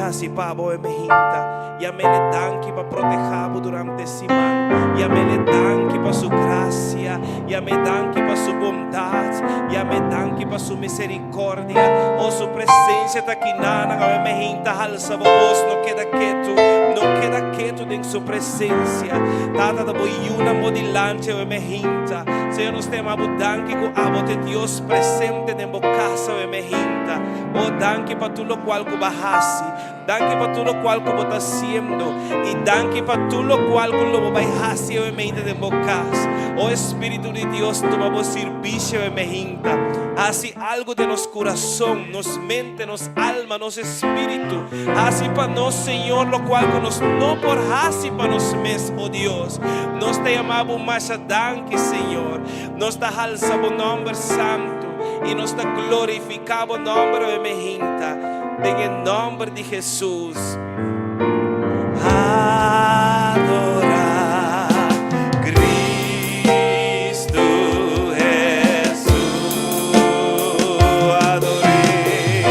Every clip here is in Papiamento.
hasi pa bo e mehinta. Yam'Ele danki pa protehá bo durante siman. Yam'Ele danki pa Su grasia. Yam'E danki pa Su bondat. Yam'E danki pa Su miserikòrdia. O Su presensia ta kinanan awe mehinta. Halsa bo bos, no keda ketu. No keda ketu den Su presensia. Tata ta bo yunan bo dilanti awe mehinta. Señor nos ta yama bo danki ku abo ta e Dios presente den bo kas awe mehinta. O danki pa tur lokual ku bo a hasi. Danki pa tur lokual ku bo ta hasiendo i danki pa tur lokual ku lo bo bai hasi awe meinta den bo kas. O Espíritu di Dios, tuma bo sirbisio awe meinta. Hasi algu den nos kurason, nos mente, nos alma, nos espíritu. Hasi pa nos, Señor, lokual ku nos no por hasi pa nos mes, o Dios. Nos ta yama bo masha danki, Señor. Nos ta halsa bo nòmber santu i nos ta glorifiká bo nòmber awe meinta. Den e nòmber di Hesus. Adorá Cristo Hesus. Ador'é.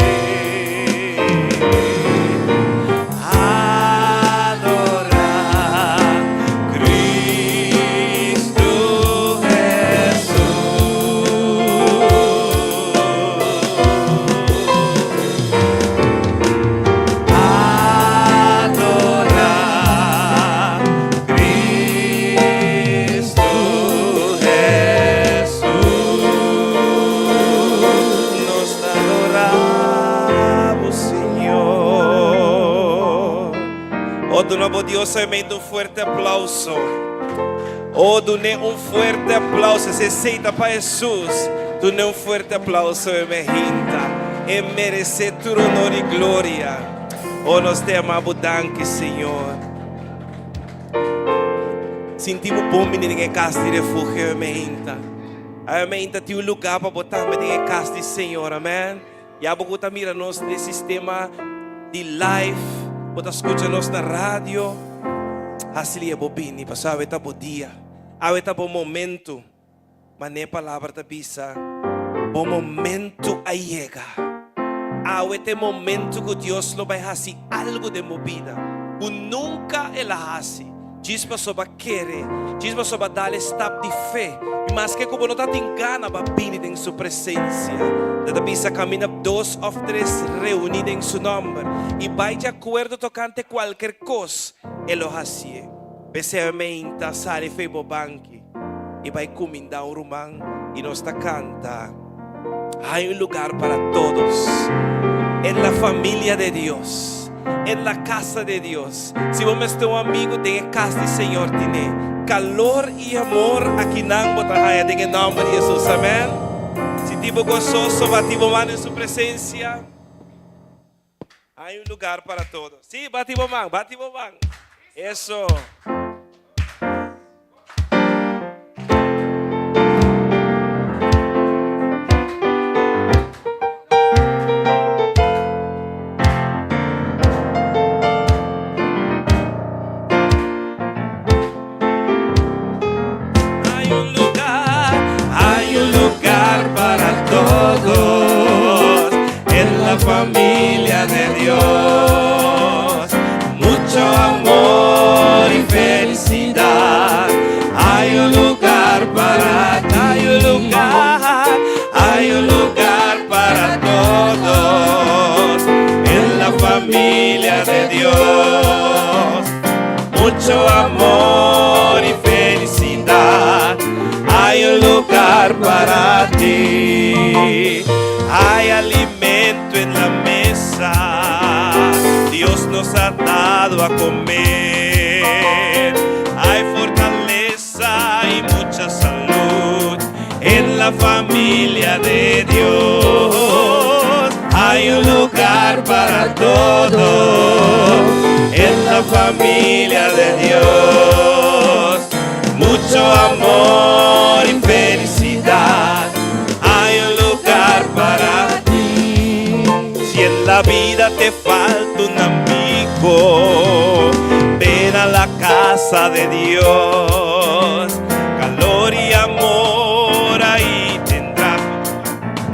Adorá Cristo Hesus. Adorá Cristo Hesus. Nos ta adorá bo, Señor. Oh, duna bo Dios solamente un fuerte aplauso. Oh, dun'é un fuerte aplauso. Esei ta pa Hesus. Dun'é un fuerte aplauso e mehinta. E meresé tur honor i gloria. Oh, nos te ama bo danki, Señor. Sinti bo bon bini den e kas di refugio e mehinta. E mehinta tin un lugá pa bo tambe den e kas di Señor. Amen. Ya bo ku ta mira nos den sistema di live, bo ta skucha nos na radio, hasi lia bo bini pasobra awe ta bo dia, awe ta bo momento. Manera e palabra ta bisa, bo momento a yega. Awe ta e momento ku Dios lo bai hasi algu den bo bida ku nunka el a hasi. Djis pasobra kere, djis pasobra dal e stap di fe, i maske ku bo no ta tin gana pa bini den su presensia, ta ta bisa kaminda dos òf tres reuní den su nòmber i bai di akuerdo tokante kualker kos, e lo hasié. P'esei meinta sali fei bo banki i bai kumindá un ruman i nos ta kanta, Hay un lugar para todos en la familia de Dios, en la casa de Dios. Si bo mester un amigu den e kas di Señor tine kalor i amor akinan bo ta haña den e nòmber di Hesus. Amèn. Sinti bo gososo, bati bo man den su presensia. Hay un lugar para todos. Sí, bati bo man, bati bo man. Eso. Hay un lugar, hay un lugar para todos en la familia de Dios. Mucho amor y felicidad. Hay un lugar para, hay un lugar, hay un lugar para todos en la familia de Dios. Mucho amor y felicidad. Hay un lugar para ti. Hay alimento en la mesa. Dios nos ha dado a comer. Hay fortaleza y mucha salud en la familia de Dios. Hay un lugar para todos en la familia de Dios. Mucho amor y felicidad. Hay un lugar para ti. Si en la vida te falta un amigo, ven a la casa de Dios. Calor y amor ahí tendrás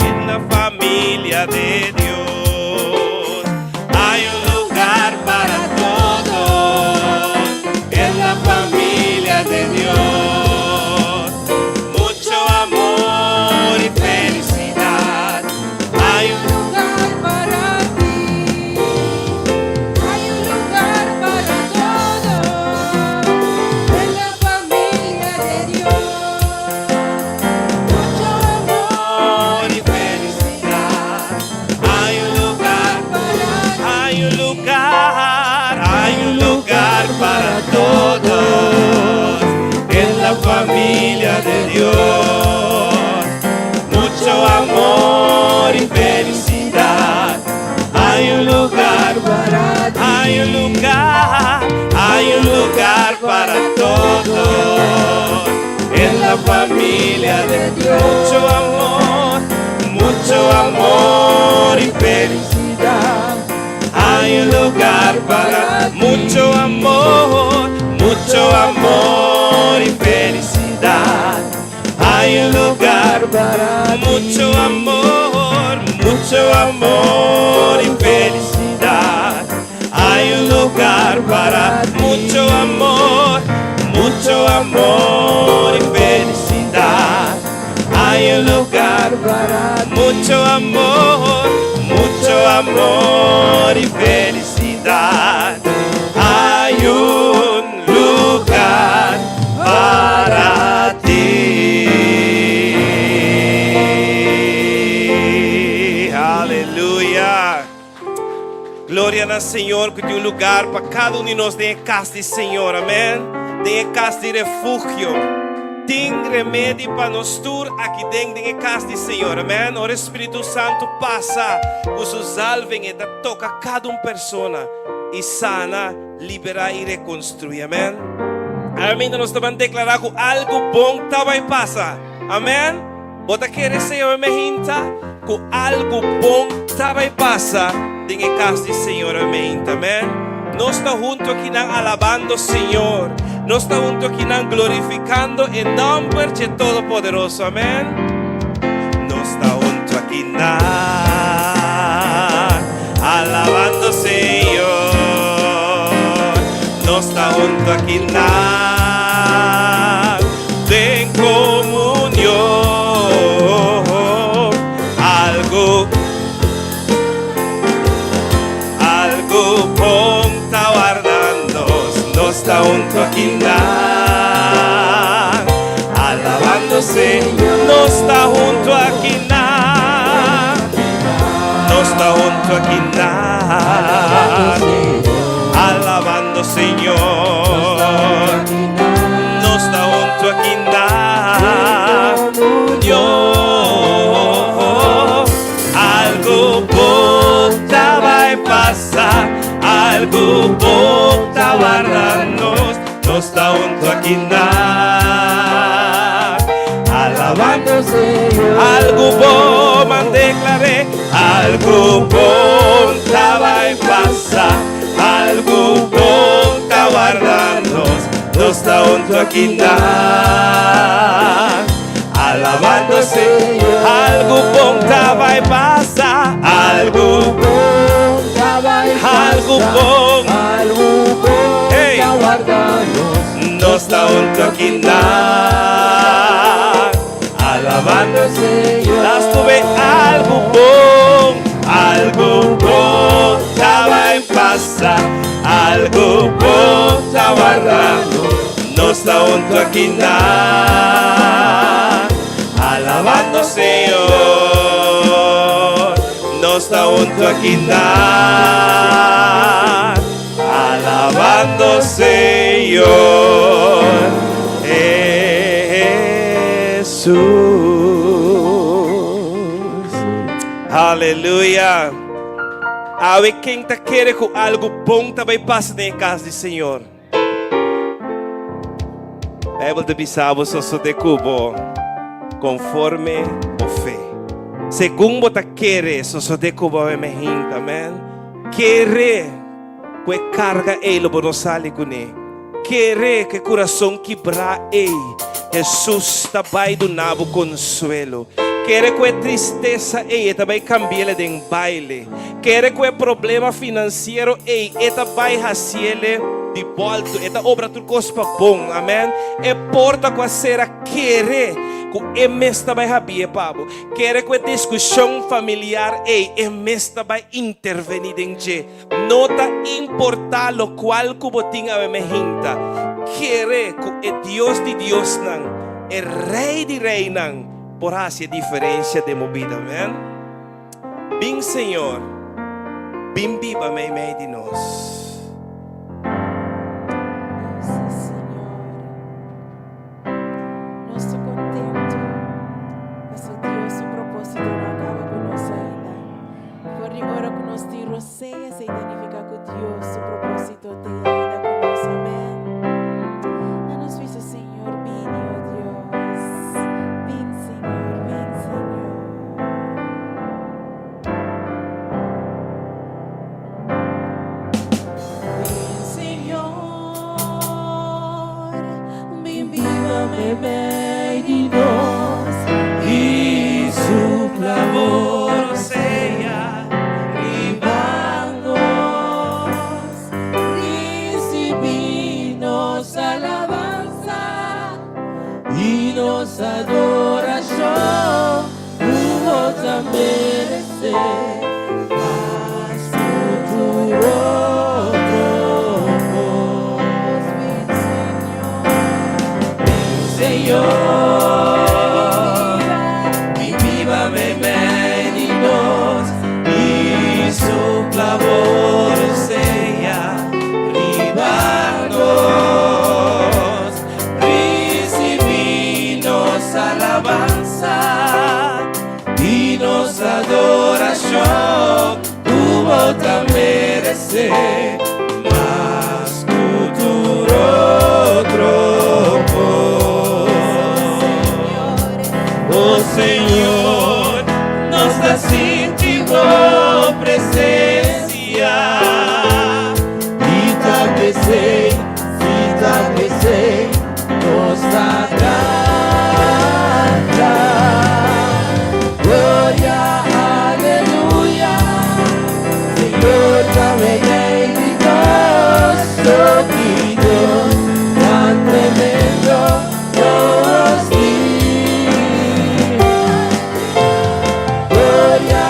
en la familia de Dios. Hay un lugar. amor y felicidad. Hay un lugar para ti. Hay un lugar, hay un lugar para todos en la familia de Dios. Mucho amor y felicidad. Hay un lugar para mucho amor y felicidad. Hay un lugar para mucho amor y felicidad. Hay un lugar para mucho amor y felicidad. Hay un lugar para mucho amor y felicidad. Hay un lugar para ti. Aleluya. Gloria na Señor ku tin un lugá pa kada un di nos den kas di Señor. Amèn. Den kas di refugio. Tin remedi pa nos tur aki den kas di Señor. Amèn. Ora Spiritu Santu pasa ku su salving e ta toka kada un persona i sana, liberá i rekonstruí. Amèn. Amèn. Nos ta deklará ku algu bon ta bai pasa. Amèn. Bo ta kere Señor awe mainta ku algu bon ta bai pasa den kas di Señor. Amèn. Amèn. Nos ta huntu aki nan alabando Señor. Nos ta huntu aki nan glorifikando e nòmber di Todopoderoso. Amèn. Nos ta huntu aki nan alabando Señor. Nos ta huntu aki nan den komunion. Algu bon ta wardando. Nos ta huntu aki nan alabando Señor. Nos ta huntu aki nan. Nos ta huntu aki nan alabando Señor. Nos ta huntu aki nan. Dios, algu bon ta bai pasa, algu bon ta wardando. Nos ta huntu aki nan alabando Señor. Algu bon, m'a deklará, algu bon ta bai pasa, algu bon ta wardando. Nos ta huntu aki nan alabando Señor. Algu bon ta bai pasa, algu bon ta bai algu pasa. Bon. Algu bon Hey. ta wardando. Nos ta huntu aki nan alabando Señor. Las tuve algu bon ta bai pasa, algu bon ta wardando. Nos ta huntu aki nan alabando Señor. Nos ta huntu aki nan alabando Señor Jesús. Aleluya. Awe ken ta kere ku algu bon ta bai pasa den kas di Señor? Beibel ta bisa bo sosodé ku bo konforme bo fe. Segun bo ta kere, sosodé ku bo mainta, amèn. Kere ku e karga ei lo bo no sali kuné. Kere ku e kurason kibrá ei, Hesus ta bai duna bo konsuelo. Kere ku e tristesa ei, e ta bai kambi'é den baile. Kere ku e problema finansiero ei, e ta bai hasié di bòltu, e ta obra tur kos pa bon, amèn. E porta ku a sera, kere ku e mes ta bai habrié pa bo. Kere ku e diskushon familiar ei, e mes ta bai intervení den dje. No ta importá lokual ku bo tin awe mainta. Kere ku e Dios di Diosnan, e Rei di Reinan, por hasi diferensia den bo bida, amèn. Bin Señor, bin biba meimei di nos. Sí, Señor. Nos ta kontentu. Pasobra Dios su propósito no a kaba ku nos ainda. Meimei di nos. I supla bo rosea riba nos. Risibí nos alabansa i nos adorashon, ku bo ta meresé mas ku tur otro kos. Bin, Señor. Bin, Señor. I biba meimei di nos. I supla bo rosea riba nos. Risibí nos alabansa i nos adorashon, ku bo ta meresé mas ku tur otro kos. Oh Señor, nos ta sinti bo presensia. I ta p'esei, i ta p'esei, nos ta kanta. Gloria, aleluya, Señor ta meimei di nos, oh ki Dios, tan tremendo nos tin. Gloria,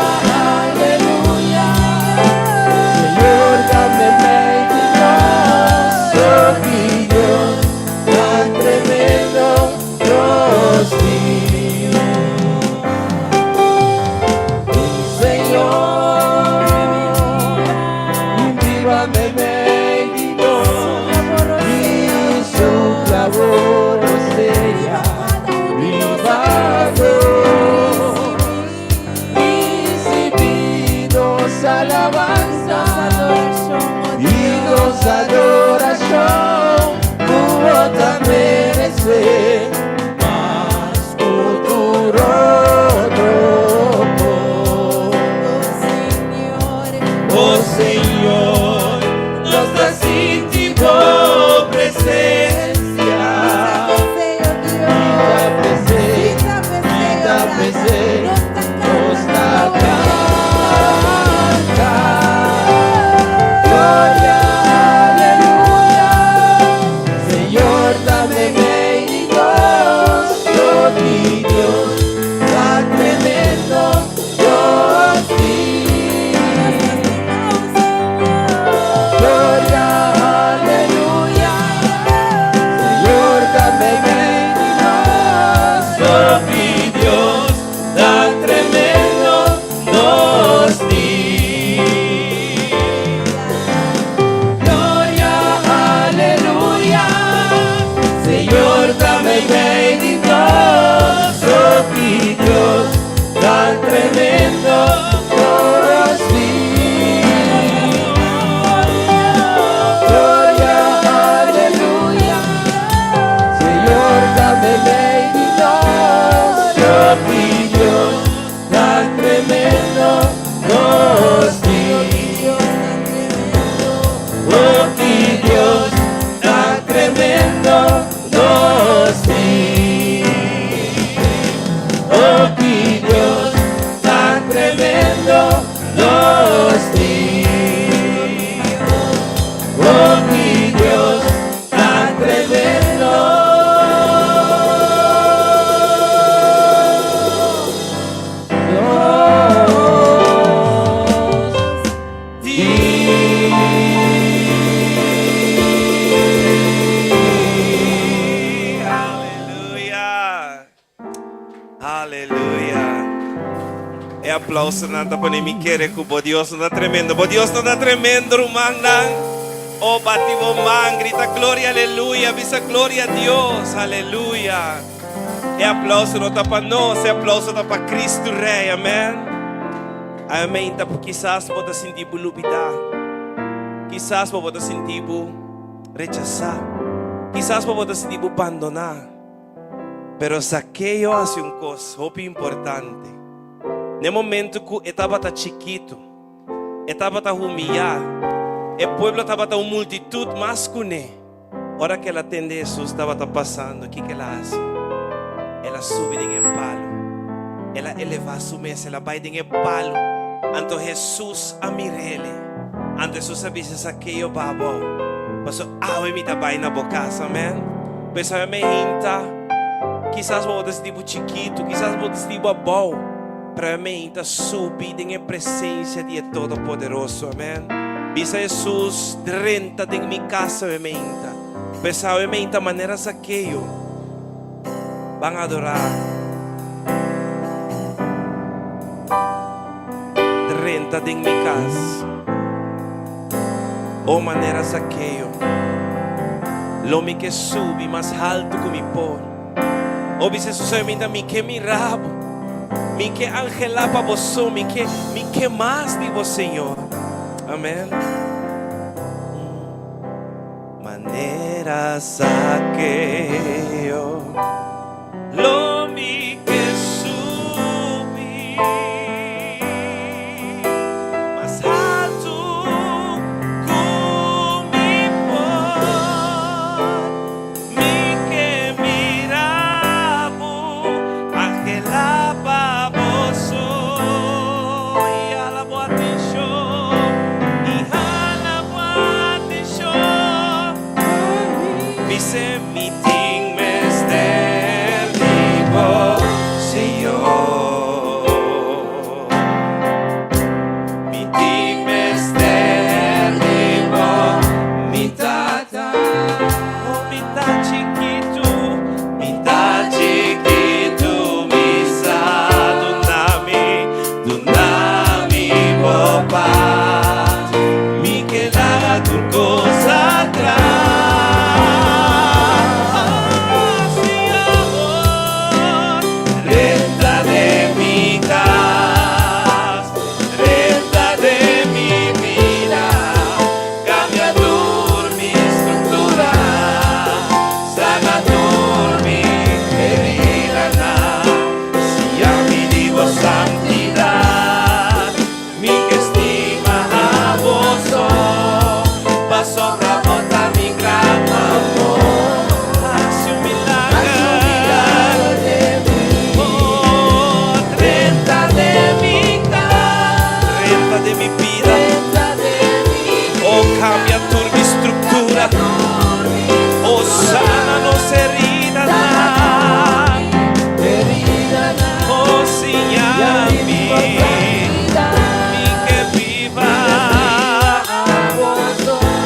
aleluya, Señor ta meimei di nos, oh ki Dios, tan tremendo nos tin. Señor, biba meimei di nos, i supla bo rosea, riba nos. Risibí nos alabansa i nos adorashon, ku bo ta meresé mas ku tur otro kos. Oh Señor, nos ta sinti bo presensia. I ta p'esei, nos ta kanta. Gloria, aleluya, Señor ta meimei di nos, oh ki Dios, tan tremendo nos tin. Gloria, aleluya, Señor ta meimei di nos, Oh mi Dios, tan tremendo nos tin. Gloria, aleluya, Señor ta meimei di nos, oh mi Dios, tan tremendo nos tin. Gloria, aleluya, Señor ta meimei di nos, oh mi Dios, tan tremendo nos tin. Oh mi Dios, tan tremendo nos tin. Oh mi Dios, tan tremendo nos tin. Oh mi Dios, tan tremendo Nos tin. Aleluya. Aleluya. E aplousonan ta pone mi kere ku bo Dios no ta tremendo. Bo Dios no ta tremendo, rumannan. Oh, bati bo man, grita gloria, aleluya, bisa gloria a Dios, aleluya. E aplouso no ta pa nos, e aplouso ta pa Kristu Rei, amèn. Amèn. Ta kisas bo ta sinti bo lubidá. Kisas bo ta sinti bo rechasá. Kisas bo ta sinti bo bandoná. Pero Zakeo a hasi un kos hopi importante. Na momento ku e tabata chikitu, e tabata humiyá, e pueblo tabata un multitut mas kuné. Ora ku el a tende Hesus tabata pasando, kiko el a hasi? El a subi den e palu. El a elevá su mes, el a bai den e palu. Anto Hesus a mir'el. Anto Hesus a bisa Sakeo, Baha abou, pasobra awe mi ta bai na bo kas. Amèn. Pues awe mi hinta, kisas bo ta sinti bo chikitu, kisas bo ta sinti bo abou, pero awe mi hinta subi den e presensia di e Todopoderoso. Amèn. Bisa Hesus, Drenta den mi kas awe mi hinta. Pues awe mi hinta manera Sakeo. Ban adorá. Drenta den mi kas. O manera Zakeo, lo mi ke subi mas haltu ku mi por. O bisa Hesus awe minta mi ke mira bo, mi ke anhelá pa bo so, mi ke, mi ke mas di bo Señor. Amen. Manera Zakeo. Lo mi ke subi mas haltu ku mi por. Mi ke mira bo angelá pa bo so i hala bo atenshon, i hala bo atenshon. Bis'é mi tin mester di bo, Señor. Mi tin mester di bo, mi Tata. Oh, mi ta chikitu, mi ta chikitu, mi sa duna mi, duna mi bo pas. Mi ke laga tur kos atras. Señor, drenta den mi kas, drenta den mi bida, kambia tur mi struktura, sana tur mi heridanan, siña mi di bo santidat. Mi ke stima abo so, pasobra bo ta mi gran amor. Hasi un milager den mi, oh, drenta den mi kas, drenta den mi bida, oh, kambia tur mi struktura, oh, sana nos heridanan. Oh, siña mi, mi ke biba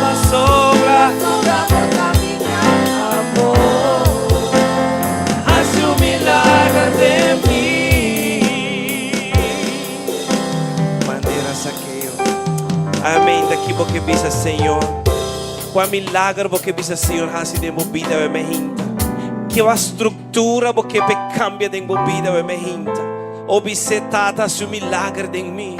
pasobra hasi un milager den mi. Manera Zakeo. Amén. Ta ki bo ke bisa, Señor? Kua milager bo ke bisa Señor hasi den bo bida awe mehinta? Kua struktura bo ke p'e kambia den bo bida awe mehinta? O bis'é, Tata, hasi un milager den mi.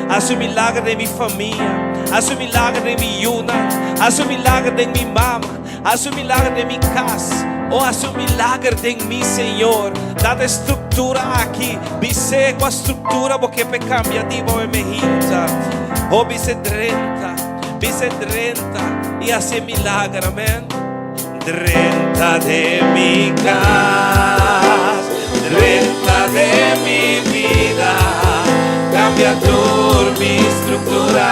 Hasi un milager den mi famia. Hasi un milager den mi yunan. Hasi un milager den mi mama. Hasi un milager den mi kas. O hasi un milager den mi, Señor. Tata, e struktura aki, bis'é kua struktura bo ke p'e kambia di bo awe mehinta. O bis'é, Drenta. Bis'é drenta i hasi e milager, amen. Drenta den mi kas, drenta den mi bida, kambia tur mi struktura,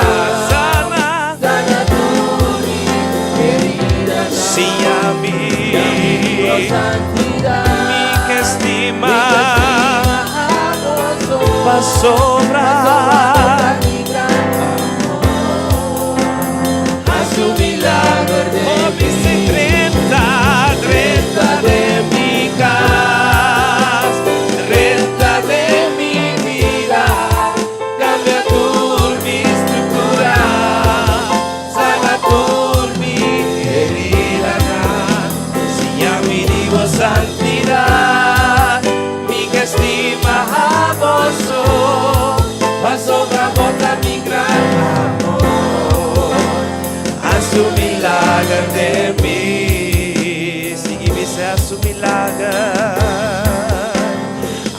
sana, Sana tur mi heridanan, siña mi, bo santidat, mi ke stima, mi ke stima abo so, pasobra, pasobra bo ta mi gran amor. Hasi un milager den Oh, mi. bis'é drenta, drenta den mi kas, drenta den mi bida, kambia tur mi struktura, sana tur mi heridanan, siña mi di bo santidat, mi ke stima abo so, pasobra bo ta mi gran amor. Hasi un milager den mi. Sigui bis'é hasi un milager.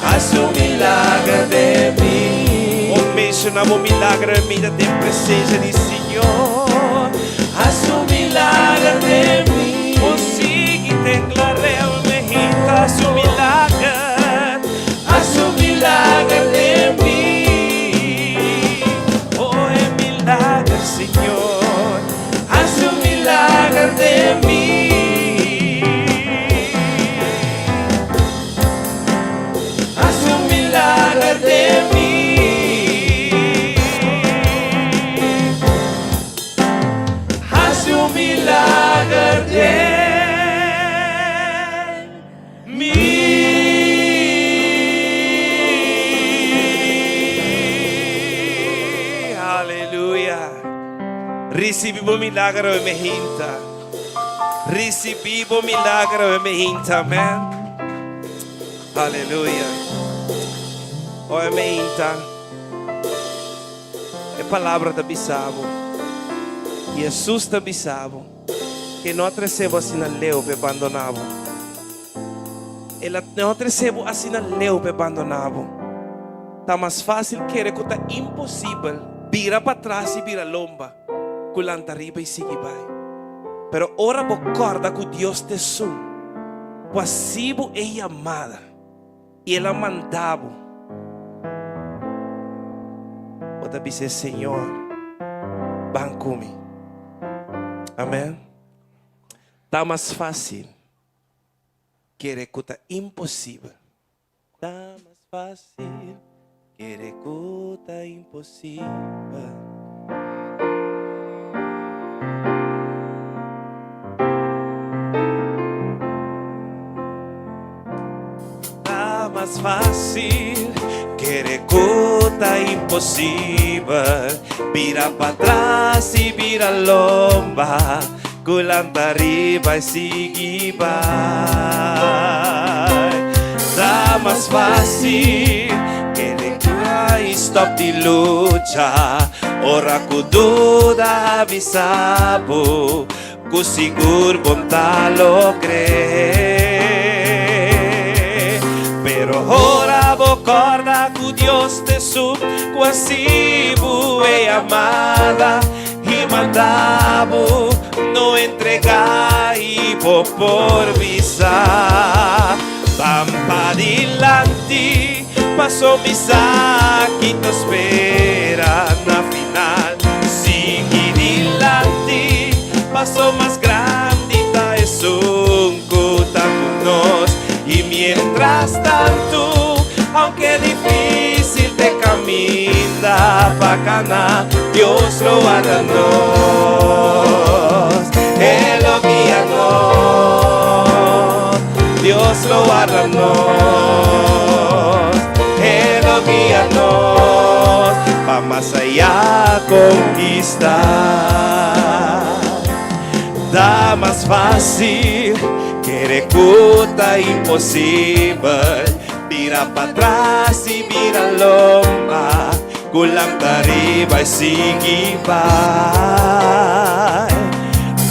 Hasi un milager den mi. O menshoná bo milager den mi den presensia di Señor. Hasi un milager den mi. milager den mi. Aleluya. Ricibi bo milager awe mehinta. Ricibi bo milager awe mehinta. Amen. Aleluya. Awe mehinta. E palabra ta bisa bo. Jesus ta bisa bo. Ke no a trece bo asina leu p'e bandona bo. El a no a trece bo asina leu p'e bandona bo. Ta mas fácil kere ku ta imposibel bira patras i bira lomba ku lanta riba i sigui bai. Pero ora bo kòrda ku Dios ta esun ku a hasi bo e yamada i El a manda bo, bo ta bis'é, Señor, ban ku mi. Amèn. Ta mas fácil kere ku ta imposibel. Ta mas fácil kere ku ta imposibel. Ta mas fácil kere ku ta imposibel. Bira patras i bira lomba. Ku lanta riba i sigui bai. Ta mas fácil kere kura i stòp di lucha. Ora ku duda a bisa bo ku sigur bo ta logr'é. Pero ora bo kòrda ku Dios ta esun ku a hasi bo e yamada. I manda bo no entrega i bo por bisa, Ban padilanti, paso mi sa ki ta spera na final. Sigui dilanti, paso mas grandi ta esun ku ta ku nos. I mientras tantu, aunke difícil te kaminda pa kana, Dios lo warda nos, E lo guia nos. Dios lo warda nos, E lo guia nos pa mas allá conquista. Ta mas fácil kere cu ta imposibel, bira patras y bira lomba. Ku lanta riba i sigui bai.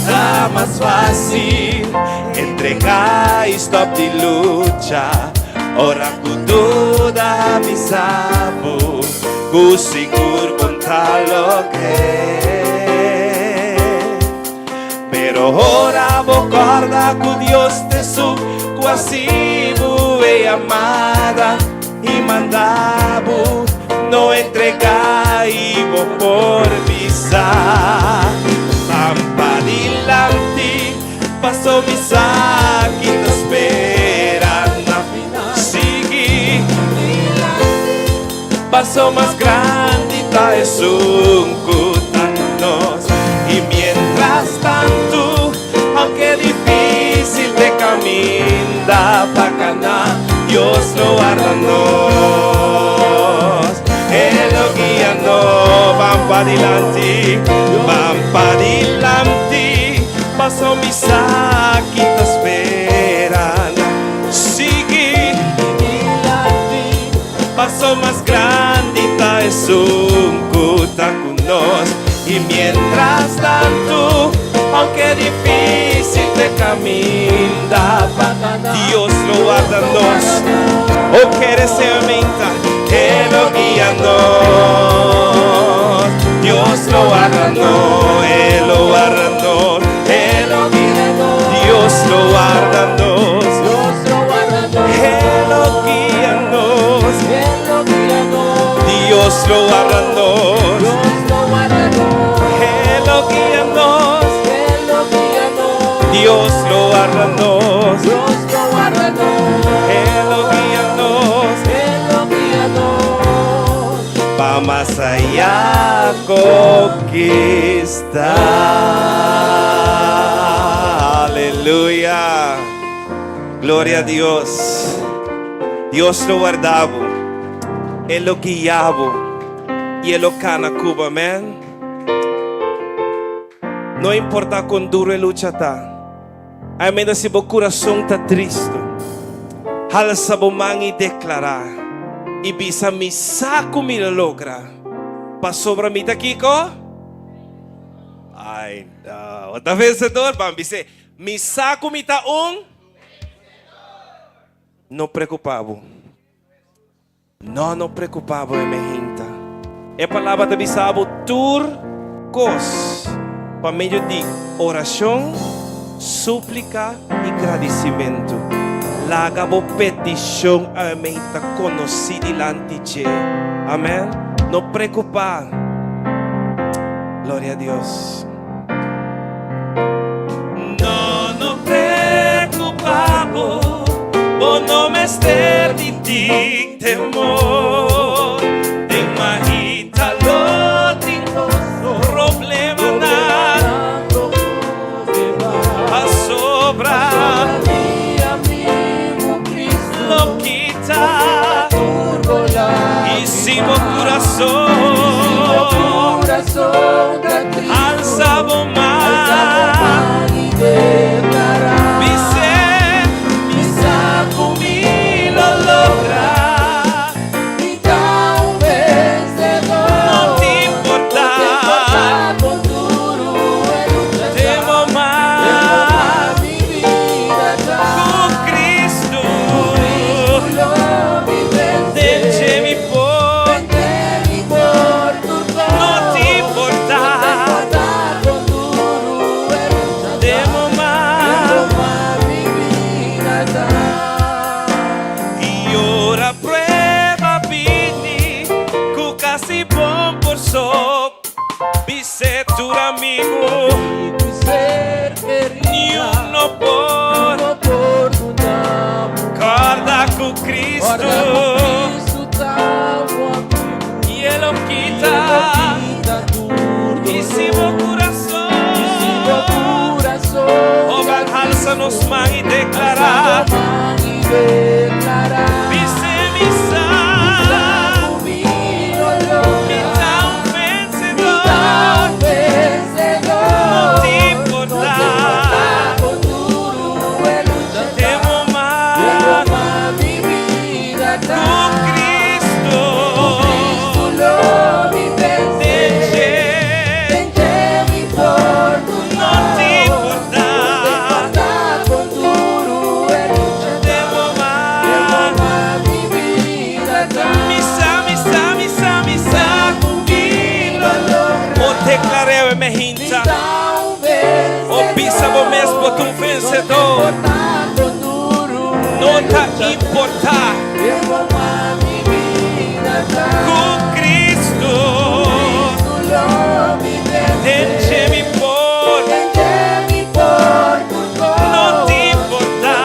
Ta mas fácil entregá i stòp di lucha ora ku duda a bisa bo ku sigur bo ta logr'é. Pero ora bo kòrda ku Dios ta esun ku a hasi bo e yamada, I manda bo no entrega i bo por bisa Ban padilanti paso mi sa ki ta spera na final Sigui paso mas grandi ta esun ku ta ku nos I mientras tantu Aunke difícil te caminda pa cana, Dios lo warda nos. E lo guia nos. Ban padilanti, ban padilanti, paso mi sa ki ta spera na. Sigui dilanti, paso mas grandi ta esun ku ta ku nos. I mientras tantu, aunke difícil te caminda pa Dios lo warda nos. O kere sea menta, E lo guia nos. Dios lo warda nos, E lo warda nos, E lo guia nos. Dios lo warda nos, E lo guia nos. Dios lo warda nos. E lo guia nos. Dios lo warda nos. E lo guia nos. Pa mas allá conquista. Gloria a Dios. Dios lo warda bo. E lo guia bo. I e lo kana ku bo. Amen. No importa kon duro e lucha ta. Amen. Si bo kurason ta tristu, halsa bo man i deklará i bisa, Mi sa ku mi lo logra, pasobra mi ta kiko? Ai no, bo ta vensedor? Ban bis'é, Mi sa ku mi ta un. No preokupá bo. No, no preokupá bo, e mehinta. E palabra ta bisa bo tur kos pa medio di orashon, súplika i gradisimentu. Laga bo petishon awe mehinta ta konosí dilanti dje. Amèn. No preokupá. Gloria a Dios. No, no preocupa bo, bo no mester di tin temor. Den mahita lo tin problemanan pasobra lo kita y si bo curason. Alsa bo man Bis'é, Mi sa ku mi lo logra. No t'importá Den bo man Ku Cristo Den dje mi por. No t'importá Den bo man I ora prueba bini Ku kasi bon por sop Bis'é tur amigu Niun no por Kòrda ku Cristo I e lo kita I si bo kurason Hogan halsa nos man i deklará Bis'é mi sa Mi ta un vensedor No t'importá Den bo man Ku Cristo den dje No t'importá Den bo man Mi sa, mi sa, mi sa, mi sa ku mi lo O deklar'é e mehinta O bisa bo mes bo ta un vensedor. No ta importá ku Cristo den dje mi por. No t'importá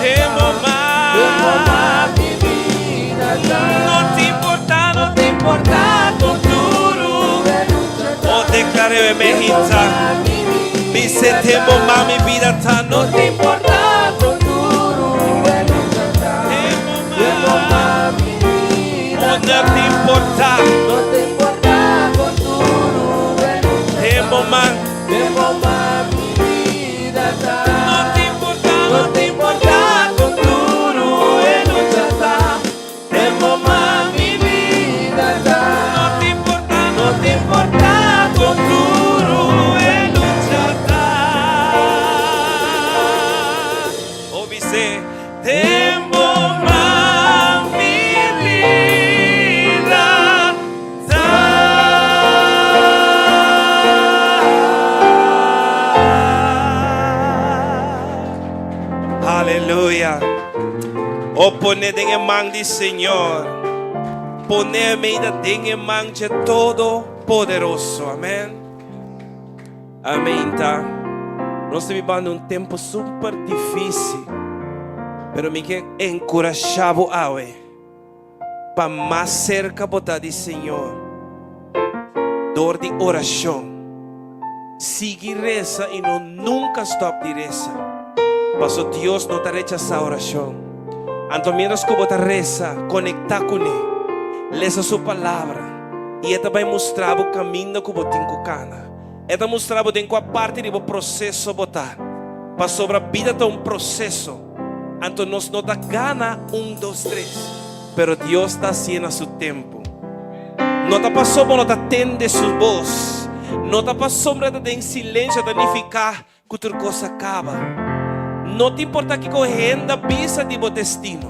den bo man. No t'importá, no t'importá kon duru. O deklar'é e mehinta. Bis'é den bo man mi bida ta. No t'importá kon duru e lucha ta. Den bo man. O no t'importá. Den bo man. No t'importá, no t'importá kon duru e lucha ta. Den bo man mi bida ta. No t'importá, no t'importá kon duru e lucha ta. O bis'é, Den bo man mi bida ta. Aleluya. O pone den e man di Señor. Pone meida den e man dje Todopoderoso. Amen. Amen ta. Nos ta bibando un tempo super difícil. Pero mi ke enkurashá bo awe pa mas serka bo ta di Señor dor di orashon. Sigui resa i no nunka stòp di resa, paso Dios no ta rechasá orashon. Anto miéntras ku bo ta resa, konektá kuné, lesa su Palabra, i e ta bai mustra bo kaminda ku bo tin ku kana. E ta mustra bo den kua parti di bo proseso bo ta, pasobra bida ta un proseso. Anto nos no ta gana un dos tres, pero Dios ta hasié na su tempu. No ta pasobra bo no ta tende su bos, no ta pasobra ta den silensio ta nifiká ku tur kos a kaba. No ta importá kiko hende a bisa di bo destino,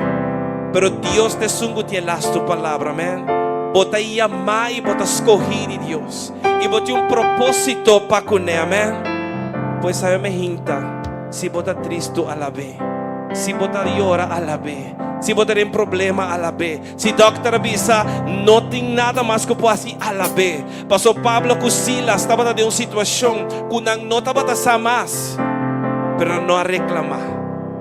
pero Dios ta esun ku tin e lastu palabra. Amèn. Bo ta yamá i bo ta skohí di Dios, i bo tin un propósito pa kuné. Amèn. Pues awe mi hinta, si bo ta tristu, alab'é. Si bo ta yora, alab'é. Si bo ta den problema, alab'é. Si dòkter a bisa no tin nada mas ku por hasi, alab'é. Paso Pablo ku Silas tabata den un situashon ku nan no tabata sa mas, pero nan no a reklamá,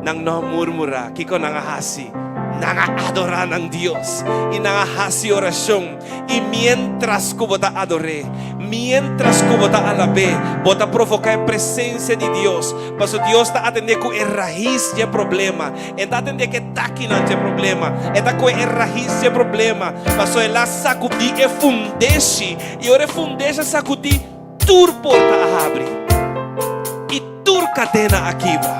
nan no a murmurá. Kiko nan a hasi? Nan a adorá nan Dios i nan a hasi orashon. I miéntras ku bo ta ador'é, miéntras ku bo ta alab'é, bo ta provoká e presensia di Dios. Paso Dios ta atendé ku e rais dje problema. E ta atendé ku e takinan dje problema. E ta kohe e rais dje problema. Paso el a sakudí e fundeshi. I ora e fundeshi a sakudí, tur porta a habri. I tur kadena a kibra.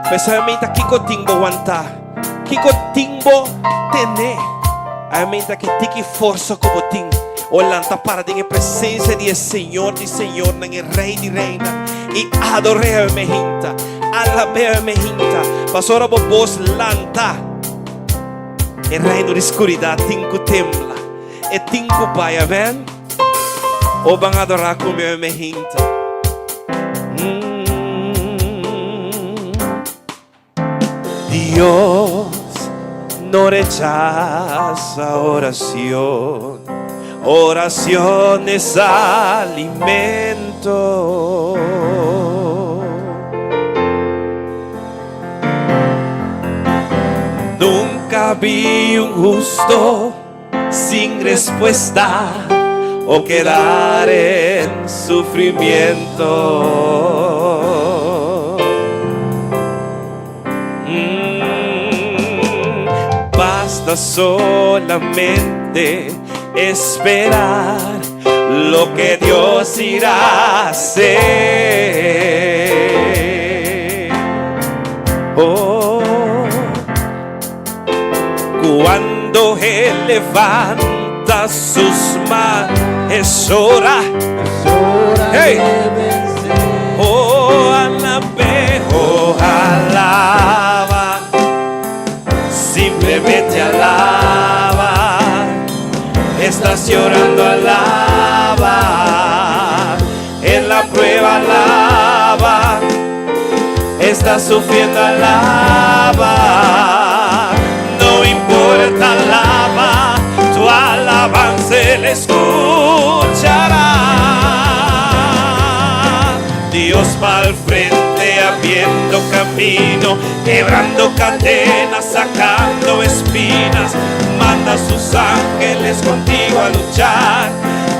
P'esei mi ta kiko tin bo wantá? Kiko tin bo tené? Ami ta ki tiki forsa ku bo tin. O lanta para den e presensia di e Señor di señornan, e Rei di reinan, i ador'é mi hinta. Alab'é mi hinta. Pasobra bo bos lanta, e reino di skuridat tin ku tembla. E tin ku bai. Amen. O ban adorá ku mi mi hinta. Dios no rechaza oración, oración es alimento. Nunca vi un justo sin respuesta o quedar en sufrimiento. Mm, basta solamente esperar lo que Dios irá a hacer. Oh, Cuando Él levanta sus manos, es hora. Es hora Hey. de vencer. Oh, alabé, oh, alaba. Simplemente alaba. Estás llorando, alaba. En la prueba, alaba. Estás sufriendo, alaba. No importa, alaba. Tu alabanza Él escuchará. Dios va al frente abriendo camino, quebrando cadenas, sacando espinas. Manda a sus ángeles contigo a luchar.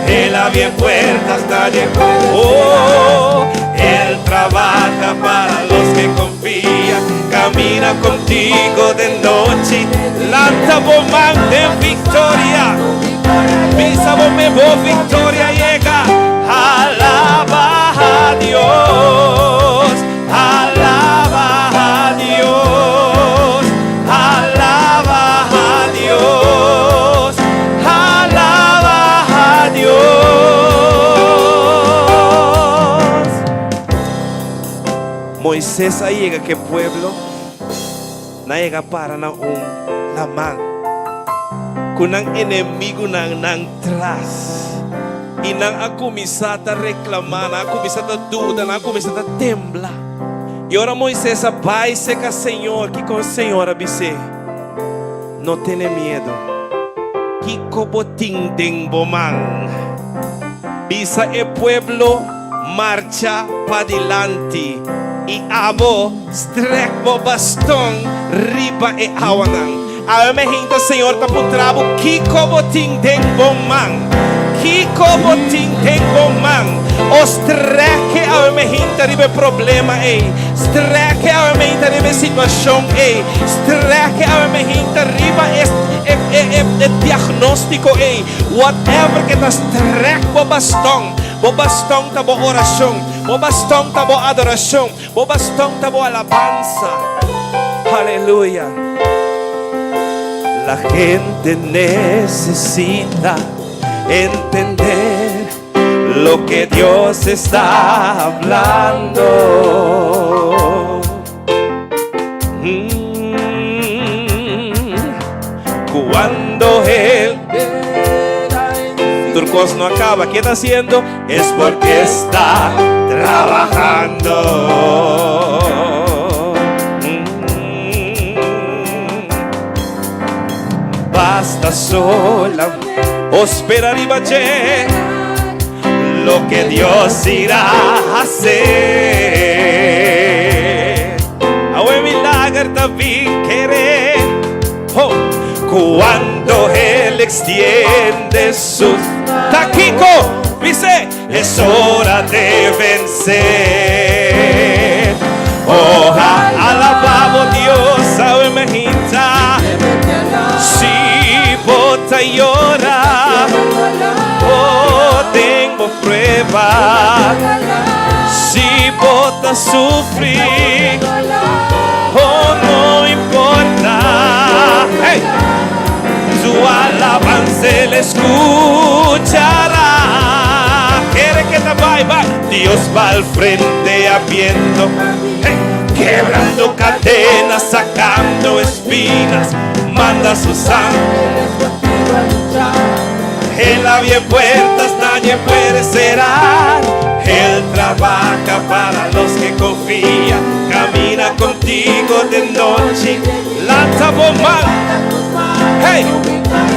Él abre puertas, nadie puede. Oh, Él trabaja para los que confían. Camina contigo de noche. Lanta bo man den victoria. Bisa bo mes bo victoria yega. Alaba a Dios. Alaba a Dios. Alaba a Dios. Alaba a Dios. Moises a yega ku e pueblo, nan a yega para na un laman, ku nan enemigunan nan tras, i nan a kuminsá ta reklamá, nan a kuminsá ta duda, nan a kuminsá ta tembla. I ora Moises a bai serka Señor, kiko Señor a bis'é? No tene miedu. Kiko bo tin den bo man? Bisa e pueblo marcha padilanti, i abo strek bo baston riba e awanan. Awe mi henter Señor ta puntra bo, Kiko bo tin den bo man? Kiko bo tin den bo man? O strek e. meinta riba e problema ei. Strek e awe meinta riba e situashon ei. Strek e awe meinta riba e, e, e, e, e diagnóstiko ei. Whatever ku ta strek bo bastòn. Bo bastòn ta bo orashon. Bo bastòn ta bo adorashon. Bo bastòn ta bo alabansa. Aleluya. La gente necesita entender lo que Dios está hablando. Cuando Él Tur kos no a kaba, ke ta hasiendo? Es porque está trabahando. Basta sola o spera riba dje loke Dios irá hacer. Awe milager ta bin kere. Oh, cuando Él extiende sus Ta kiko? Bis'é, es hora de vencer. Oh, alabá bo Dios, awe mainta. Si bo ta yora, oh, den bo prueba. Si bo ta sufri, oh, no importa. Hey! Su alabansa Él escuchará. Kere ke ta bai, bai. Dios va al frente abriendo, hey, quebrando cadenas, sacando espinas, manda sus ángeles contigo a luchar. Él abre puertas, nadie puede cerrar. Él trabaja para los que confían. Camina contigo de noche. Lanta bo man. Hey,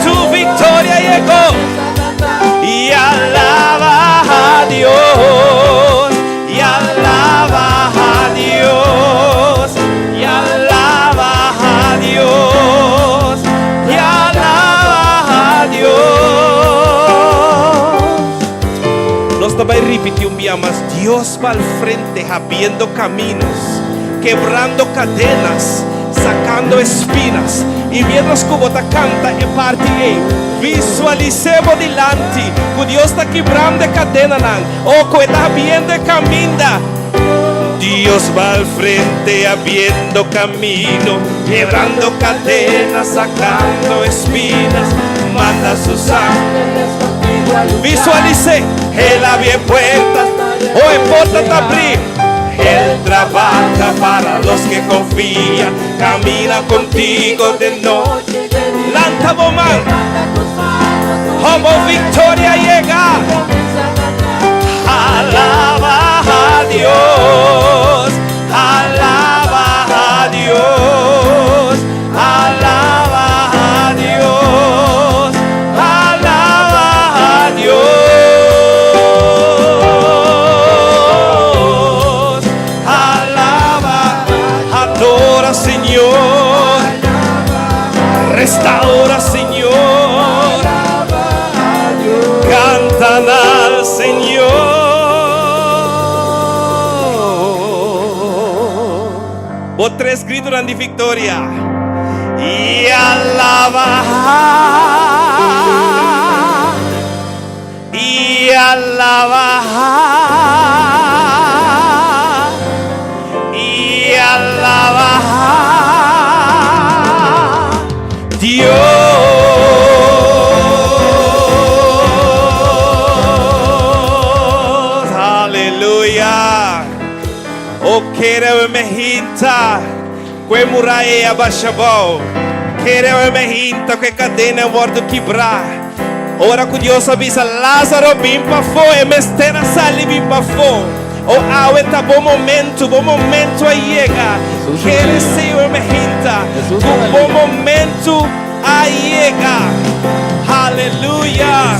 tu victoria llegó. Y alaba a Dios. Y alaba a Dios. Y alaba a Dios. Y alaba a Dios. Nos ta bai ripití un bia mas. Dios va al frente abriendo caminos, quebrando cadenas, sacando espinas. I mientras ku bo ta kanta e parti ei, visualis'é bo dilanti ku Dios ta kibrando e kadenanan, o ku e ta abriendo e kaminda. Dios va al frente abriendo camino, quebrando cadenas, sacando espinas, manda sus ángeles contigo a luchar. Visualis'é, Él abre puertas, o e porta ta abrí. Él trabaja para los que confían, camina contigo de noche. Lanta bo man, oh, bo victoria a yega. Alaba a Dios, alaba a Dios, alaba a Dios, alaba a Dios. Alaba, adora Señor, restaura Señor, cantan al Señor. Bo tres gritonan di victoria. Y alaba. Y alaba. Y alaba. Dios. Aleluya. O kere mainta. Ku e muraya a basha abou. Kere mainta ku e kadena a wòrdu kibrá. Ora ku Dios a bisa Lázaro bin pafó, e mester a sali bin pafó. O awe ta bo momento, bo momento a yega. Kere Señor mainta ku bo momento a yega. Aleluya.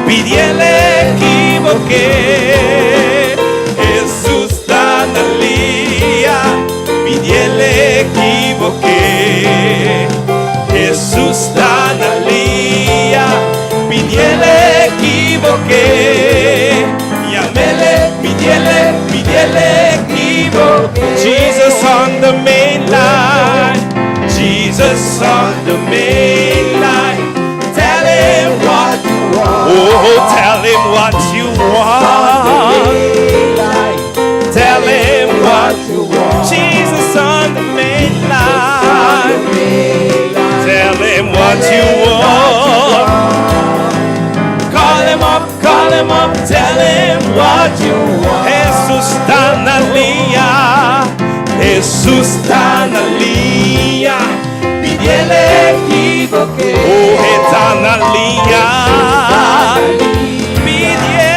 Pidiele ekivoké. Hesus ta na lia. Pidiele ekivoké. Hesus ta na lia. Pidiele ekivoké. on the main line. Tell him what you want. Oh, tell him what you want. Tell him what you want. Jesus on the main line. Tell him what you want. Call him up, call him up, tell him what you want. Jesus ta na liña, Jesus ta na liña. Pidi'é Ki bo ke. Oh, e ta na liña. Pidi'é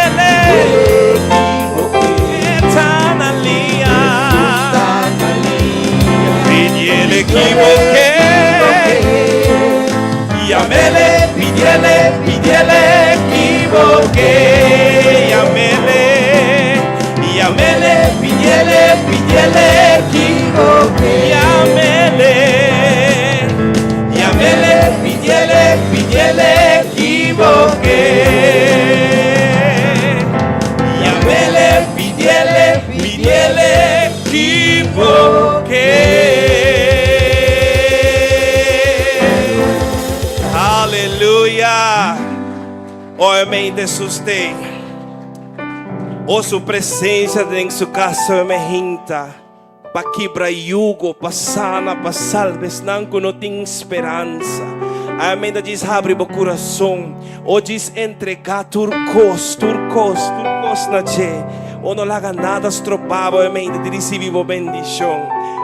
e ta na liña. Pidi'é ki bo ke. Yam'é, pidi'é, pidi'é ki bo ke. Yam'é, yam'é, pidi'é, pidi'é ki bo ke. Yam'é, yam'é, pidi'é, pidi'é ki bo ke. Yam'é, pidi'é, pidi'é ki bo ke. Aleluya. Obviamente sustain. O su presensia den su kas mainta. Pa kibra yugo, pa sana, pa salba esnan ku no tin speransa. Amèn. Djis habri bo kurason. O djis entregá tur kos, tur kos, tur kos na dje. O no laga nada stroba bo, amèn, di risibí bo bendishon.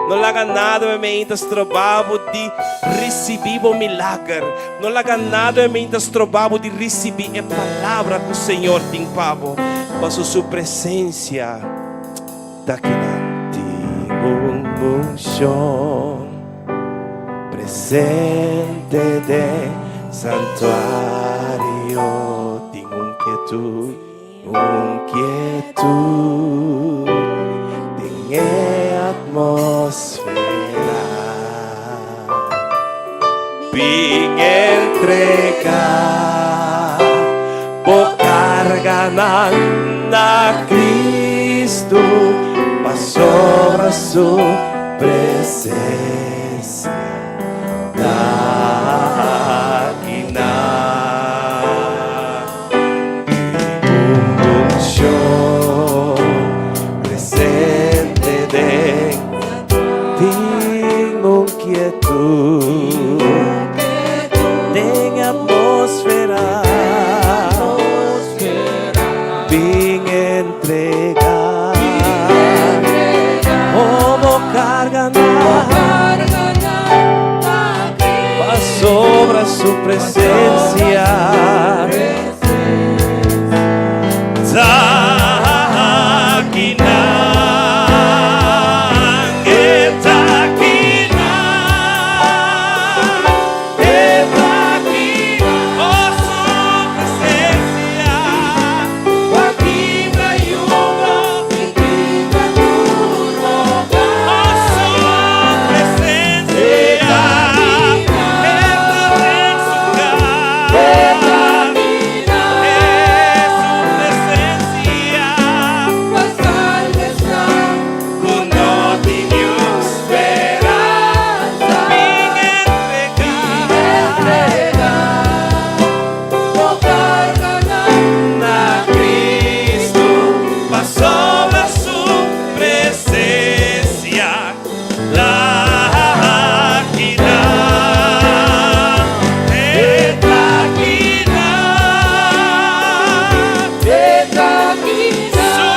No laga nada, amèn, stroba bo di risibí bo milager. No laga nada, amèn, stroba bo di risibí e palabra ku Señor tin pa bo. Pa su presensia ta akinan. Tin un unshon presente den santuario. Tin un kietut, un kietut den e atmósfera. Bin entregá bo karganan na Kristu pasobra su presensia ta akinan. Un unshon presente den tin un kietut den atmósfera. Bin entregá bo karganan pasobra su presensia ta akinan, e ta akinan, e ta akinan, oh, su presensia pa kibra yugo, oh, su presensia e ta den su kas, e su presensia ku no tin speransa. Bin entregá na Kristu pasobra su presensia ta akinan, e ta akinan, su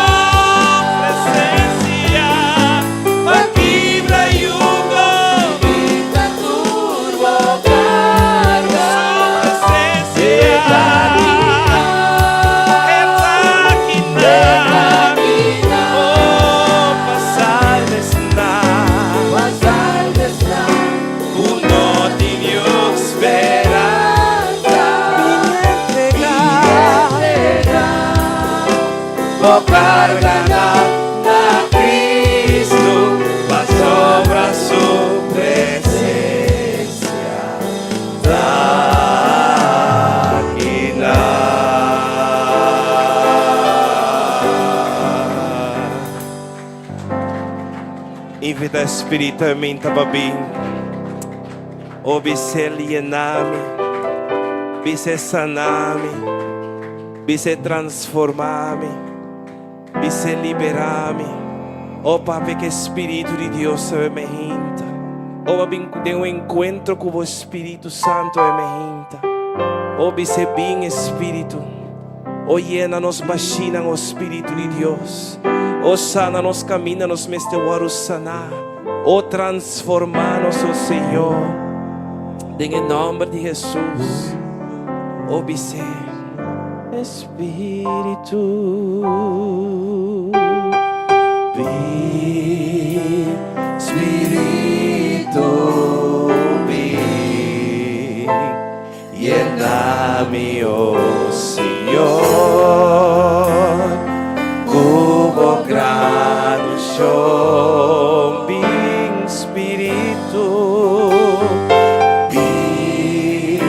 presensia pa kibra yugo, su presensia e ta akinan, oh, pa salba esnan ku no tin speransa. Bin entregá bo karganan na Kristu pasobra su presensia ta akinan. Invitá Spiritu mainta pa bin. O bis'é yena mi, bis'é sana mi, bis'é transformá mi, bis'é liberá mi. O Papa, ku Spiritu di Dios awe mainta. O bin den un enkuentro ku e Spiritu Santu awe mainta. O bis'é bin Spiritu. O yena nos bashinan, o Spiritu di Dios. O sana nos kaminda, nos mester wòrdu saná. O transformá nos, o Señor. Den nòmber di Hesus. O bis'é Spiritu. Bin, Spiritu, bin. Yena mi, o Señor, ku bo gran unshon, bin Spiritu, bin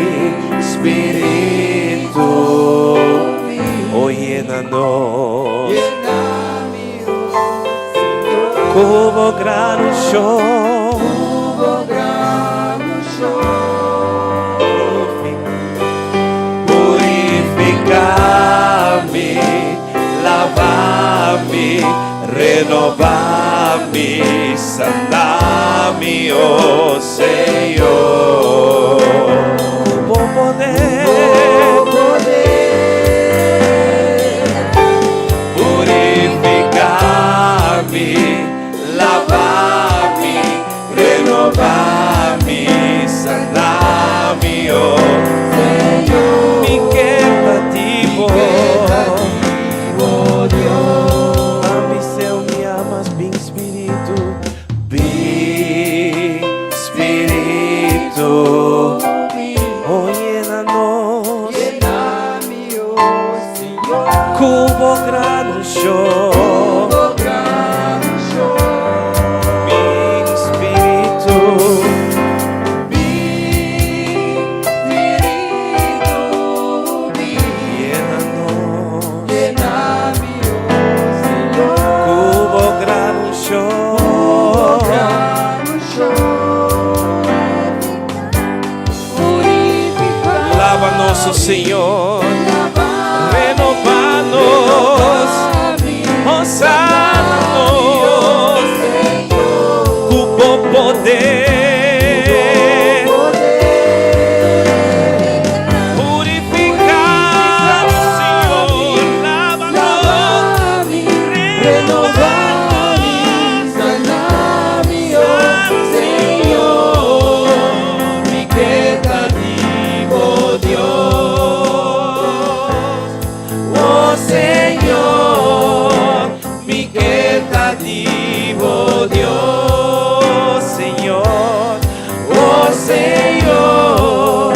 Spiritu, o yena nos, Yena mi, o Señor, ku bo gran unshon, ku bo gran unshon. Purifiká mi, lava mi, renobá mi, sana mi, o Señor. Ku poder, Poder, purifiká mi, lava mi, renobá mi, sana mi, o Señor, Mi ke ta di bo. Oh Dios, Ami seu me amas, bin Spiritu, bin Spiritu, o yena nos, Yena mi, o Señor, ku bo gran unshon, bo gran unshon. Bin Spiritu, Bin Spiritu, bin yena nos, Yena mi, o Señor, ku bo gran unshon, gran unshon. Purifiká, Lava nos, o Señor, renobá nos, o sana nos, ku bo poder. Purifiká, Señor, lava nos, Renobá mi, sana mi, o Señor, mi ke ta di bo Dios. O Señor, mi ke ta di bo Dios, Señor. O Señor,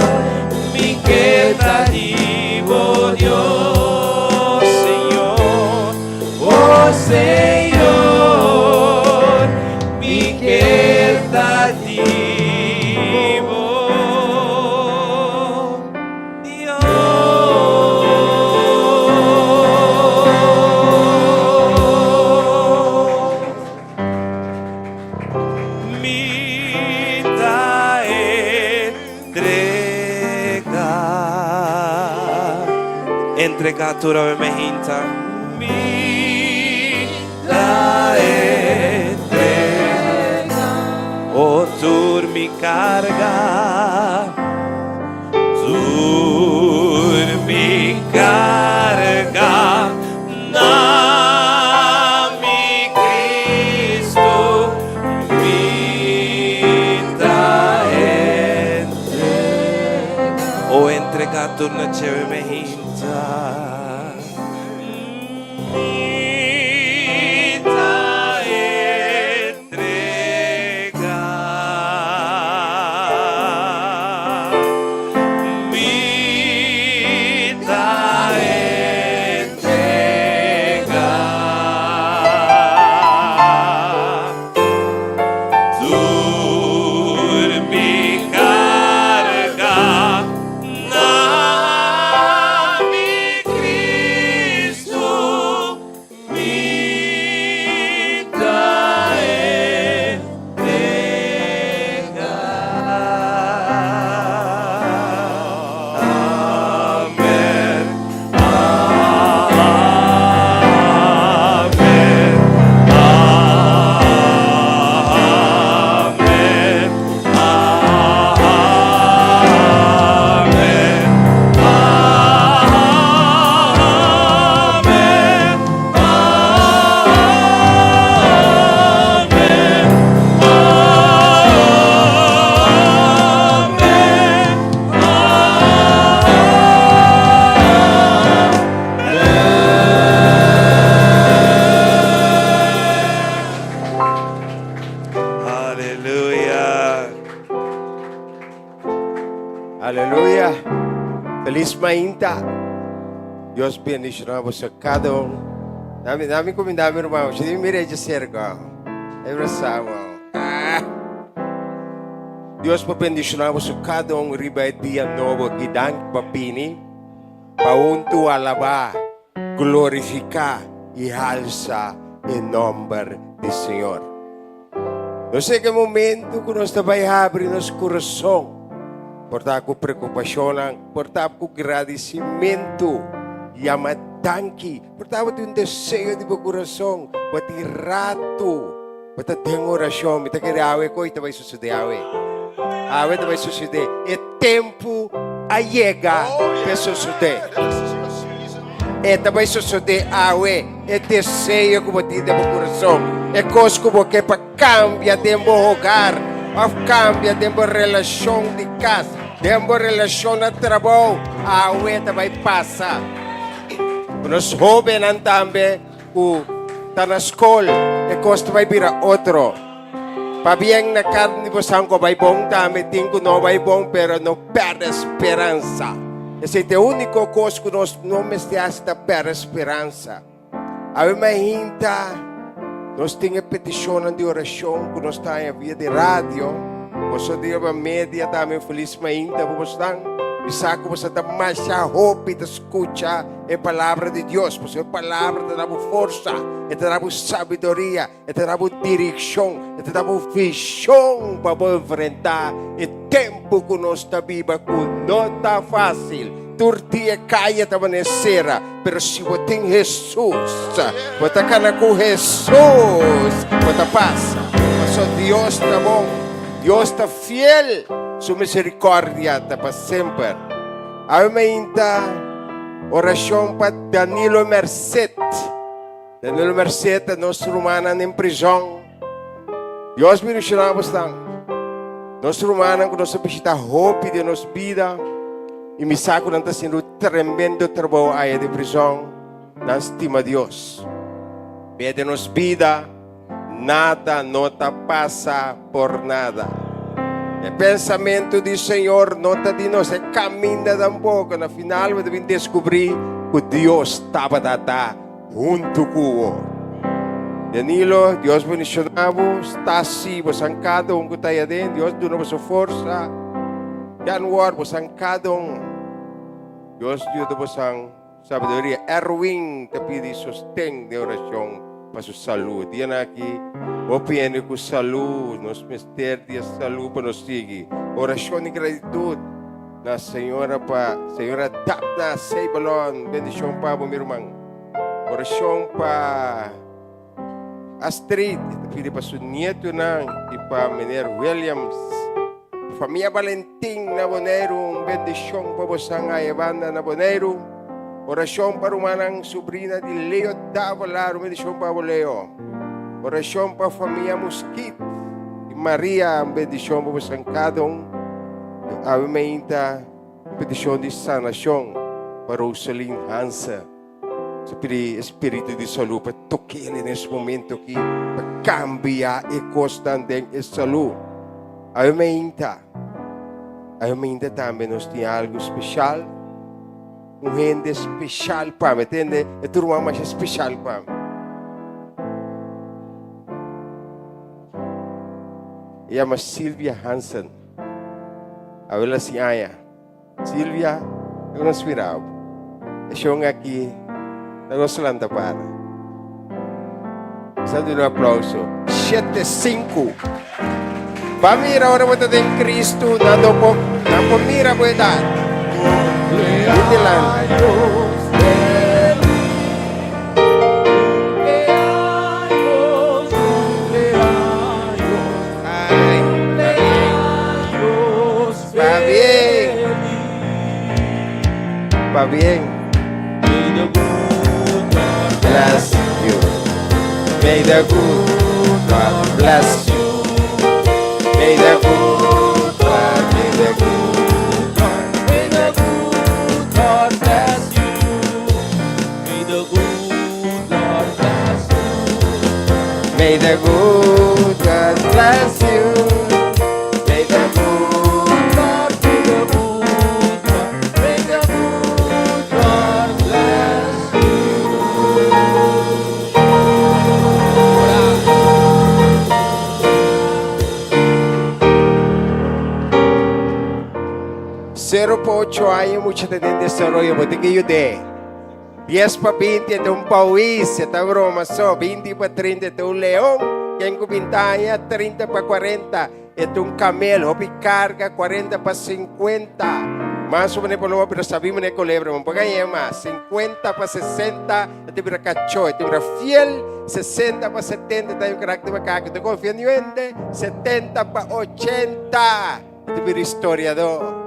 mi ke ta di bo Dios, Señor. O Señor, mi ke ta di bo Dios. Mi ta entregá. Entregá tur awe mainta. Mi ta entregá. O tur mi karga. Tur mi karga. Na mi Kristu. Mi ta entregá. O entregá tur na dje awe mainta. Mi ta entregá. Mi ta entregá. Tur mi karga na mi Kristu. mainta. Dios bendiciona boso cada un. Dami, dami cuminda mi hermano. Si mire de cerca. Abraçamos. Ah. Dios por bendiciona boso cada un riba e dia nobo aki. Danki pa bini. Pa huntu alaba, glorifica y halsa e nomber di Señor. Nos yega e momento ku nos ta bai habri nos kurason, por ta ku preokupashonnan, por ta ku gradisimentu, yama danki, por ta bo tin un deseo di bo kurason, bo tin ratu bo ta den orashon, mi ta kere awe koi ta bai sosode awe, awe ta bai sosode, e tempu a yega pa e sosode. E ta bai sosodé awe, e deseo ku bo tin den bo kurason, e kos ku bo ke pa kambia den bo hogar òf kambia den bo relashon di kas, den bo relashon na trabou, awe ta bai pasa. Ku nos hóbennan tambe ku ta na skol, e kos ta bai bira otro. Pabien na kada un di bosan ku a bai bon tambe tin ku no bai bon, pero no pèrdè speransa. Esei ta e úniko kos ku nos no mester hasi ta pèrdè speransa. Awe mainta nos tin e petishonnan di orashon ku nos ta haña via di radio. Boso di riba media tambe un felis mainta ku boso tan. Mi sa ku boso ta masha hopi ta skucha e palabra di Dios, pasobra e palabra ta da bo forsa, e ta da bo sabiduria. E ta da bo direkshon, e ta da bo vishon pa bo enfrentá e tempu ku nos ta biba ku no ta fásil. Tur dia kaya ta manera sera, pero si bo tin Hesus, bo ta kana ku Hesus, bo ta pasa. Pasobra Dios ta bon, Dios ta fiel, su miserikòrdia ta pa semper. Awe mainta orashon pa Danilo Merced. Danilo Merced ta nos rumannan den prizon. Dios bendiciona bosnan. Nos rumannan cu nos a bishita hopi den nos bida y mi sa cu nan ta haciendo tremendo trabou aya den prizon. Nan stima Dios. Bia den nos bida nada no ta pasa por nada. E pensamento di Señor no ta di nos, e caminda tampoco. Na final bo ta bin descubri cu Dios tabata ta. Huntu ku bo. Danilo, Dios bendiciona bo. Stasi, bosan kada un ku ta ei aden, Dios duna boso forsa. Janwar, bosan kada un. Dios yuda bosan sabiduria. Erwin ta pidi sosten den oracion pa su salud. Dianan aki hopi hende ku salud, nos mester di e salud pa nos sigui. Oracion di gratitud na señora pa señora Dapna Seibalon. Bendicion pa bo mi ruman. Oracion pa Astrid, e ta pidi pa su nietonan y pa meneer Williams. Famia Valentin na Boneiru, un bendicion pa bosan aya banda na Boneiru. Oracion pa rumannan sobrina di Leo Davolar, un bendicion pa bo Leo. Oracion pa famia Muskit y Maria, un bendicion pa bosan cada un. Awe mainta peticion di sanacion pa Roselyn Hanse. Nos a pidi e Spiritu di salú pa tok'el den es momento aki, pa cambia e cosnan den e salú. Awe mainta, awe mainta tambe nos tin algo special, un hende special pa mi, tende? E tur ruman masha special pa mi. E yama Sylvia Hansen. Awel a sin aña. Silvia, eu no spera bo. E shon aki ta nos lanta para. Sa duna un aplauso. Shete sinku. Ba mira ora bo ta den Cristo, nan no por, nan por mira bo edad. Bin dilanti. Ay, va bien. Va bien. Bless you. May the good God bless you. May the good God, may the good God, may the good God bless you. May the good God bless you. May the good God bless you. May the good God, may the good God, may the good pa 8 aña mucha ta den desaroyo, bo tin ke yud'é. 10 pa 20 e ta un pauis, e ta broma so. 20 pa 30 e ta un leon, ken ku 20 aña, 30 pa 40 e ta un kamel, hopi karga, 40 pa 50 mas o menos paloma, pero sabi manera kolebra, bo no por gañ'é mas. 50 pa 60 e ta bira kachó, e ta bira fiel, 60 pa 70 e ta haña un karakter makako, e ta konfia niun hende, 70 pa 80. E ta bira historiadó.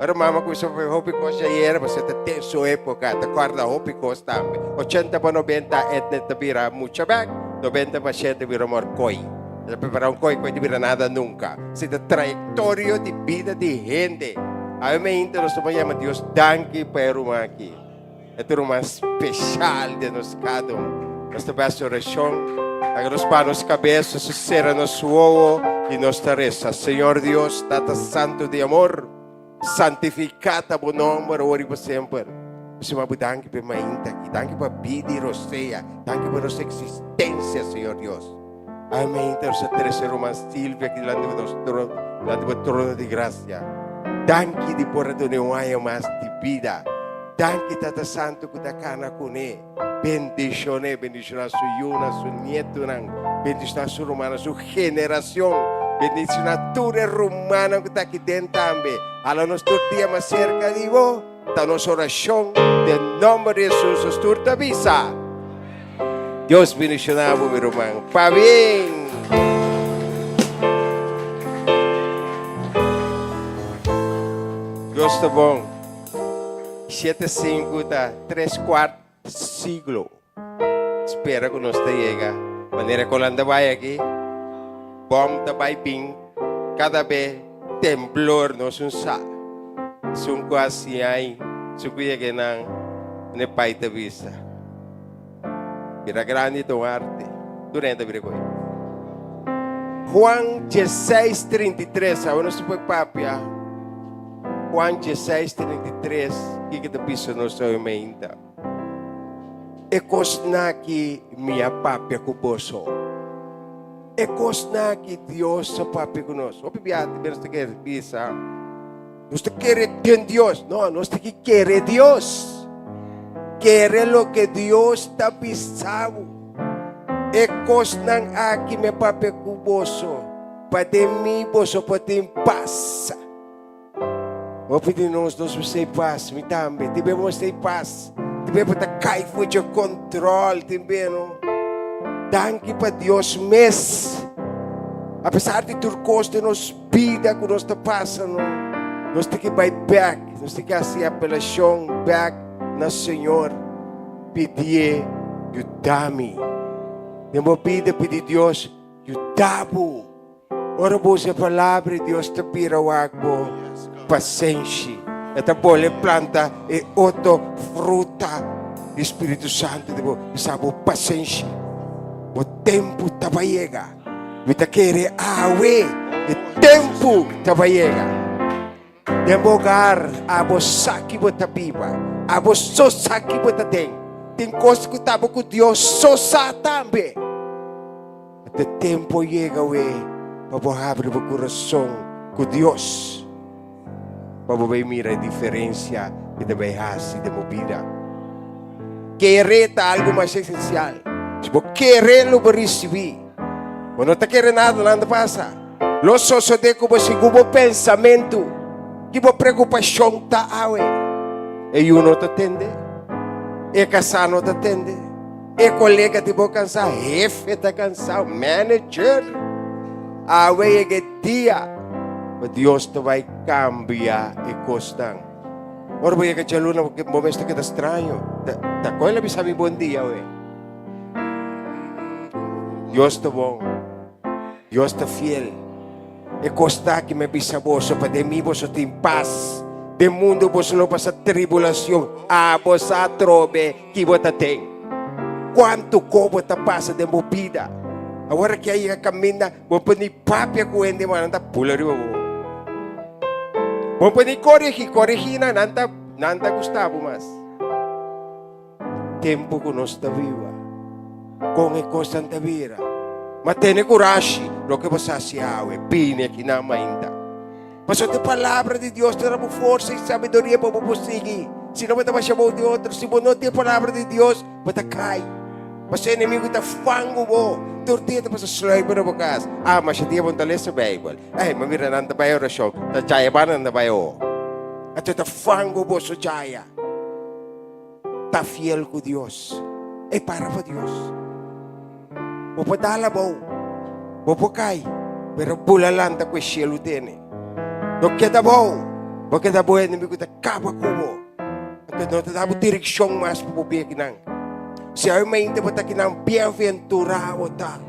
Ora mama kuminsá papia hopi kos dje ayera, pasobra ta den su époka, ta kòrda hopi kos tambe. Ochenta pa nobenta Edna ta bira mucha bèk, nobenta pa shen ta bira morkoi. E ta prepará un koi, koi ta bira nada nunka. Esei ta trayektorio di bida di hende. Awe meinta nos ta por yama Dios danki pa e ruman aki. E ta un ruman speshal den nos kada un. Nos ta bai hasi orashon. Laga nos baha nos kabes, nos ta sera nos wowo i nos ta resa. Señor Dios, Tata Santu di amor, santifiká ta bo nòmber awor i pa semper. Nos ta bo danki pa e mainta aki. Danki pa bida i rosea. Danki pa nos eksistensia, Señor Dios. Awe mainta nos ta trese ruman Silvia aki dilanti di nos trono, dilanti bo trono di grasia. Danki di por a duna un aña mas di bida. Danki Tata Santu ku ta kana kuné. Bendishoné, bendishoná su yunan, su nietunan, bendishoná su rumannan, su generashon. Bendishoná tur e rumannan ku ta aki den tambe. Hala nos tur dia mas serka di bo. Ta nos orashon den nòmber di Hesus nos tur ta bisa. Dios bendishoná bo mi ruman. Pabien! Dios ta bon. Shete sinku ta tres kuart siglo. Spera ku nos ta yega. Manera ku nan ta bai aki, bòm ta bai bin kada be temblor nos un sa. Esun ku a siña ai, esun ku yega einan, ne pai ta bisa. Bira grandi ta un arte. Tur hende ta bira koe. Juan dieseis 33, awe nos ta por papia. Juan dieseis 33, kiko ta bisa nos awe meinta? E kosnan aki mi a papia ku boso. E kosnan aki Dios a papia ku nos. Hopi biaha tambe nos ta kere bisa, nos ta kere den Dios. No, nos ta ki kere Dios. Kere loke Dios ta bisa bo. E kosnan aki mi a papia ku boso, pa den mi boso por tin pas. Hopi di nos, nos mester e pas, mi tambe. Tin be bo mester e pas. Tin be bo ta kai for dje control, tin be no. Danki pa Dios mes. Apesar di tur kos den nos bida ku nos ta pasa, no, nos tin ki bai bek, nos tin ki hasi apelashon bek na Señor, pidié yuda mi. Den bo bida pidi Dios yuda bo. Ora bo usa e palabra di Dios ta bira wak bo pasenshi. E ta bole planta e otro fruta di Spiritu Santu di bo. Bisa bo pasenshi. Bo tempu ta bai yega. Mi ta kere awe e tempu ta bai yega. Den bo hogar abo sa ki bo ta biba. Abo so sa ki bo ta den. Tin kos ku ta bo ku Dios so sa tambe. Te tempo yega we pa bo habri bo kurason ku Dios pa bo bay mira e diferencia ke ta bay hasi den bo bida. Kere ta algo mas esencial. Si bo kere lo bo ricibi. Bo no ta kere nada nan ta pasa. Lo sosode ku bo segun bo pensamentu. Ki bo preokupashon ta awe? E yu no ta tende. E kasá no ta tende. E kolega di bo kansá, hefe ta kansá, manager. Awe yega e dia ku Dios ta bai kambia e kosnan. Ora bo yega djaluna bo mes ta keda straño. Ta kon el a bisa mi bon dia awe? Dios ta bon. Dios ta fiel. E kos ta ki mi a bisa boso, pa den mi boso tin pas. Den mundu boso lo pasa tribulacion. Abo sa atrobe ki bo ta den. Cuantu ko bo ta pasa den bo bida. Awor aki a yega caminda, bo por ni papia cu hende, ma nan ta pula riba bo. Bo por ni coregi, coregi nan, nan ta, nan ta gusta bo mas. Tempu ku nos ta biba, kon e kosnan ta bira. Ma tene kurashi, loke bo sa hasi awe, bini aki nan mainta. Pasobra e palabra di Dios ta duna bo forsa i sabiduria pa bo por sigui. Si no bo ta basha bou di otro. Si bo no tin e palabra di Dios, bo ta kai. Pasobra e enemigu ta fangu bo. Tur dia ta pasa sluiper na bo kas. Ah, masha dia bo no ta lesa Beibel. Ey, ma mira nan ta bai orashon. Ta chaya banda nan ta bai awo. Anto e ta fangu bo so chaya. Ta fiel ku Dios. Ey, para pa Dios. Bo por dal abou, bo por kai, pero bula lanta ku e shelu tene. No keda abou, bo keda abou e enemigu ta kaba ku bo. Anto no ta da bo direkshon mas pa bo bin akinan. Si awe mainta bo ta akinan, bienventurá bo ta.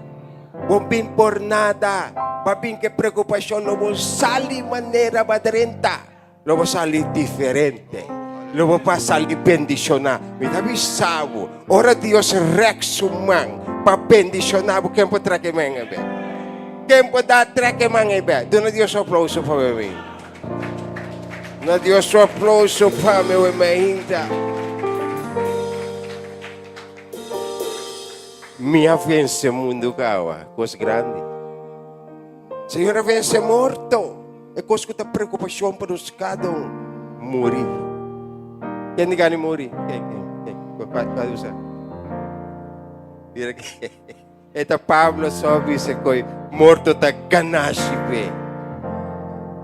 Bo bin por nada, ba bin ku e preokupashon, lo bo sali manera ba drenta. Lo bo sali diferente. Lo bo pa sali bendishoná. Mi ta bisa bo, ora Dios rèk su man pa bendishoná bo, ken por trèk e man ei bèk? Ken por da trèk e man ei bèk? Duna Dios un aplouso pa mi. Duna Dios un aplouso pa mi, we mainta. Mi a vense mundu kawa, kos grandi. Señor a vense morto. E kos ku ta preokupashon pa nos kada un, muri. Ken di gana muri? Ken, ken, ken? Kua, kua di usa? Mira ki. E ta Pablo so bisa koi morto ta ganashi p'e.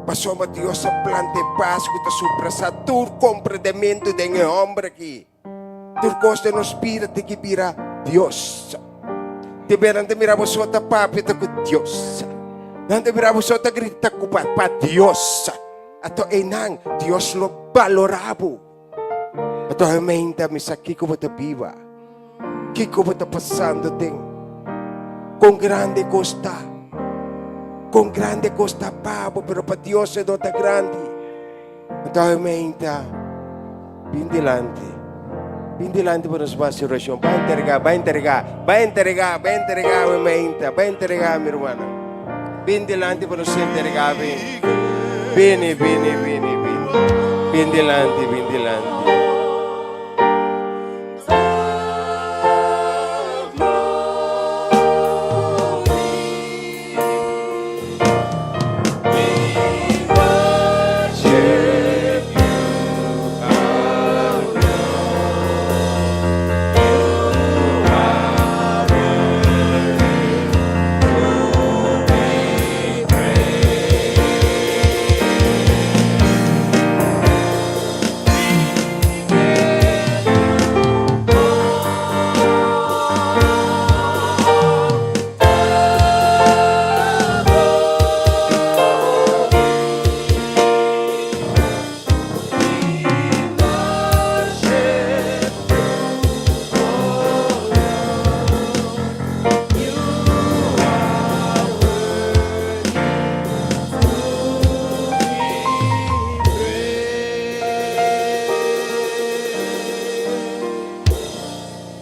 Pasobra Dios a planta e pas ku ta suprasá tur komprendementu den e hòmber aki. Tur kos den nos bida tin ki bira Dios. Tin bes nan ta mira bo so ta papia ta ku Dios. Nan ta mira bo so ta grita ku pa, pa Dios. Ato einan Dios lo balora bo. Ato gemeente mi sa kiko bo ta biba. Kiko bo ta pasando den. Kon grande kos ta. Kon grande kos ta pa bo, pero pa Dios e no ta grandi. Anto gemeente Bin dilanti. Bin dilanti pa nos basi orashon. Bai entregá, bai entregá, bai entregá, bai entregá, mi mainta, bai entregá, mi hermana. Bin dilanti pa nos entregá, bin. Bini, bini, bini, bini. Bin dilanti, bin dilanti.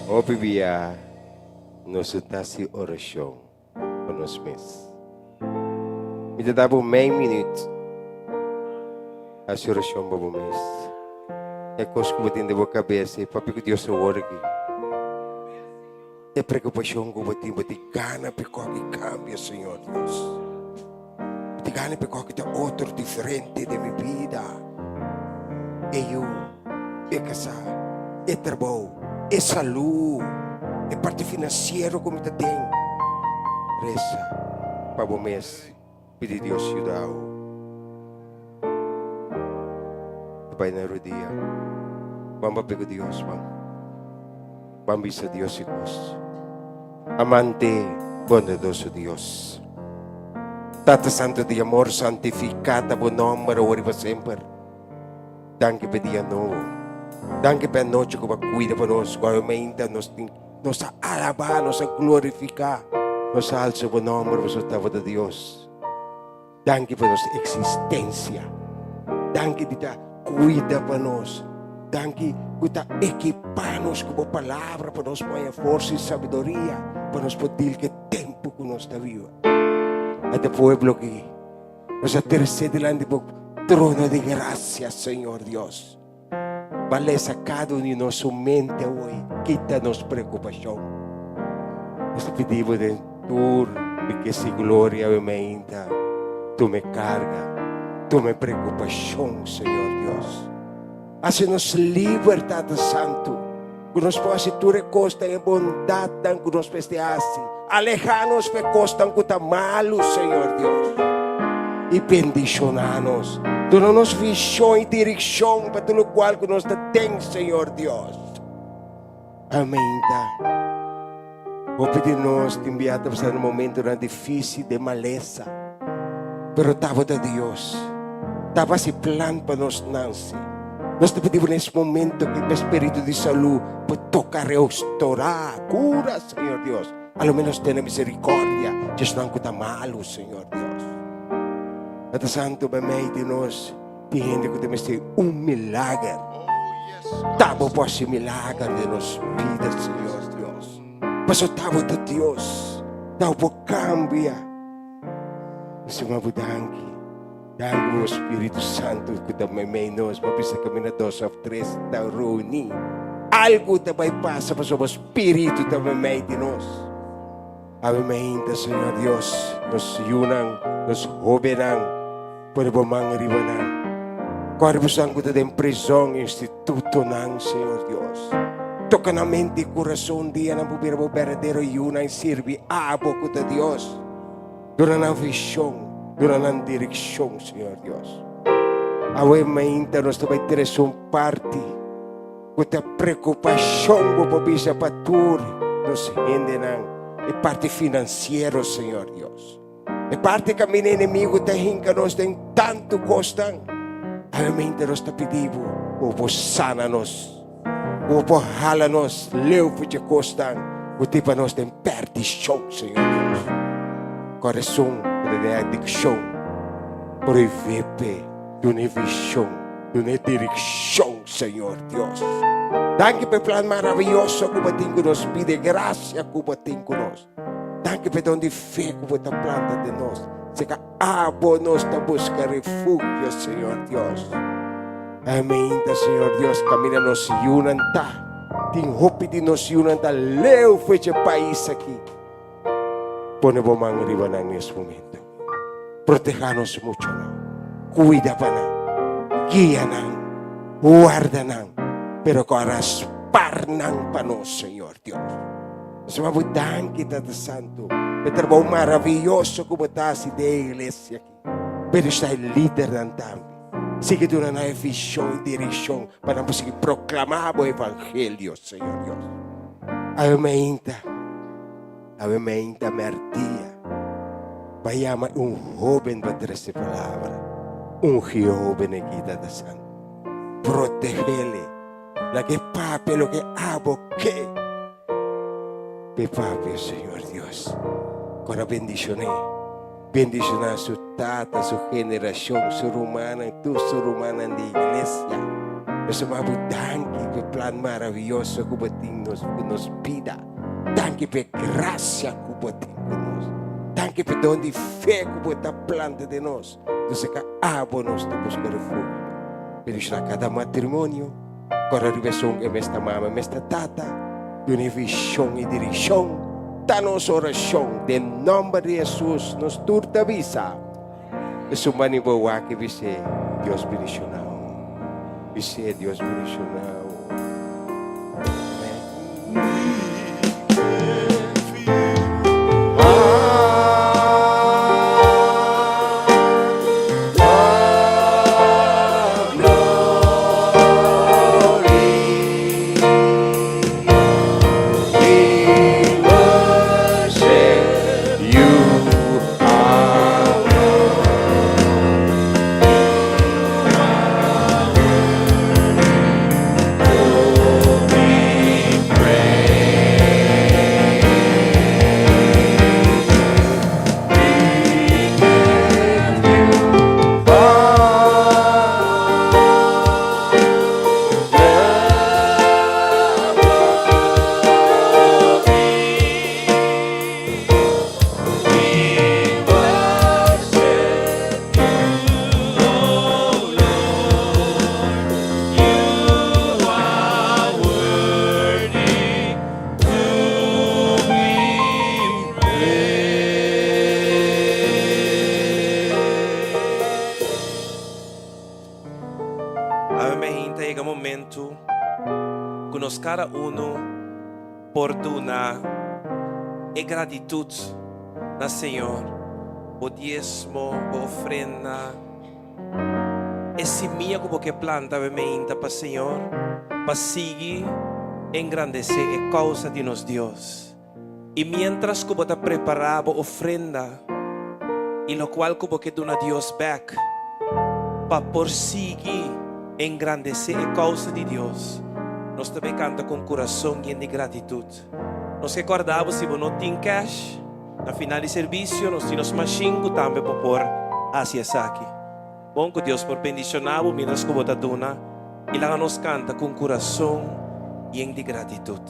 Hopi bia nos ta hasi orashon pa nos mes. Mi ta da bo mei minüt hasi orashon pa bo mes. E kos ku bo tin den bo kabesa i papia ku Dios awor aki. E preokupashon ku bo tin, bo tin gana pa e koki kambia, Señor Dios. Bo tin gana pa e koki ta otro diferente den mi bida. E yu, e kasá, e trabou, e salú, e parti finansiero ku mi ta den. Resa pa bo mes, pidi Dios yuda bo. Ta bai na rodia. Ban papia ku Dios, ban. Ban bisa Dios i kos. Amante, bondadoso Dios. Tata Santo di amor, santifiká ta bo nòmber awor i pa semper. Danki pa e dia nobo. Danki pa e anochi ku bo a kuida pa nos, ku awe mainta nos tin, nos a alabá, nos a glorifiká, nos a alsa bo nòmber pasobra tabata Dios. Danki pa nos eksistensia. Danki di ta kuida pa nos. Danki ku ta ekipá nos ku bo palabra pa nos por haña forsa i sabiduria pa nos por dil ku e tempu ku nos ta biba. Ata pueblo aki nos a trese dilanti bo trono di grasia, Señor Dios. Ba lesa kada un di nos su mente awoy, kita nos preokupashon. Nos ta pidi bo den tur rikesa i gloria awe mainta, tuma e karga. Tuma e preokupashon, Señor Dios. Hasi nos liber, Tata Santu, ku nos por hasi tur e kosnan, e bondatnan ku nos mester hasi. Alehá nos pa e kosnan ku ta malu, Señor Dios, i bendishoná nos. Duna nos vishon i direkshon pa tur lokual ku nos ta den, Señor Dios. Amén. Ta hopi di nos tin bia ta pasa den momentonan difícil den malesa, pero tabata Dios taba hasi plan pa nos nansi. Nos ta pidi bo na es momento ku e spiritu di salú por toka, reostorá, kura, Señor Dios. A lo menos tene misericordia di esnan ku ta malu, Señor Dios. Tata Santu, meimei di nos tin hende ku ta mester un milager. Ta bo por hasi milager den nos bida, Señor Dios. Pasobra ta bo ta Dios. Ta bo por cambia. Nos ta bo danki. Danki bo Spiritu Santu ku ta meimei nos. Bo bisa kaminda dos of tres ta reuní. Algu ta bai pasa pasobra bo Spiritu ta meimei di nos. Awe mainta, Señor Dios, nos yunan, nos hóbennan, pone bo man riba nan. Kòrda bosonan ku ta den prizòn, institutonan, Señor Dios. Toka nan mente i kurason dia nan por bira bo berdadero yunan i sirbi abo ku ta Dios. Duna nan vishon, duna nan direkshon, Señor Dios. Awe mainta nos ta bai trese un parti. Ku ta preokupashon bo por bisa pa tur nos hendenan e parti finansiero, Señor Dios. E parti kaminda enemigu ta hinka nos den tantu kosnan. Awemente nos ta pidi bo, bo por sana nos, bo por hala nos leu for dje kosnan ku tin pa nos den pèrdishon, Señor Dios. Kòrason ku ta den adikshon, prohibí p'e duna e vishon. Duna e direkshon, Señor Dios. Danki pa e plan maraviyoso ku bo tin ku nos. Pidi e grasia ku bo tin ku nos. Danki pa e don di fe ku bo ta planta den nos. Seka abo nos ta buska refugio, Señor Dios. Ameinta, Señor Dios, kaminda nos yunan ta. Tin hopi di nos yunan ta leu for dje pais aki. Pone bo man riba nan nes momento. Proteha nos muchanan. Cuida pa nan. Guia nan. Warda nan. Pero cu a raspar nan pa nos, Señor Dios. Nos ama bo danki, Tata Santo, pa e trabou maraviyoso cu bo ta haci den e iglesia aki. Pero esta e lidernan tambe. Sigui duna nan e vision y direccion pa nan por sigui proclama bo evangelio, Señor Dios. Awe mainta, awe mainta merdia, pa yama un hoben pa trece palabra. Ungi e hoben aki, Tata Santo. Protegele. Laga e papia loke abo ke. P'e papia, Señor Dios. Kora bendicion'é. Bendishoná su tata, su generashon, su rumannan, tur su rumannan di iglesia. Nos ta bo danki pa e plan maravioso ku bo tin nos ku nos bida. Danki pa e grasia ku bo tin ku nos. Danki pa e don di fe ku bo ta planta den nos. Nos ta ka abo nos ta buska refugio. Bendishoná kada matrimonio. Kòrda riba esun e mes ta mama, e mes ta tata. Duna e vishon i direkshon. Ta nos orashon den nòmber di Hesus nos tur ta bisa. Esun bani bo wak i bis'é, Dios bendishonau. Bis'é, Dios bendishonau. Amèn. kada unu por duna e gratitut na Señor, bo diesmo, bo ofrenda, e simia ku bo ke planta awe meinta pa Señor, pa sigui engrandesé e kousa di nos Dios. I miéntras ku bo ta prepará bo ofrenda i lokual ku bo ke duna Dios bèk pa por sigui engrandesé e kousa di Dios, nos ta bay kanta ku un kurason yen di gratitut. Nos ke kòrda bo si bo no tin kèsh, na final di servisio nos tin nos mashin ku tambe bo por hasi esaki. Bon ku Dios por bendishoná bo miéntras ku bo ta duna i laga nos kanta ku un kurason yen di gratitut.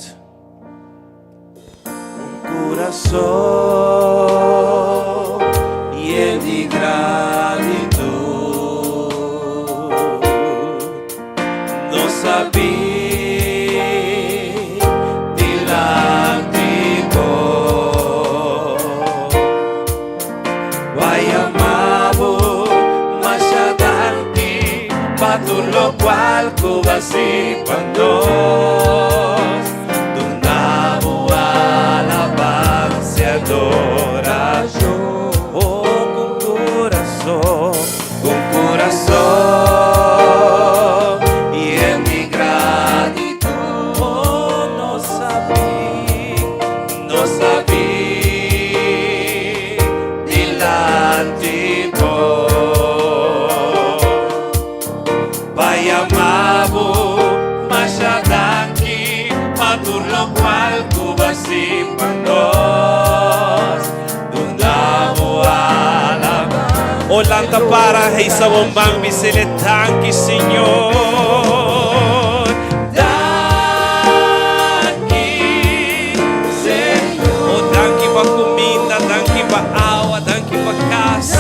Un kurason yen di gratitut Nos a bin dilanti bo Pa yama bo masha danki pa tur lokual ku bo a hasi pa nos. Duna bo alabansa y adoracion. Oh, cu curason, cu curason yen di gratitud. Oh, nos a bin, nos a bin dilanti bo. Pa yama bo masha danki pa tur lokual ku bo a hasi pa nos. Duna bo alabansa. O lanta para heisa bo man bisele danki Señor. Danki Señor. O danki pa kuminda, danki pa awa, danki pa kas,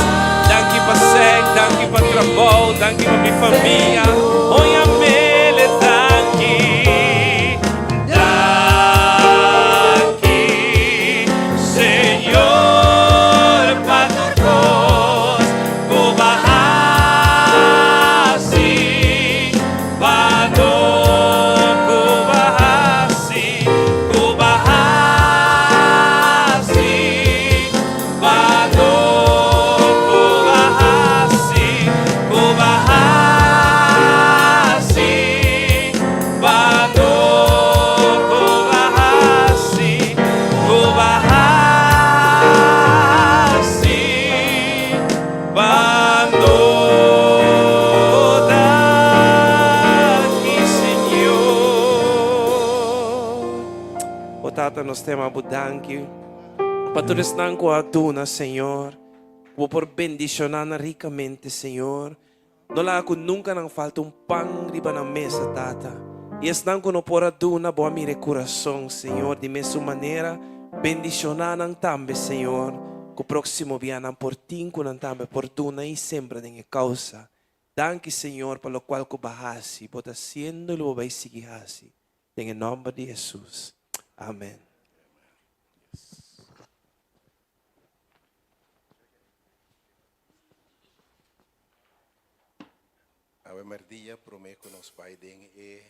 danki pa sèk, danki pa trabou. Danki pa mi famia, hoy a mele danki. Danki, Señor, pa tur kos ku bo a hasi pa nos, ku bo a hasi, ku bo a hasi. Pa nos ku a hasi, ku a hasi. Pa nos ku a hasi, ku a hasi. Pa nos danki Señor. O Tata nos ta yama bo danki. Pa tur esnan ku a duna, Señor, ku bo por bendishoná nan rikamente, Señor. No laga ku nunka nan falta un pan riba nan mesa, Tata. I esnan ku no por a duna, bo a mira e kurason, Señor. Di mesun manera, bendishoná nan tambe, Señor, ku próksimo bia nan por tin ku nan tambe por duna i sembra den e kousa. Danki, Señor, pa lokual ku bo a hasi, bo ta hasiendo i lo bo bai sigui hasi. Den e nòmber di Hesus. Amen. Awe merdia prome ku nos bai den e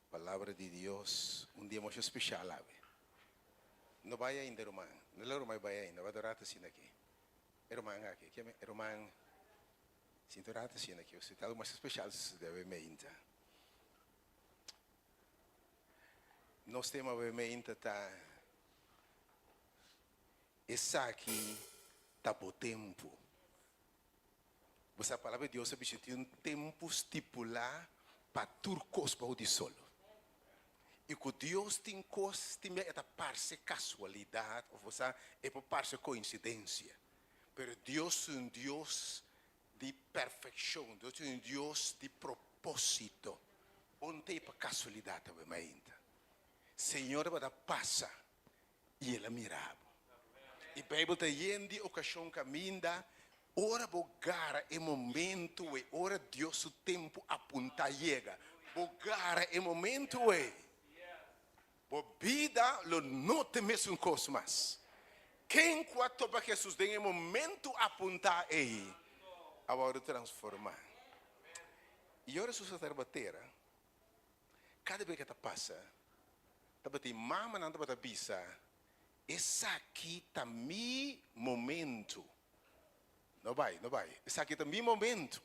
Palabra di Dios, un dia masha speshal awe. No bai ainda ruman, no la ruman bai ainda, bai dora ta asina aki. E ruman aki, ke e ruman sinta un rato asina aki, pasobra ta algu masha speshal sucede awe meinta. Nos tema awe meinta ta Esaki ta bo tempu. Bo sa palabra di Dios a bisa tin un tempu stipulá pa tur kos bou di sol. I ku Dios tin kos tin bia e ta parse kasualidat òf bo sa e por parse koinsidensia. Pero Dios ta un Dios di perfekshon, Dios ta un Dios di propósito. Bo no ta ei pa kasualidat awe mainta. Señor tabata pasa i el a mira bo. I Beibel ta yen di okashon kaminda ora bo gara e momentu ei, ora Dios su tempu apuntá yega, bo gara e momentu ei, bo bida lo no ta e mesun kos mas. Ken ku a topa Hesus den e momentu apuntá ei a wòrdu transformá. I ora Hesus a ta riba tera. Kada bes ku ta pasa, tabatin mamanan tabata bisa, Esaki ta mi momentu. No bai, no bai. Esaki ta mi momentu.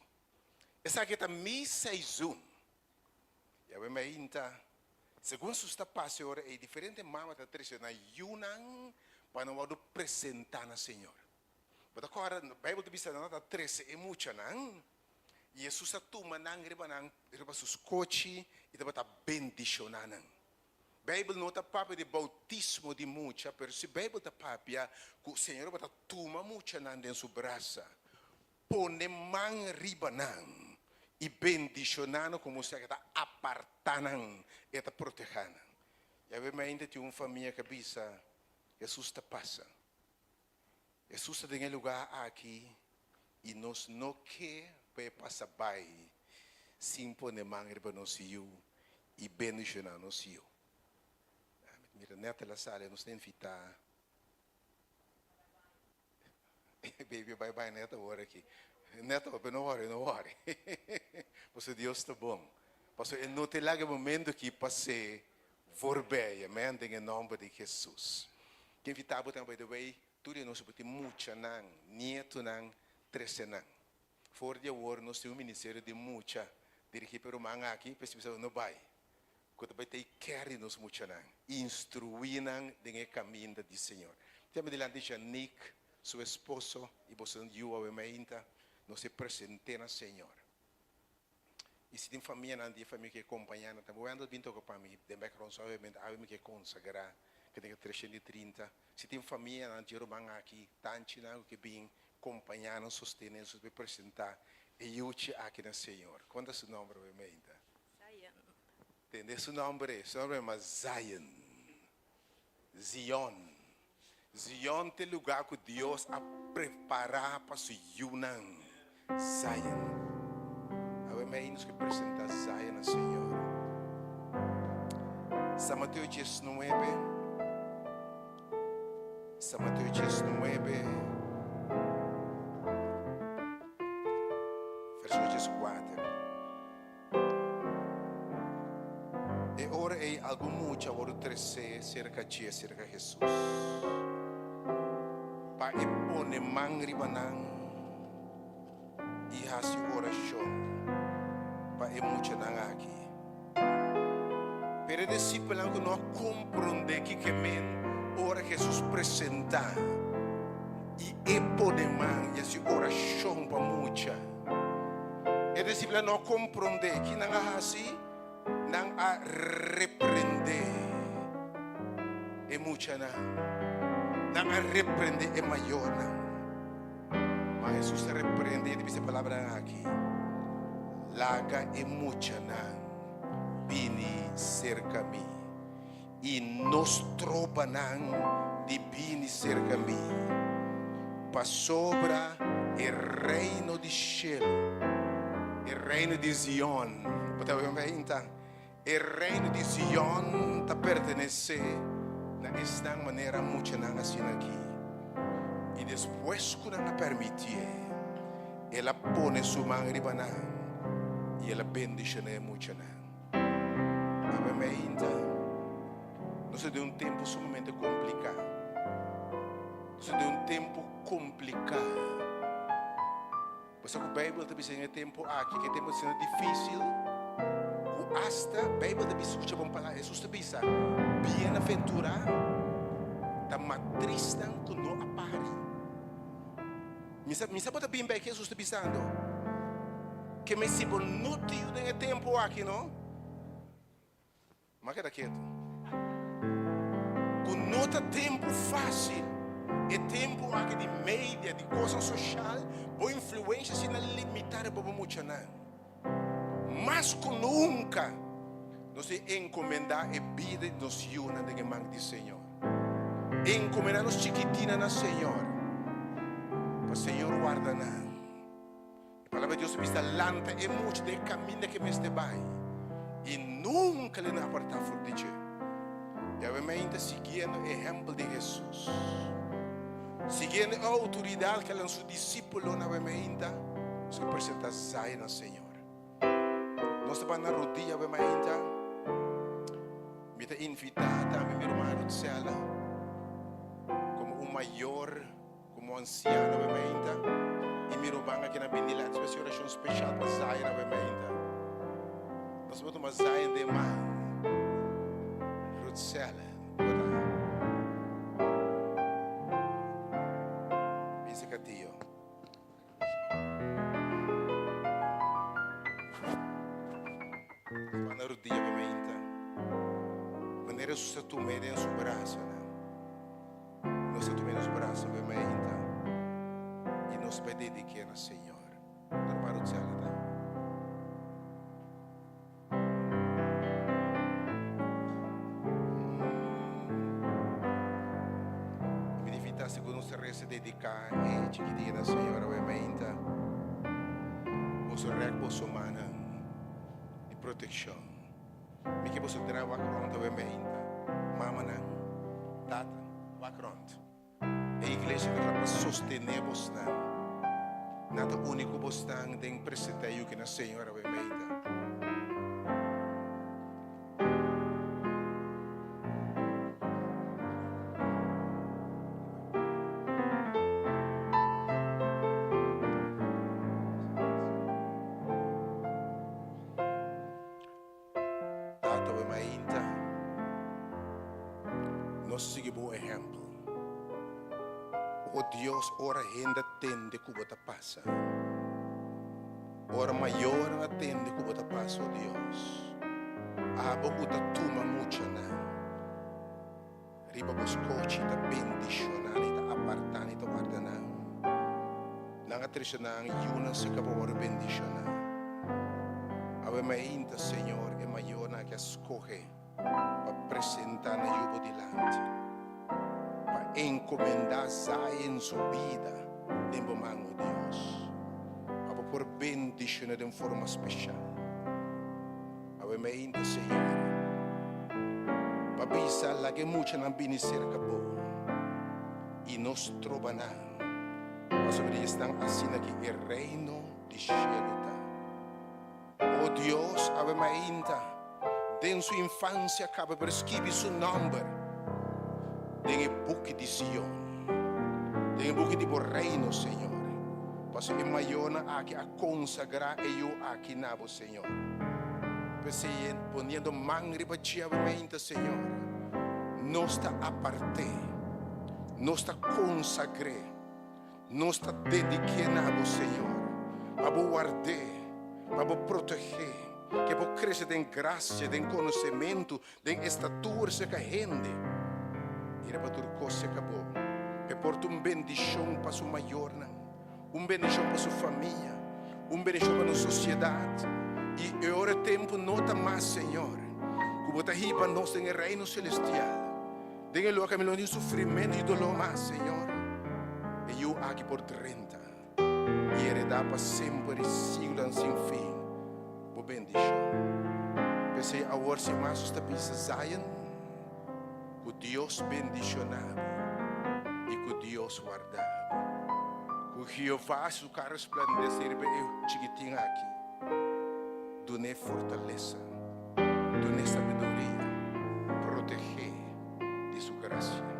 Esaki ta mi seizun. Yahweh mainta, segun su sta pasa e ora ei, diferente mama ta trese nan yunan pa nan wòrdu presentá na Señor. Bo ta kòrda, Beibel ta bisa nan ta trese e muchanan, i Hesus a tuma nan riba nan riba su skochi i tabata bendishoná nan. Beibel no ta papia di boutismo di mucha, pero si Beibel ta papia ku Señor tabata tuma muchanan den su brasa, pone man riba nan i bendishoná nan komo si e ta apartá nan, e ta protehá nan. Yahweh mainta tin un famia ku a bisa, Hesus ta pasa. Hesus ta den e lugá aki i nos no ke pa e pasa bai sin pone man riba nos yu i bendishoná nos yu. Mira, nèt el a sali, nos ta invitá Baby bai bai nèt awor aki. Nèt awor, pero no wòri, no wòri. Pasobra Dios ta bon. Pasobra e no ta laga e momento aki pas'é Voorbij, amen, den e nomber di Jesus. Ke invita bo tambe, by the way, tur di nos bo tin muchanan, nietonan, trece nan. For di awor nos tin un ministerio di mucha dirigi pa e ruman aki, p'esei bisa no bay, cu ta bay take care di nos muchanan, instrui nan den e caminda di Señor. Tin dilanti Janique, su esposo, y boso yu awe mainta, nos e presente na Señor. I si tin famianan di e famia ke kompañá nan tambe. Wendell bin toka pa mi den background suavemente. Awe mi ke konsagrá ke den e 330. Si tin famianan di e ruman aki, tanchinan ku ke bin kompañá nan, sostené nos pa presentá e yuchi aki na Señor. Kon ta su nòmber awe meinta? Zion. Tende su nòmber ei. Su nòmber yama Zion. Zion. Zion ta e lugá ku Dios a prepará pa su yunan. Zion. Awe mei nos ke presentá Zion na Señor. San Mateo 19. San Mateo 19. Verso 14. E ora ei algun mucha a wòrdu tresé serka dje, serka Hesus, pa e pone man riba nan i hasi orashon pa e muchanan aki. Pero e disipelnan ku no a komprondé kiko e men ora Hesus presentá i e pone man i hasi orashon pa mucha. E disipelnan no a komprondé ki nan a hasi, nan a reprendé e muchanan, nan a reprendé e mayornan. Ma Hesus a reprendé i a bisa e palabranan aki, Laga e muchanan bini serka mi, i no stroba nan di bini serka mi, pasobra e reino di shelu, e reino di Zion, bo ta wak ainda? E reino di Zion ta pertenesé na esnan manera muchanan asina aki. I despues ku nan a permitié, el a pone su man riba nan i el a bendishoná e muchanan. Awe mainta nos ta den un tempu sumamente kompliká. Nos ta den un tempu kompliká. Bo sa ku Beibel ta bisa den e tempu aki, ku e tempu ta siendo difísil, ku asta Beibel ta bisa, skucha bon palabra, Hesus ta bisa, Bienaventurá ta matrisnan ku no a pari. Mi sa, mi sa bo ta bin bek Hesus ta bisando, ke mi si bo no ta yuda den e tempu aki no, m'a keda ketu. Ku no ta tempu fásil, e tempu aki di media, di kosnan soshal, bo influensha asina limitá riba bo muchanan. Mas ku nunka nos tin enkomendá e bida di nos yunan den e man di Señor. Enkomendá nos chikitinnan na Señor, pa Señor warda nan. E Palabra di Dios ta bisa, Lanta e mucha den e kaminda ku e mester bai, i nunka lo e no apartá for di dje. Yahweh mainta siguiendo e ehèmpel di Hesus, siguiendo e outoridat ku el a su disípulonan, Yahweh mainta nos ke presentá Zaya na Señor. Nos ta ban na rudia, Yahweh mainta. Mi ta invitá tambe mi ruman Rutsella komo un mayor, komo ansiano awe meinta i mi ruman aki na bini lati hasi orashon speshal pa Zion awe meinta. Nos por tuma Zion den man. Rutsella, bo ta bisa Katillo. Nos banda rudia pa meinta. Manera Jesus a tum'é den su brasanan, nos ta tum'é nos brasa pa meinta i nos bai dedik'é na Señor. Normal Rutsela ta. Mi ta invitá segun nos ta resa dediká e chikitin na Señor awe meinta. Boso rèk boso mannan di protekshon. Mi ke boso dra wak rònt awe meinta. Mamanan, tata, wak rònt. E iglesia ta kla pa sostené bosnan. Nan ta uni ku bosnan den presentá e yuki na Señor awe meita. Tata we mainta, nos sigui bo ehempel. O Dios, ora hende a tende ku bo ta pasa, ora mayornan a tende ku bo ta pasa, o Dios, abo ku ta tuma muchanan riba bo skochi ta bendishoná nan i ta apartá nan i ta warda nan. Nan a trese nan yunan serka bo wòrdu bendishoná. Awe mainta, Señor, e mayornan aki a skohe pa presentá nan yu bo dilanti, pa enkomendá Zion su bida den bo man, o Dios, pa bo por bendishoná den forma speshal. Awe mainta, Señor, pa bisa laga e muchanan bini serka bo i no stroba nan. Pasobra di esnan asina ki e reino di shelu ta. O Dios, awe mainta, den su infansia kaba por skibi su nòmber den e buki di Sion, den e buki di bo reino, Señor, pasobra e mayornan aki a konsagrá e yu aki na bo, Señor. P'esei, poniendo man riba dje awe mainta, Señor, nos ta apart'é. Nos ta konsagr'é, nos ta dedik'é na bo, Señor, pa bo ward'é, pa bo proteg'é, ke bo krese den grasia, den konosementu, den estatura serka hende i riba tur kos serka bo, p'e por ta un bendishon pa su mayornan, un bendishon pa su famia, un bendishon pa nos sosiedat. I e ora e tempu no ta mas, Señor, ku bo ta hiba nos den e Reino Selestial. Den e loke mi lo tin sufrimentu i doló mas, Señor, e yu aki por drenta i heredá pa semper i siglonan sin fin Bo bendishon. P'esei awor si mas nos ta bisa Zion, ku Dios bendishoná bo i ku Dios warda bo. Ku Jehová su kara resplandesé riba e chikitin aki, dun'é fortalesa. Dun'é sabiduria, proteg'é di su grasia.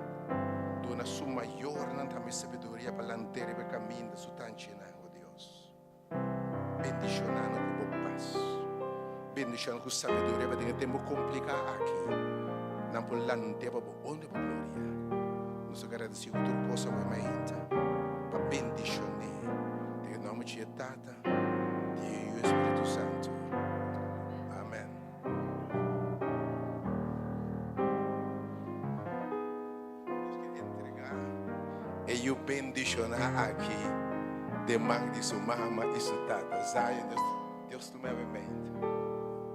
Duna su mayornan tambe sabiduria pa lant'é riba e kaminda su tanchinan, o Dios. Bendishoná nan ku bo pas. Bendishoná nan ku sabiduria pa den e tempu kompliká aki nan por lant'é pa bo honra i bo gloria. Nos ta gradisí ku tur kos awe mainta pa bendishon'é den e nòmber di e Tata, di e Yu i Spiritu Santu. Amen. Nos ke entregá e yu bendishoná aki den man di su mama i su tata. Zion, Dios, Dios tuma e mente.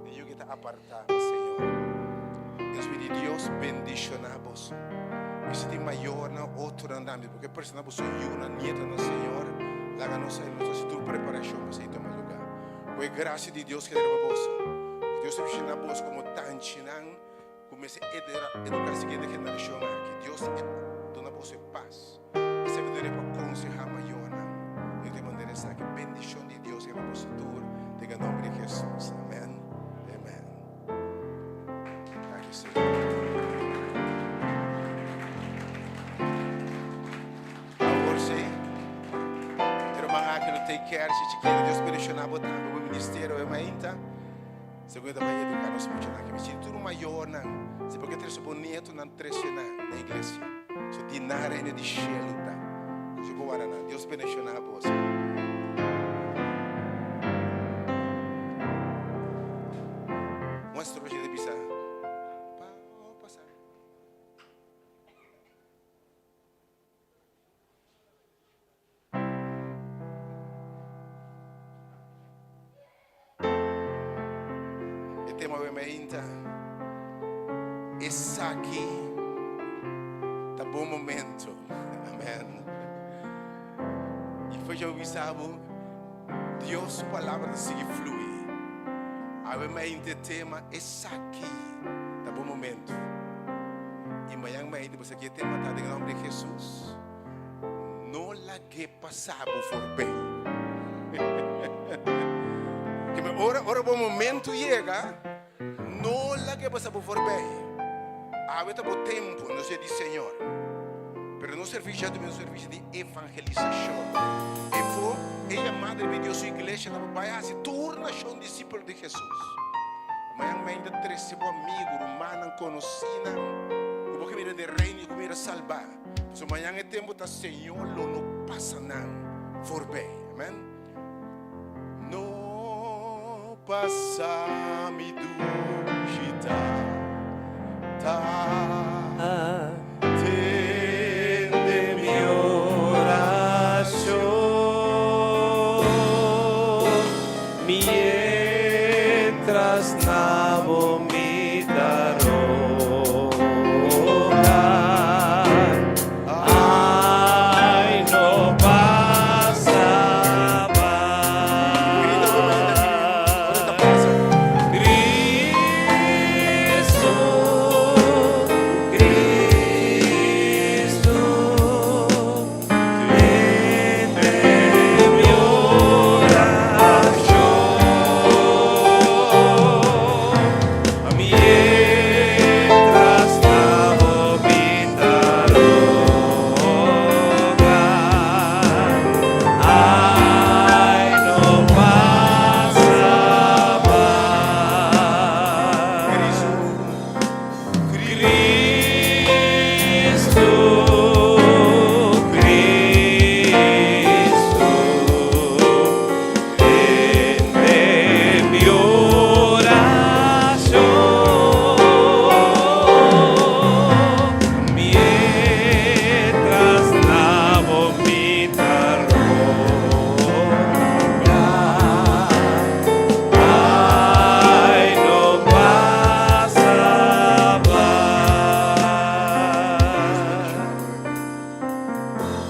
E yu ke ta apartá pa Señor. Nos pidi Dios bendishoná boso. I si tin mayornan, otronan tambe, bo ke presentá boso yunan, nietonan, Señor, laga nos sa i nos hasi tur preparashon pa esei tuma lugá. Ku e grasia di Dios keda riba boso. Ku Dios ta bishitá boso komo tanchinan ku mester eduká siguiente generashon aki. Dios ta duna boso e pas, e sabiduria pa konsehá mayornan. I di manera esaki bendishon di Dios riba boso tur den e nòmber di Hesus. Amèn. Amèn. Danki Señor. Take care si chikito. Dios bendiciona bo tambe, bo ministerio e mainta. Segun ta bai educa nos muchanan aki. Mi sinti tur mayornan, si bo ke trece bo nietonan, trece nan na iglesia. So di nan reino di shelu ta. Dios bo wara nan. Dios bendiciona boso. Un estrofe ta bisa, Pa pasa. E tema awe mainta, Esaki ta bo momento. Amen. I for jou bisa bo, Dios su palabra ta sigui flui. Awe mainta e tema, Esaki ta bo momento. I mañan mainta bo sa ki e tema ta den nomber di Jesus. No lag'é pasa bo forbei. Keme ora ora bo momento yega, no lag'é pasa bo forbei. Awe ta bo tempu, nos di Señor. Pero nos servisio ta un servisio di evangelisashon. E fo e yamada riba Dios su iglesia ta pa bai hasi tur nashon disipel di Jesus. Mañan mainta trese bo amigu, rumannan, konosínan ku bo ke mira den reino i ku mira salbá. Pasobra mañan e tempu ta Señor lo no pasa nan voorbij. Amen. No pasa mi dushi tata. Tende mi oracion. Mientras na bo mi ta roga. Ai, no pasa Grita bai. ku mente ora ta pasa. Cristo, Cristo, tende mi oracion. Mientras na bo mi ta roga. Ai, no pasa bai. Cristo. Cristo, Cristo, tende mi oracion. Mientras na bo mi ta roga. Ai, no pasa bai.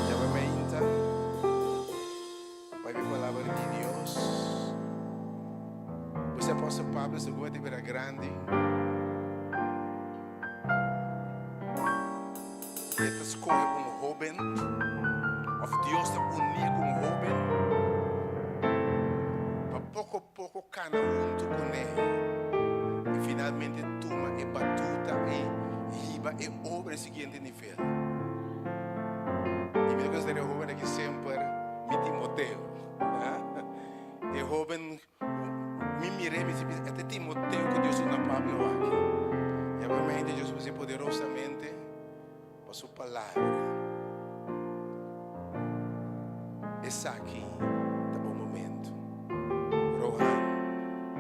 Awe mainta, bai mi palabra di Dios. Pues apóstol Pablo segun e bira grandi, e ta scoge un hoben, of Dios ta unie cu un hoben, pa poco poco cana hunto cune y finalmente tuma e batuta y hiba e obra e siguiente nivel. Y mi ta considera e hoben aki semper mi Timoteo. E hoben Mi mir'é, mi si bisa, e ta Timoteo ku Dios usa Pablo aki. I obviamente Dios us'é poderosamente pa su palabra. Esaki ta bo momento. Rohan,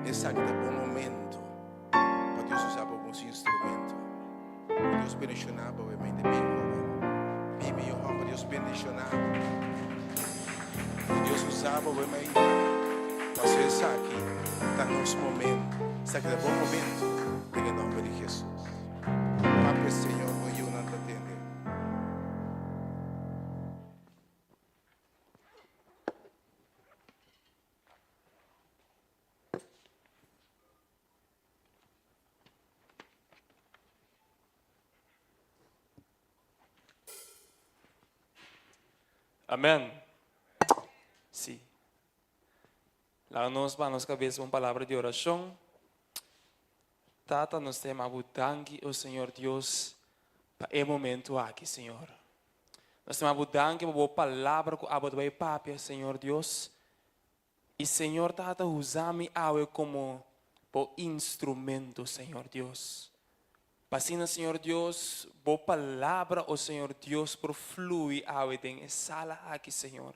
esaki ta bo momento pa Dios usa bo komo su instrumento. Ku Dios bendishoná bo, obviamente, bin hoben. Bibi yo homber, Dios bendishoná bo. Ku Dios usa bo obviamente pasobra esaki ta nos momento. Esaki ta bo momento den e nomber di Jesus. Papia Señor, bo yunan ta tende. Amen. Sí. Laga nos baha nos cabeza un palabra di oracion. Tata, nos ta yama bo danki, o Señor Dios, pa e momento aki, Señor. Nos ta yama bo danki pa bo palabra cu abo ta bay papia, Señor Dios. I Señor Tata usa mi awe komo bo instrumento, Señor Dios. Pa asina, Señor Dios, bo palabra, o Señor Dios, por flui awe den e sala aki, Señor.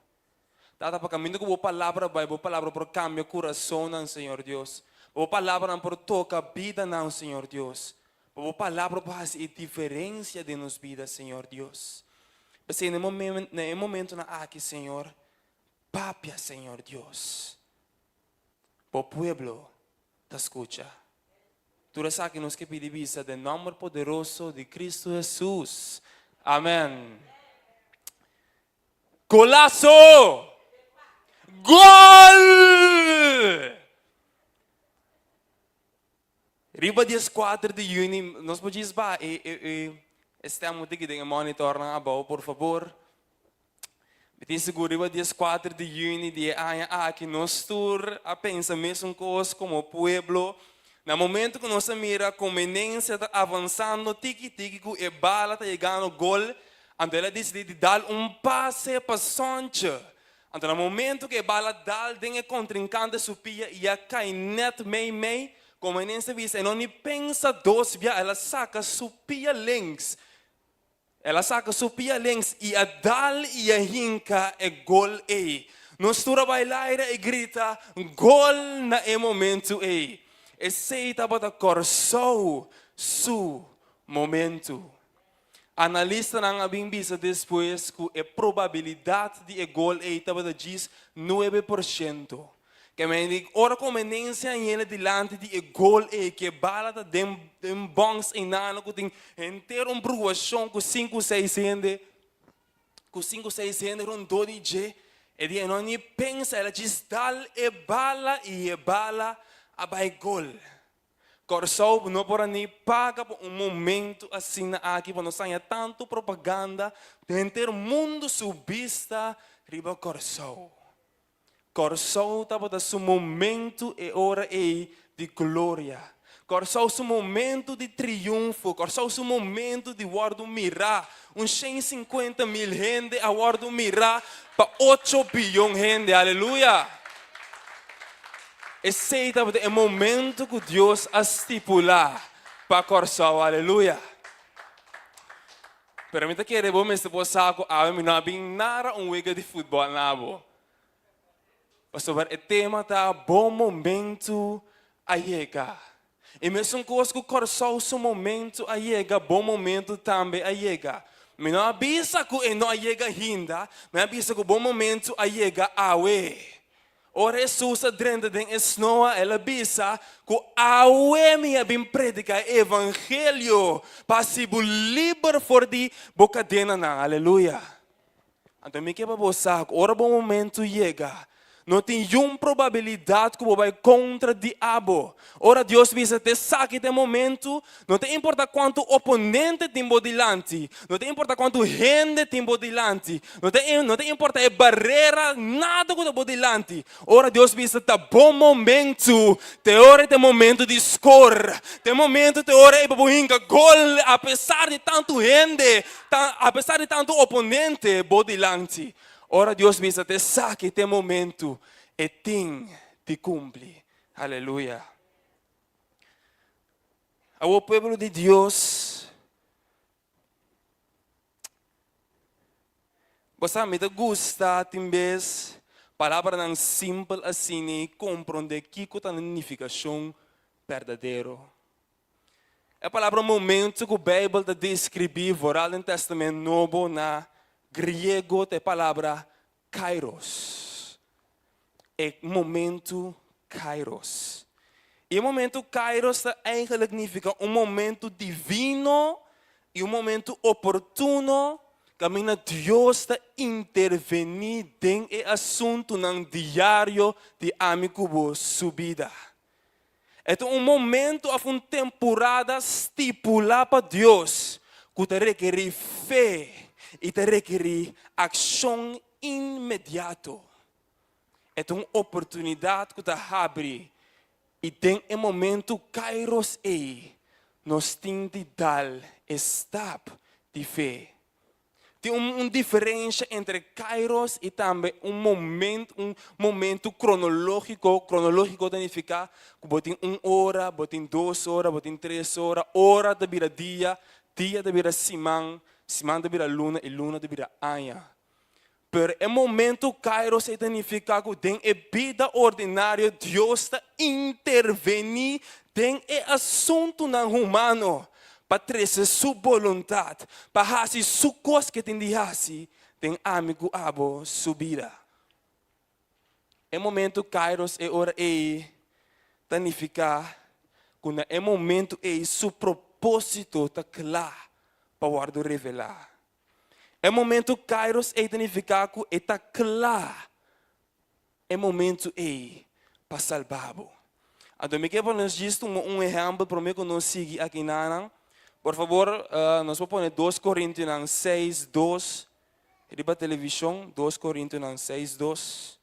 Tata, pa kaminda ku bo palabra bai, bo palabra por kambia kurasonnan, Señor Dios. Pa bo palabranan por toka bidanan, Señor Dios. Pa bo palabra por hasi e diferensia den nos bida, Señor Dios. P'esei na e na e momentonan aki, Señor, papia, Señor Dios. Bo pueblo ta skucha. Tur esaki nos ke pidi bisa den nòmber poderoso di Kristu Hesus. Amèn. Golazo! Gol! Riba dieskuater di yüni, nos por djis baha e e e stèm un tiki den e monitornan abou, por fabor. Mi tin sigur riba dieskuater di yüni di e aña aki nos tur a pensa mesun kos komo pueblo. Na momento ku nos a mira Comenencia ta avansando tiki tiki ku e bala ta yegando gol, anto el a disidí di dal un pase pa Sontje. Anto na momento ku e bala dal den e kontrinkante su pia i a kai nèt mei mei, Comenencia bisa e no ni pensa dos bia el a saka su pia links. El a saka su pia links i a dal i a hinka e gol ei. Nos tur a bai laira i grita gol na e momentu ei. Esei tabata Kòrsou su momentu. Analistanan a bin bisa despues ku e probabilidat di e gol ei tabata djis nuebe por shento. Ke men di ora Comenencia yena dilanti di e gol ei ku e bala ta den den bòns einano ku tin henter un bruashon ku sinku seis hende ku sinku seis hende rondó di dje e di e no ni pensa el a djis dal e bala i e bala a bai gol. Kòrsou no por a ni paga pa un momentu asina aki pa nos haña tantu propaganda den henter mundu su bista riba Kòrsou. Kòrsou tabata su momentu e ora ei di gloria. Kòrsou su momentu di triunfo. Kòrsou su momentu di wòrdu mirá. Un 150 mil hende a wòrdu mirá pa ocho biyon hende. Aleluya! Esei tabata e momentu ku Dios a stipulá pa Kòrsou. Aleluya! Pero mi ta kere bo mester por sa ku awe mi no a bin nara un wega di futbòl na bo. Pasobra e tema ta Bo momentu a yega. I mesun kos ku Kòrsou su momentu a yega, bo momentu tambe a yega. Mi no a bisa ku e no a yega ainda, mi a bisa ku bo momentu a yega awe. Ora Hesus a drenta den e snoa, el a bisa ku awe mi a bin prediká e evangelio pa hasi bo liber for di bo kadenanan. Aleluya! Anto mi ke pa bo sa ku ora bo momentu yega, no tin yun probabilidat ku bo bai kontra di abo. Ora Dios bisa te esaki ta e momentu, no ta importa kuantu oponente tin bo dilanti, no ta importa kuantu hende tin bo dilanti, No ta no ta importa e barera, nada ku ta bo dilanti. Ora Dios bisa ta bo momentu, te ora ta e momentu di skor, ta e momentu te ora ei pa bo hinka gol apesar di tantu hende, ta apesar di tantu oponente bo dilanti. Ora Dios bisa ta esaki ta e momentu, e tin di kumpli. Aleluya. Awor pueblo di Dios. Bo sa, mi ta gusta tin bes palabranan simpel asina i komprondé kiko ta nan nifikashon berdadero. E palabra momento ku Beibel ta deskribí vooral den Tèstamènt Nobo na griego ta e palabra Kairos. E momentu Kairos. I e momentu Kairos ta eigenlijk nifiká un momentu divino i un momentu oportuno kaminda Dios ta intervení den e asuntunan diario di ami ku bo su bida. E ta un momentu òf un temporada stipulá pa Dios ku ta rekerí fe i ta rekerí akshon inmediato. E ta un oportunidat ku ta habri i den e momentu kairos ei nos tin di dal e stap di fe. Tin un un diferensha entre kairos i tambe un moment un momentu kronológiko. Kronológiko ta nifiká ku bo tin un ora, bo tin dos ora, bo tin tres ora, ora ta bira dia, dia ta bira siman, siman ta bira luna i luna ta bira aña. Pero e momento kairos ei ta nifiká ku den e bida ordinario Dios ta intervení den e asuntunan humano pa trese su boluntat, pa hasi su kos ku e tin di hasi den ami ku abo su bida. E momento kairos e ora ei ta nifiká ku na e momento ei su propósito ta kla pa wòrdu revelá. E momento kairos ei ta nifiká ku e ta kla e momento ei pa salba bo. Anto mi ke pa nos djis tuma un ehèmpel promé ku nos sigui akinanan. Por fabor, nos por pone dos Korintionan seis dos riba televishon, dos Korintionan seis dos.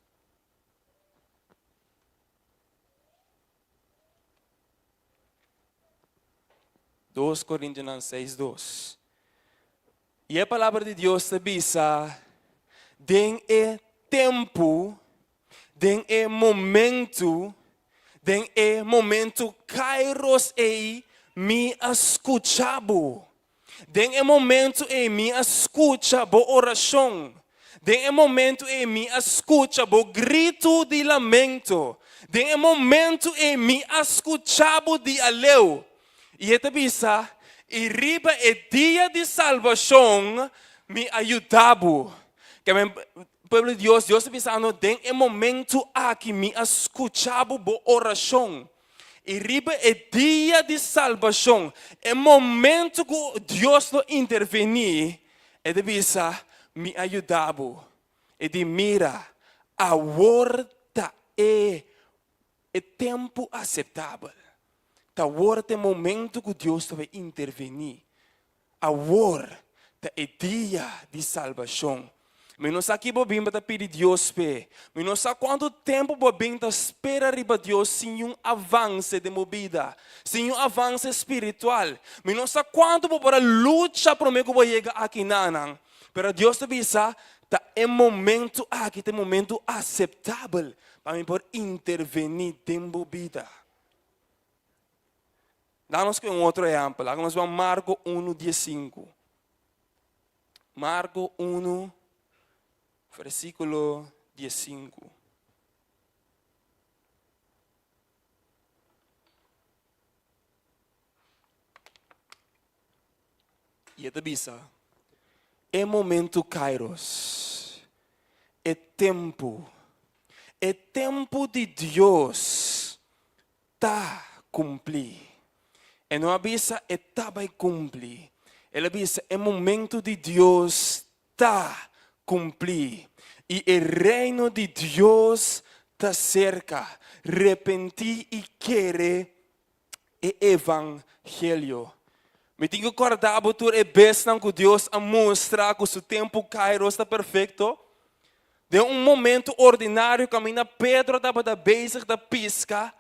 Dos Korintionan seis dos. I e Palabra di Dios ta bisa, Den e tempu, den e momentu, den e momentu kairos ei, mi a skucha bo. Den e momentu ei mi a skucha bo orashon. Den e momentu ei mi a skucha bo gritu di lamento. Den e momentu ei mi a skucha bo di aleu. I e ta bisa, I riba e dia di salbashon mi a yuda bo. Ke men, pueblo di Dios, Dios ta bisando, den e momentu aki mi a skucha bo bo orashon. I riba e dia di salbashon, e momentu ku Dios lo intervení, e ta bisa, Mi a yuda bo. E di, Mira, awor ta e e tempu aseptabel. Ta awor ta e momentu ku Dios ta bai intervení. Awor ta e dia di salbashon. Mi no sa ki bo bin pa ta pidi Dios p'e. Mi no sa kuantu tempu bo a bin ta spera riba Dios sin un avanse den bo bida, sin un avanse spiritual. Mi no sa kuantu bo por a lucha promé ku bo a yega akinanan. Pero Dios ta bisa, Ta e momentu aki ta e momentu aseptabel pa mi por intervení den bo bida. Laga nos ku un otro ehèmpel. Laga nos ban Marko unu diesinku. Marko unu, versíkulo diesinku. I e ta bisa, E momentu kairos, e tempu, e tempu di Dios ta kumplí. E no a bisa e ta bai kumplí. El a bisa e momentu di Dios ta kumplí i e reino di Dios ta serka. Repentí i kere e evangelio. Mi tin ku kòrda bo tur e besnan ku Dios a mustra ku su tempu kairos ta perfekto. Den un momento ordinario kaminda Pedro tabata bezig ta piska,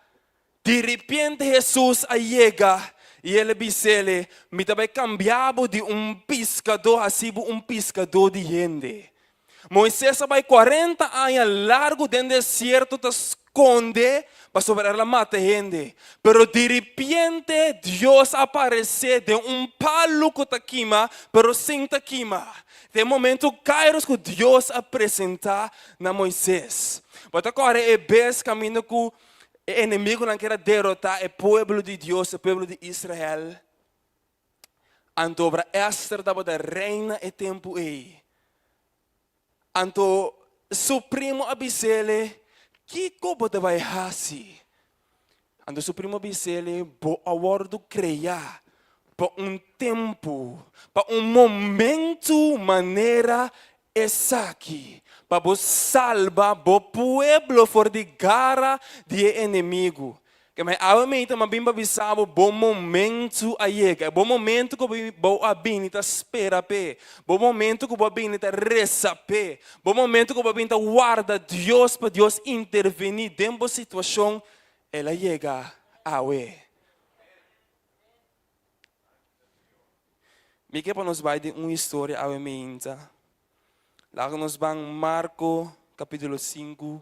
diripiente Hesus a yega i el a bis'el, Mi ta bai kambia bo di un piskadó hasi bo un piskadó di hende. Moises a bai kuarenta aña largu den desierto ta skonde pasobra el a mata hende. Pero diripiente Dios a aparesé den un palu ku ta kima, pero sin ta kima. Ta e momentu kairos ku Dios a presentá na Moises. Bo ta kòrda e bes kaminda ku e enemigunan kier a derotá e pueblo di Dios, e pueblo di Israel? Anto obra Ester tabata reina e tempu ei. Anto su primo a bis'ele, Kiko bo ta bai hasi? Anto su primo a bis'ele, Bo a wòrdu kreá pa un tempu, pa un momentu manera esaki, pa bo salba bo pueblo for di gara di e enemigu. Ke mai awe mei ta bin pa bisa bo, bo momentu a yega. E bo momentu ku bo a bini ta spera p'e. Bo momentu ku bo a bini ta resa p'e. Bo momentu ku bo a bini ta warda Dios pa Dios intervení den bo situashon, el a yega awe. Mi ke pa nos bai den un historia awe meinta. Laga nos ban Marko kapítulo 5,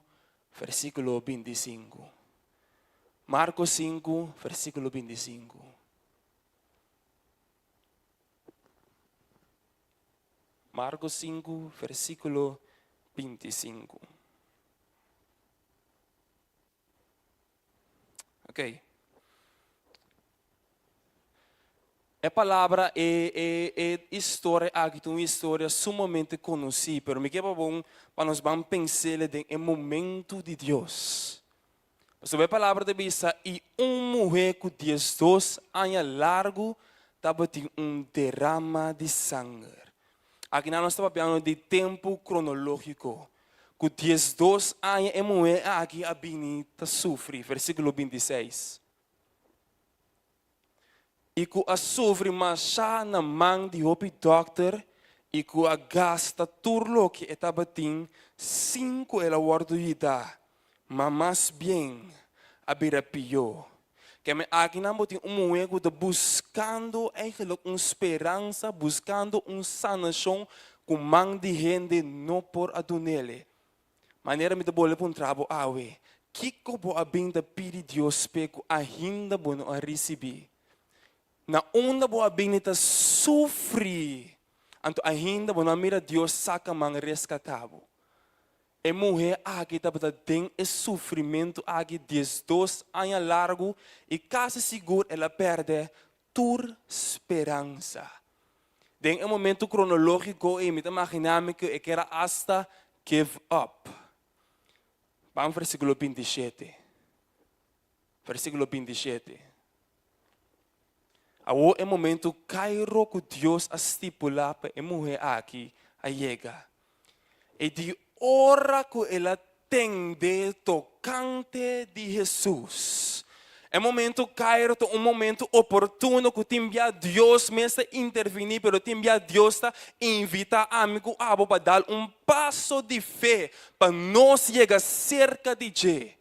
versíkulo 25. Marko 5, versíkulo 25. Marko 5, versíkulo 25. Ok. E palabra, e, e, e historia aki ta un historia sumamente konosí, pero mi ke pa bon pa nos ban pens'el den e momento di Dios. Pasobra e palabra ta bisa, i un muhé ku diesdos aña largu tabatin un derama di sanger. Akinan nos ta papiando di tempu kronológiko. Ku diesdos aña e muhé aki a bini ta sufri, versíkulo 26. I ku a sufri mashá na man di hopi dòkter i ku a gasta tur loke e tabatin sin ku el a wòrdu yudá, ma mas bien a bira pió. Keme akinan bo tin un muhé ku ta buskando eigenlijk un speransa, buskando un sanashon ku man di hende no por a dun'el. Manera mi ta bolbe puntra bo awe, kiko bo a bin ta pidi Dios p'e ku ainda bo no a risibí? Na unda bo a bini ta sufri, anto ainda bo no a mira Dios saka man reskatá bo? E muhé aki tabata den e sufrimentu aki diesdos aña largu i kasi sigur el a pèrdè tur speransa. Den e momento kronológiko ei mi ta maginá mi ku e ker a asta give up. Ban versíkulo 27. Versíkulo 27. Awor e momento kairo ku Dios a stipulá pa e muhé aki a yega. E di ora ku el a tende tokante di Hesus. E momento kairo ta un momento oportuno ku tin bia Dios mes ta intervení, pero tin bia Dios ta invitá ami ku abo pa dal un paso di fe pa nos yega serka di dje.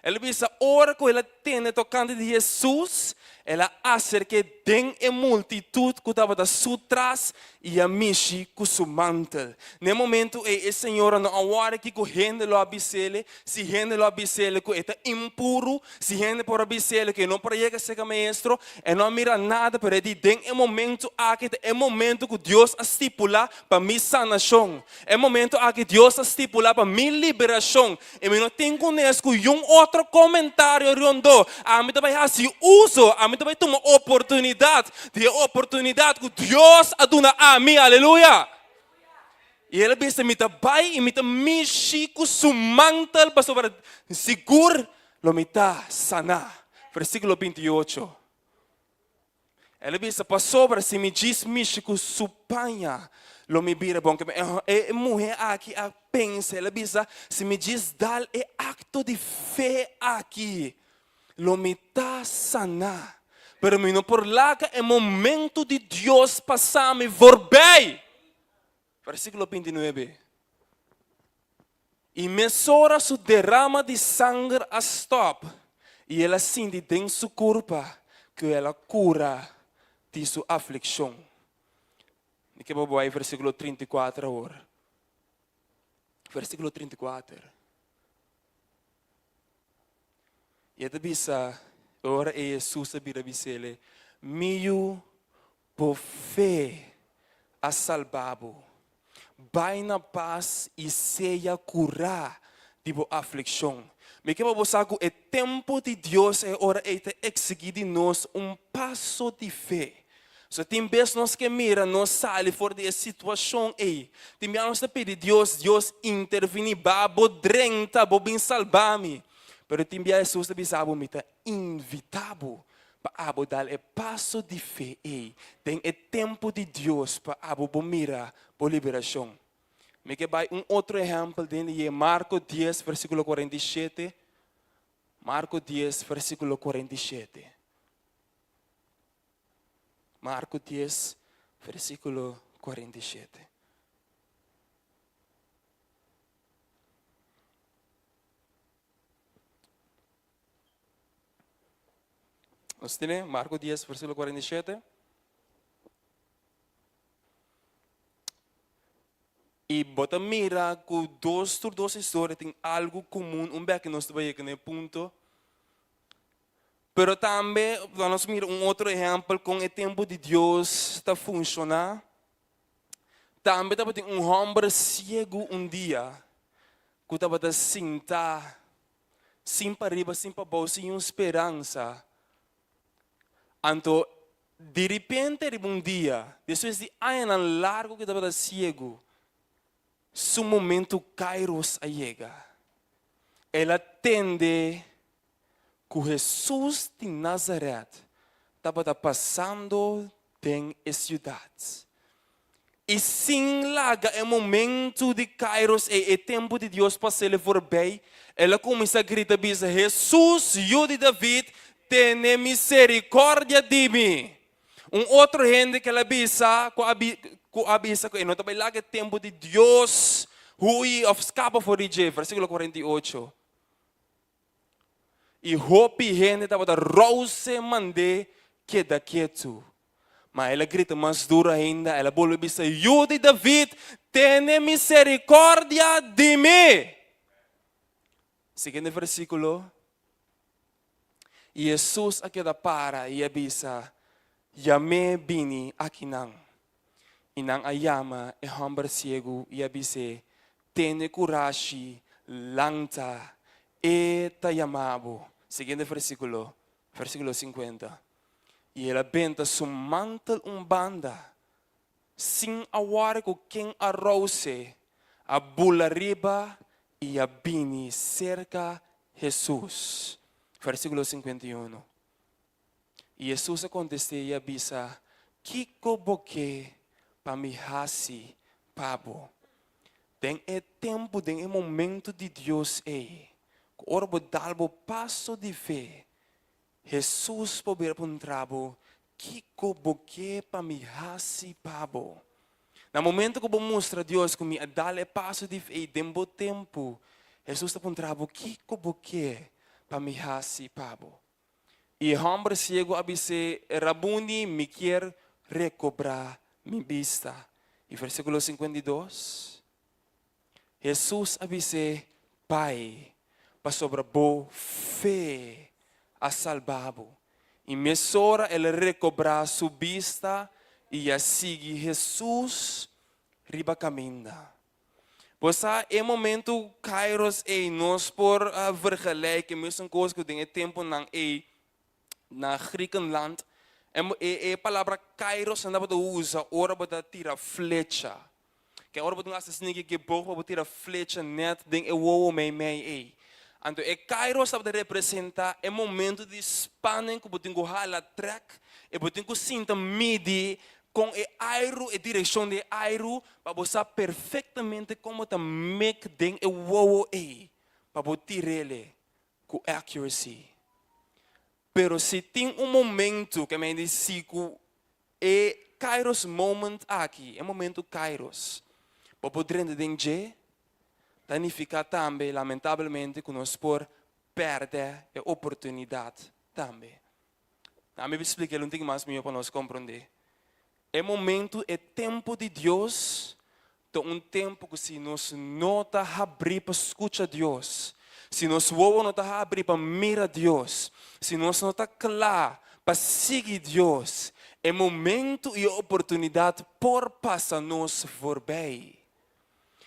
El a bisa ora ku el a tende tokante di Hesus, el a aserk'é den e multitut ku tabata su tras i a mishi ku su mantel. Na e momentu ei e señora no a wòri kiko hende lo a bis'el, si hende lo a bis'el ku e ta impuru, si hende por a bis'el ku e no por a yega serka maestro, e no a mira nada, pero e di, Den e momentu aki ta e momentu ku Dios a stipulá pa mi sanashon. E momentu aki Dios a stipulá pa mi liberashon. I mi no tin kunes ku yun otro komentario rondó. Ami ta bai hasi uso, ami ta bai tuma oportunidat di e oportunidat ku Dios a duna ami. Aleluya! I el a bisa, Mi ta bai i mi ta mishi ku su mantel, pasobra sigur lo mi ta saná. Versíkulo 28. El a bisa, Pasobra si mi djis mishi ku su paña, lo mi bira bon. E muhé aki a pensa, el a bisa, Si mi djis dal e akto di fe aki, lo mi ta saná. Pero mi no por laga e momentu di Dios pasa mi voorbij. Versíkulo 29. I mesora su derama di sanger a stòp, i el a sinti den su kurpa ku el a kura di su aflikshon. Mi ke pa bo bai versíkulo 34 awor. Versíkulo 34. I e ta bisa, e ora ei Hesus a bira bis'el, Mi yu, Bo fe a salba bo. Bai na pas i sea kurá di bo aflikshon. Mi ke pa bo sa ku e tempu di Dios e ora ei ta eksigí di nos un paso di fe. So tin bes nos ke mira nos sali for di e situashon ei. Tin bia nos ta pidi Dios, Dios interviní, ba bo drenta, bo bin salba mi. Pero tin bia Hesus ta bisa bo, mi ta invitá bo pa abo dal e paso di fe ei den e tempu di Dios pa abo bo mira bo liberashon. Mi ke bai un otro ehèmpel den di Marko dies versíkulo 47. Marko dies versíkulo 47. Marko dies versíkulo 47. Nos tene Marko 10, versíkulo 47. I bo ta mira ku dos tur dos historia tin algu komun un bek nos ta bai yega na e punto. Pero tambe laga nos mira un otro ehèmpel kon e tempu di Dios ta funshoná. Tambe tabatin un hòmber siegu un dia ku tabata sintá sin pariba sin pabou sin un speransa. Anto diripente riba un dia, despues di añanan largu ku e tabata siegu, su momentu kairos a yega. El a tende ku Hesus di Nazaret tabata pasando den e siudat. I sin laga e momentu di kairos ei, e tempu di Dios pas'el voorbij, el a kuminsá grita bisa, Hesus, Yu di David, tene miserikòrdia di mi! Un otro hende ku el a bisa ku a ku a bisa ku e no ta bai laga e tempu di Dios hui òf skapa for di dje, versíkulo 48. I hopi hende tabata rouse mand'é keda ketu. Ma el a grita mas duru ainda, el a bolbe bisa, Yu di David, tene miserikòrdia di mi! Siguiente versíkulo. I Hesus a keda para i a bisa, Yam'é bini akinan. I nan a yama e hòmber siegu i a bis'é, Tene kurashi, lanta, e ta yama bo. Siguiente versíkulo, versíkulo sinkuenta. I el a benta su mantel un banda, sin a wòri ku ken a rous'é, a bula riba i a bini serka Hesus. Versíkulo 51. I Hesus a kontest'é i a bisa, Kiko bo ke pa mi hasi pa bo? Den e tempu, den e momentu di Dios ei, ku ora bo dal bo paso di fe, Hesus por bira puntra bo, Kiko bo ke pa mi hasi pa bo? Na momento ku bo mustra Dios ku mi a dal e paso di fe ei den bo tempu, Hesus ta puntra bo, Kiko bo ke pa mi hasi pa bo? I e hòmber siegu a bis'é, Rabuni, mi kier rekobrá mi bista. I versíkulo 52, Hesus a bis'é, Bai, pasobra bo fe a salba bo. I mesora el a rekobrá su bista i a sigui Hesus riba kaminda. Bo sa e momento kairos ei nos por vergelijk e mesun kos ku den e tempunan ei na Griekenland. E palabra kairos nan tabata usa ora bo ta tira flecha. Ke ora bo tin hasta sneaky geboog pa bo tira flecha net den e wowo mei mei ei. Anto e kairos tabata representa e momento di spanning ku bo tin ku hala trek i bo tin ku sinta midi Kon e airu, e direkshon di e airu, pa bo sa perfektamente kon bo ta mek den e wowo ei pa bo tir'ele ku accuracy. Pero si tin un momento ke mi di si ku e kairos moment aki, e momento kairos, bo por drenta den dje, ta nifiká tambe lamentablemente ku nos por pèrdè e oportunidat tambe. Ami por splika el un tiki mas mihó pa nos komprondé. E momentu, e tempu di Dios ta un tempu ku si nos no ta habrí pa skucha Dios, si nos wowo no ta habrí pa mira Dios, si nos no ta kla pa sigui Dios, e momentu i e oportunidat por pasa nos voorbij.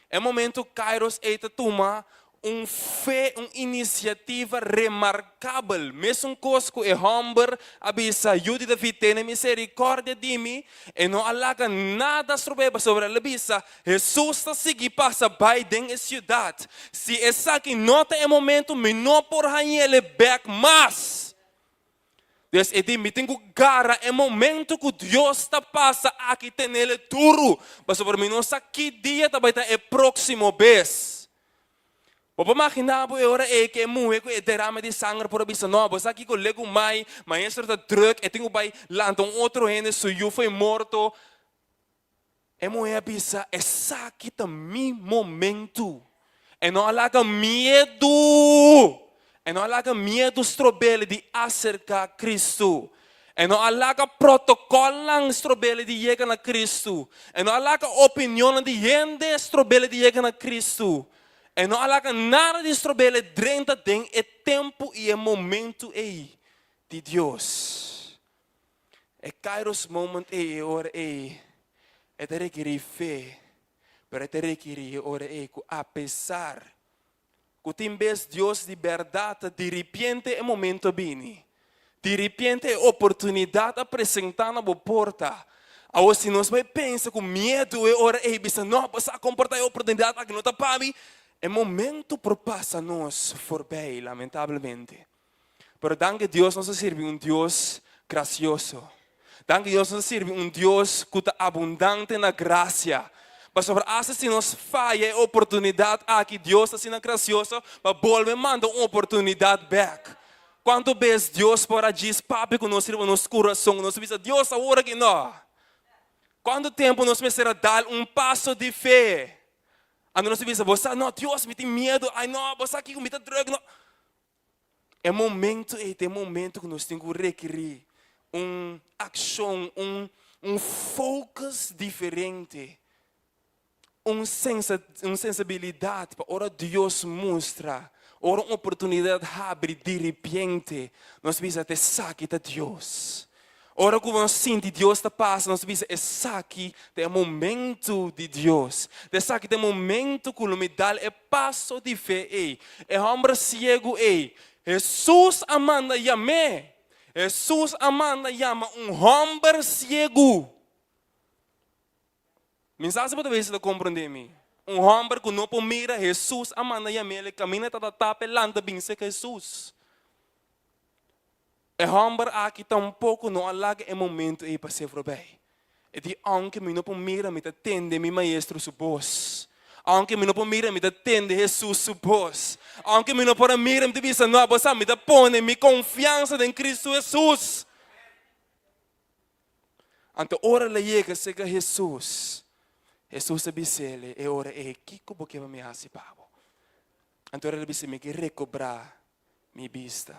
E momento Kairos ei ta tuma un fe, un inisiativa remarkabel. Mesun kos ku e hòmber a bisa, Yu di David, tene miserikòrdia di mi. E no a laga nada strob'é, pasobra el a bisa, Hesus ta sigui pasa bai den e siudat. Si esaki no ta e momento, mi no por hañ'el bèk mas. Des e di, Mi tin ku gara e momento ku Dios ta pasa aki tenele duru, pasobra mi no sa ki dia ta bai ta e próksimo bes. Bo por maginá bo e ora ei ku e muhé ku e derame di sanger por a bisa, No, bo sa kiko legumai, maestro ta drùk, e tin ku bai lanta un otro hende, su yu foi morto. E muhé a bisa, Esaki ta mi momentu. E no a laga miedu, e no a laga miedu strob'el di aserká Kristu. E no a laga protokòlnan strob'el di yega na Kristu. E no a laga opinionnan di hende strob'el di yega na Kristu. E no a laga nada di strob'el drenta den e tempu i e momentu ei di Dios. E kairos moment ei, e ora ei, e ta rekirí fe, pero e ta rekirí e ora ei ku apesar Ku tin bes Dios di bèrdat ta diripiente e momento a bini. Diripiente e oportunidat a presentá na bo porta. Awor si nos bai pensa ku miedu e ora ei bisa no bo sa komportá e oportunidat aki no ta pa mi, e momento por pasa nos forbei lamentablemente. Pero danki Dios nos ta sirbi un Dios grasioso. Danki Dios nos ta sirbi un Dios ku ta abundante na grasia. Pasobra asta si nos faya e oportunidat aki, Dios ta asina grasioso pa bolbe manda un oportunidat bèk. Kuantu bes Dios por a djis papia ku nos riba nos kurason, nos ta bisa, Dios awor aki no. Kuantu tempu nos mester a dal un paso di fe? Anto nos ta bisa, bo sa, no Dios mi tin miedu, ai no, bo sa kiko mi ta drùk, no. E momento ei ta e momento ku nos tin ku rekerí un akshon, un un focus diferente, un sensa un sensibilidat pa ora Dios mustra, ora un oportunidat habri diripiente, nos bisa ta esaki ta Dios. Ora ku nos sinti Dios ta pasa, nos ta bisa, Esaki ta e momentu di Dios. Ta esaki ta e momentu ku lo mi dal e paso di fe ei. E hòmber siegu ei, Hesus a manda yam'é. Hesus a manda yama un hòmber siegu. Mi sa si bo ta bisa ta komprondé mi. Un hòmber ku no por mira, Hesus a manda yam'é. El e kaminda ta ta tapa e lanta bin serka Hesus. E hòmber aki tampoko no a laga e momentu ei pas'é voorbij. E di, Ounke mi no por mira, mi ta tende mi Maestro su bos. Ounke mi no por mira, mi ta tende Hesus su bos. Ounke mi no por a mira, mi ta bisa, No, bo sa, mi ta pone mi konfiansa den Kristu Hesus. Anto ora el a yega serka Hesus, Hesus a bis'el e ora ei, Kiko bo ke pa mi hasi pa bo? Anto ora el a bisa, Mi ke rekobrá mi bista.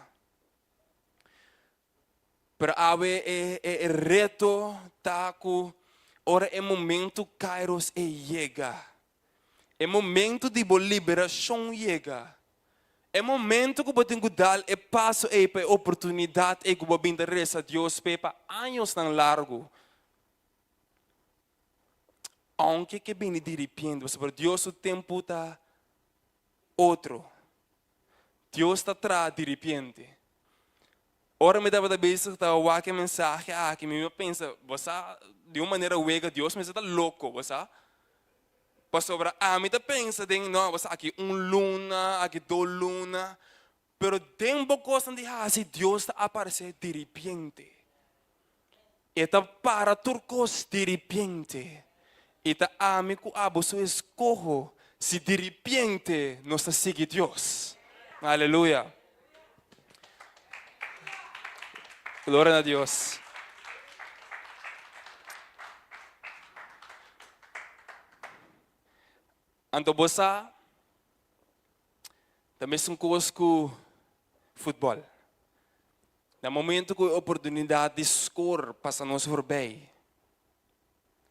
Pero awe e e reto ta ku ora e momento kairos e yega, e momento di bo liberashon yega, e momento ku bo tin ku dal e paso ei pa e oportunidat ei ku bo a bin ta resa Dios p'e pa añosnan largu, ounke ke bini diripiente, pasobra Dios su tempu ta otro. Dios ta traha diripiente. Ora mi tabata bezig ta wak e mensahe aki, mi a pensa, bo sa, di un manera wega Dios mester ta loko, bo sa? Pasobra ami ta pensa den, no, bo sa, aki un luna, aki dos luna, pero den bo kosnan di hasi Dios ta aparesé diripiente. E ta para tur kos diripiente. I ta ami ku abo su eskoho si diripiente nos ta sigui Dios. Aleluya. Gloria na Dios. Anto bo sa ta mesun kos ku futbòl. Na momento ku e oportunidat di skor pasa nos voorbij,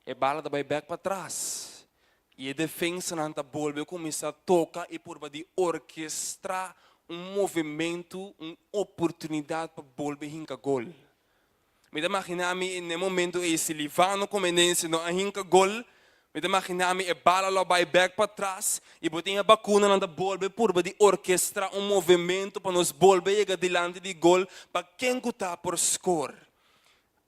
e bala ta bai bèk patras i e defensanan ta bolbe kuminsá toka i purba di orkestrá un movementu, un oportunidat pa bolbe hinka gol. Mi ta imaginá mi n'e momento ei si Livano Comenense no a hinka gol, mi ta imaginá mi e bala lo a bai bèk patras i bo tin e bakunanan ta bolbe purba di orkestrá un movemento pa nos bolbe yega dilanti di gol pa ken ku ta por skor.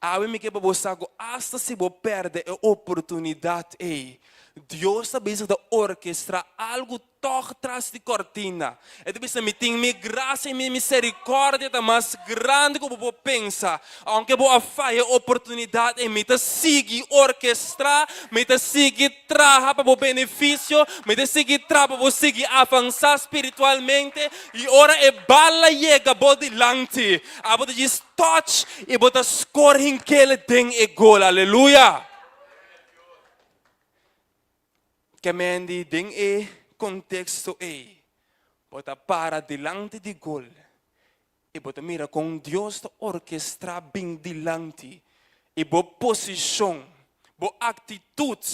Awe mi ke pa bo sa ku asta si bo pèrdè e oportunidat ei, Dios ta bisa ta orkestrá algu Tòg tras di kòrtina. E ta bisa, Mi tin mi grasia i mi miserikòrdia ta mas grandi ku bo por pensa. Ounke bo a faya e oportunidat ei, mi ta sigui orkestrá, mi ta sigui traha pa bo benefisio, mi ta sigui traha pa bo sigui avansá spiritualmente. I ora e bala yega bo dilanti, abo ta djis touch i bo ta skor hinkele den e gol. Aleluya! Kemendi den e konteksto ei, bo ta para dilanti di gol. I bo ta mira kon Dios ta orkestrá bin dilanti i bo posishon, bo aktitut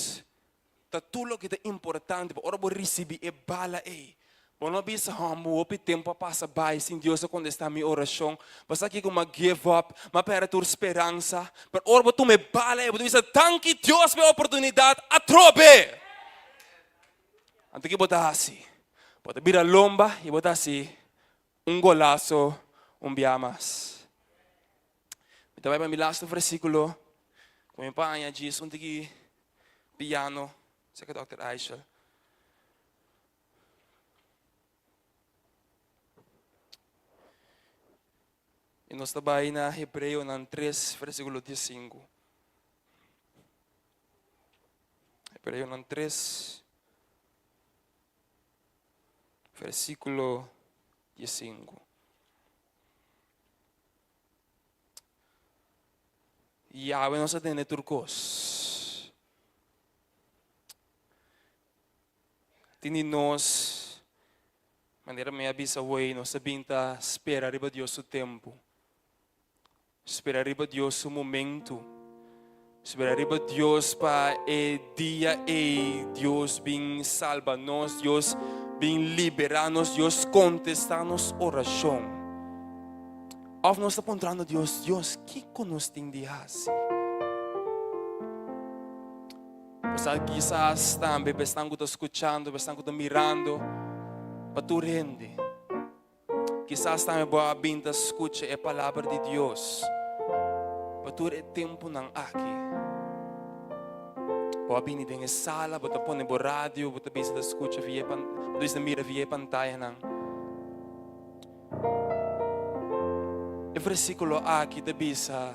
ta tur loke ta importante pa ora bo risibí e bala ei. Bo no bisa, Hòmber, hopi tempu a pasa bai sin Dios a kontestá mi orashon. Bo sa kiko? M'a give up, m'a pèrdè tur speransa. Pero ora bo tuma e bala ei, bo ta bisa, Danki Dios pa e oportunidat atrobe! Anto ki bo ta hasi? Bo ta bira lomba i bo ta hasi un golaso un bia mas. Mi ta bai pa mi lastu versíkulo ku mi paña djis un tiki piano serka Dòkter Eichel. I nos ta bai na Hebreonan 3, versíkulo 15. Hebreonan 3, versíkulo 15. Yahweh nos a tende tur kos. Tin di nos, manera mi a bisa hoy, nos a bin ta spera riba Dios su tempu. Spera riba Dios su momento. Spera riba Dios pa e dia ei Dios bin salba nos, Dios bin libera nos, Dios contesta nos oracion. Of nos ta puntrando Dios, Dios, kiko nos tin di hasi? Bo kisas tambe besnan ku ta skuchando, besnan ku ta mirando, pa tur hende. Kisas tambe bo a bin ta skucha e palabra di Dios pa tur e tempunan aki. Bo a bini den e sala, bo ta pone bo radio, bo ta bisa ta skucha via e pan, bo ta bisa ta mira via e pantayanan. E versíkulo aki ta bisa,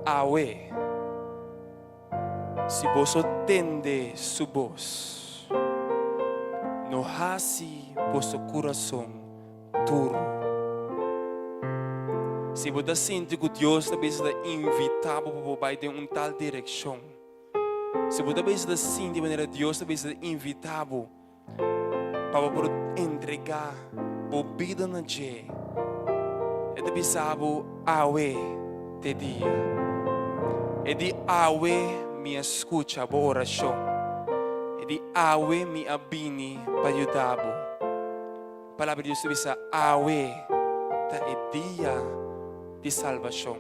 Awe. Si boso tende su bos, no hasi boso kurason duru. Si bo ta sinti ku Dios ta bisa ta invitá bo pa bo bai den un tal direkshon, si bo ta bisa ta sinti manera Dios ta bisa ta invitá bo, Pa bo por entregá bo bida na dje, e ta bisa bo, Awe t'e dia. E di, Awe mi a skucha bo orashon. E di, Awe mi a bini pa yuda bo. Palabra di Dios ta bisa, Awe ta e dia di salbashon.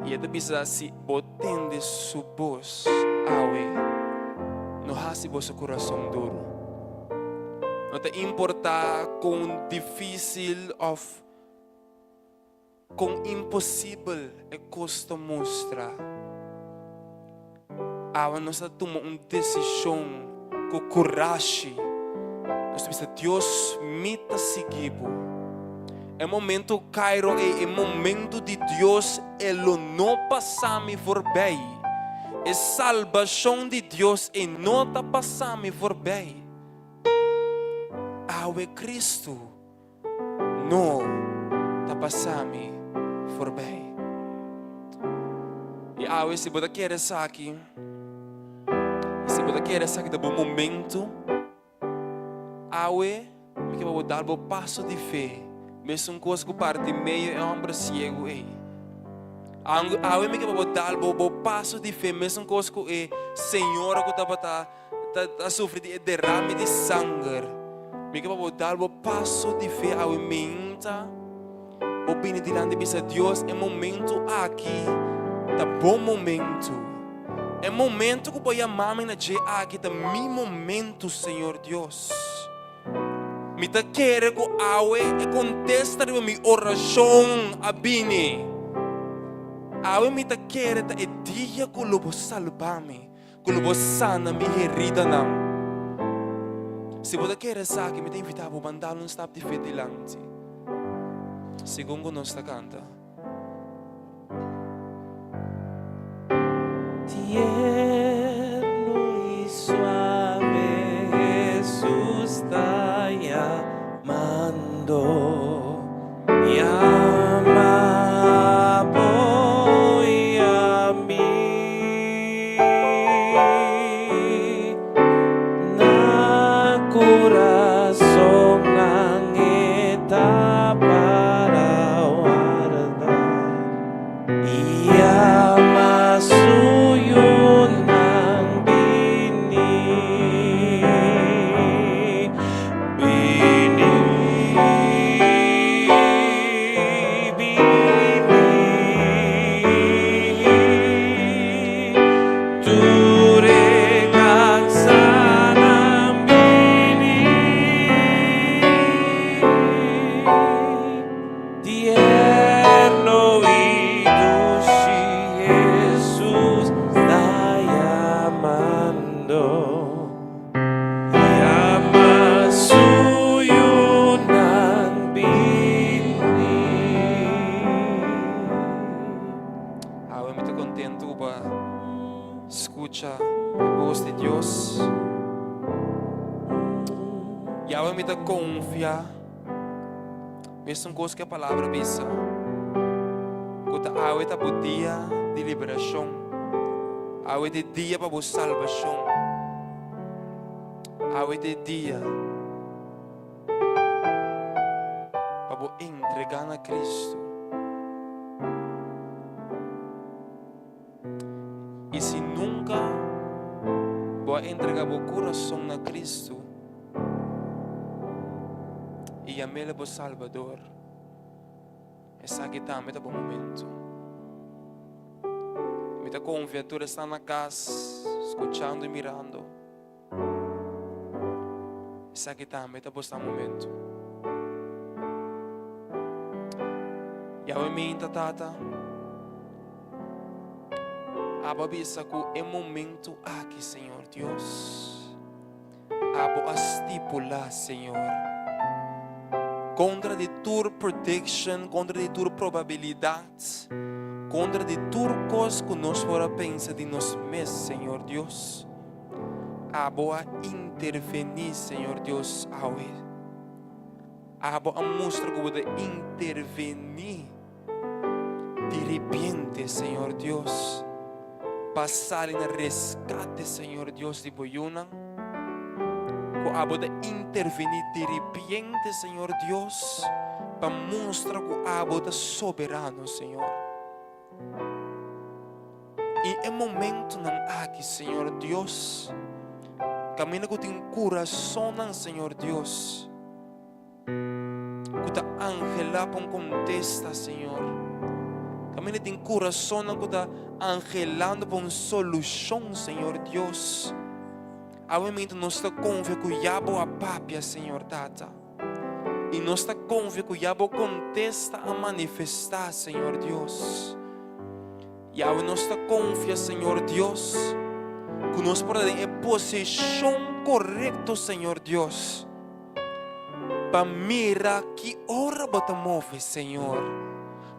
I e ta bisa, Si bo tende su bos awe, no hasi boso kurason duru. No ta importá kon difísil òf kon imposibel e kos ta mustra, Awe nos ta tuma un desishon ku kurashi. Nos ta bisa, Dios, mi ta sigui bo. E momento Cairo ei, e momento di Dios, e lo no pasa mi voorbij. E salbashon di Dios ei no ta pasa mi voorbij. Awe Cristo No ta pasa mi forbij. I awe si bo ta kere esaki, si bo ta kere esaki ta bo momento, awe mi ke pa bo dal bo paso di fe, mesun kos ku Bartimeo e hòmber siegu ei. Awe mi ke pa bo dal bo bo paso di fe, mesun kos ku e señora ku tabata ta sufri di e derame di sanger. Mi ke pa bo dal bo paso di fe awe meinta. Bo bini dilanti bisa Dios e momento aki ta bo momento. E momento ku bo yama mi na dje aki ta mi momento, Señor Dios. Mi ta kere ku awe e kontesta riba mi orashon a bini. Awe mi ta kere ta e dia ku lo bo salba mi. Ku lo bo sana mi heridanan. Si bo ta kere esaki, mi ta invitá bo ban dal un stap di fe dilanti, segun ku nos ta kanta. Tierno i suave Hesus ta yamando. Yama bo i ami Na kurasonnan e ta. Yama su yunan bini. Awe mi ta contento cu pa scucha e voz di Dios. Y awe mi ta confia mesun cos cu e palabra bisa, cu ta awe ta bo dia di liberacion, awe ta e dia pa bo salbacion, awe ta e dia pa bo entrega na Cristo. I si nunka bo a entrega bo kurason na Kristu i yam'El bo Salbador, esaki tambe ta bo momentu. Mi ta konfia tur esnan na kas skuchando i mirando. Esaki tambe ta bosta momento. Yahweh minta tata. Abo a bisa ku e momento aki, Señor Dios. Abo a stipula, Señor. Kontra di tur prediction, kontra di tur probabilidad, kontra di tur kos ku nos por a pensa di nos mes, Señor Dios. Abo a intervení, Señor Dios, awe. Abo a mustra ku bo ta intervení di repente, Señor Dios, pa sali na reskate, Señor Dios, di bo yunan. Ku abo ta intervení di repente, Señor Dios, pa mustra ku abo ta soberano, Señor. I e momentonan aki, Señor Dios, kaminda ku tin kurasonnan, Señor Dios, ku ta anhelá pa un kontesta, Señor. Kaminda tin kurasonnan ku ta anhelando pa un solushon, Señor Dios. Awe momento nos ta konfia ku ya Bo a papia, Señor Tata. I nos ta konfia ku ya Bo kontesta a manifestá, Señor Dios. Yahweh nos ta konfia, Señor Dios, ku nos por ta den e posishon korekto, Señor Dios, pa mira ki ora Bo ta move, Señor.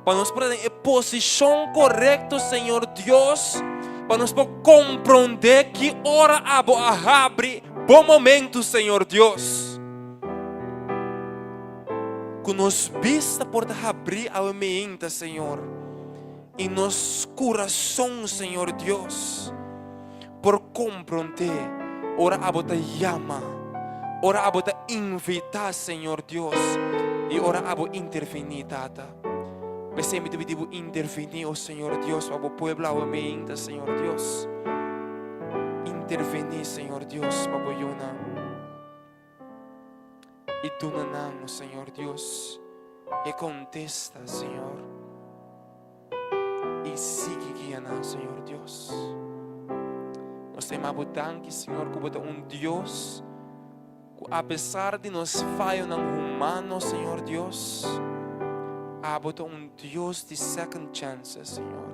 Pa nos por ta den e posishon korekto, Señor Dios, pa nos por komprondé ki ora Abo a habri Bo momentu, Señor Dios. Ku nos bista por ta habrí awe meinta, Señor. I nos kurason, Señor Dios, por komprondé ora Abo ta yama, ora Abo ta invitá, Señor Dios, i ora Abo intervení, Tata. P'esei mi ta pidi Bo intervení, o Señor Dios, pa Bo pueblo awe meinta, Señor Dios. Intervení, Señor Dios, pa Bo yunan. I duna nan, o Señor Dios, e kontesta, Señor. I sigui guia nan, Señor Dios. Nos ta yama Bo danki, Señor, ku Bo ta un Dios ku apesar di nos fayonan humano, Señor Dios, Abo ta un Dios di second chances, Señor.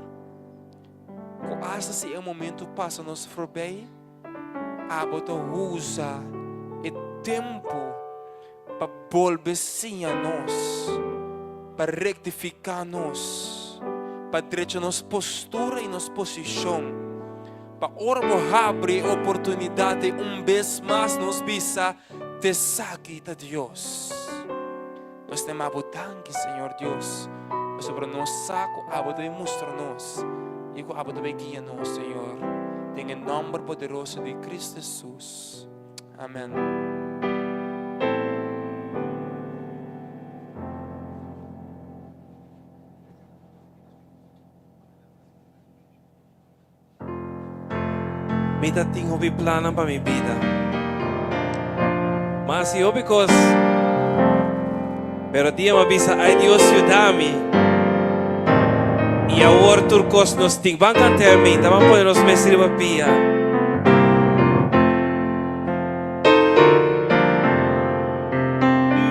Ku asta si e momento pasa nos forbij, Abo ta usa e tempu pa bolbe siña nos, pa rektifiká nos, pa drecha nos postura i nos posishon, pa ora bo habri e oportunidat ei un bes mas nos bisa, T'esaki ta Dios. Nos ta yama bo danki, Señor Dios, pasobra nos sa ku abo ta bin mustra nos i ku abo ta bin guia nos, Señor, den e nòmber poderoso di Cristo Jesus. Amèn. Mi ta tin hopi plannan pa mi bida. Ma hasi hopi kos. Pero dia mi a bisa, Ai Dios yuda mi. I awor tur kos nos tin. Ban kanta mi, ta ban pone nos mes riba pia.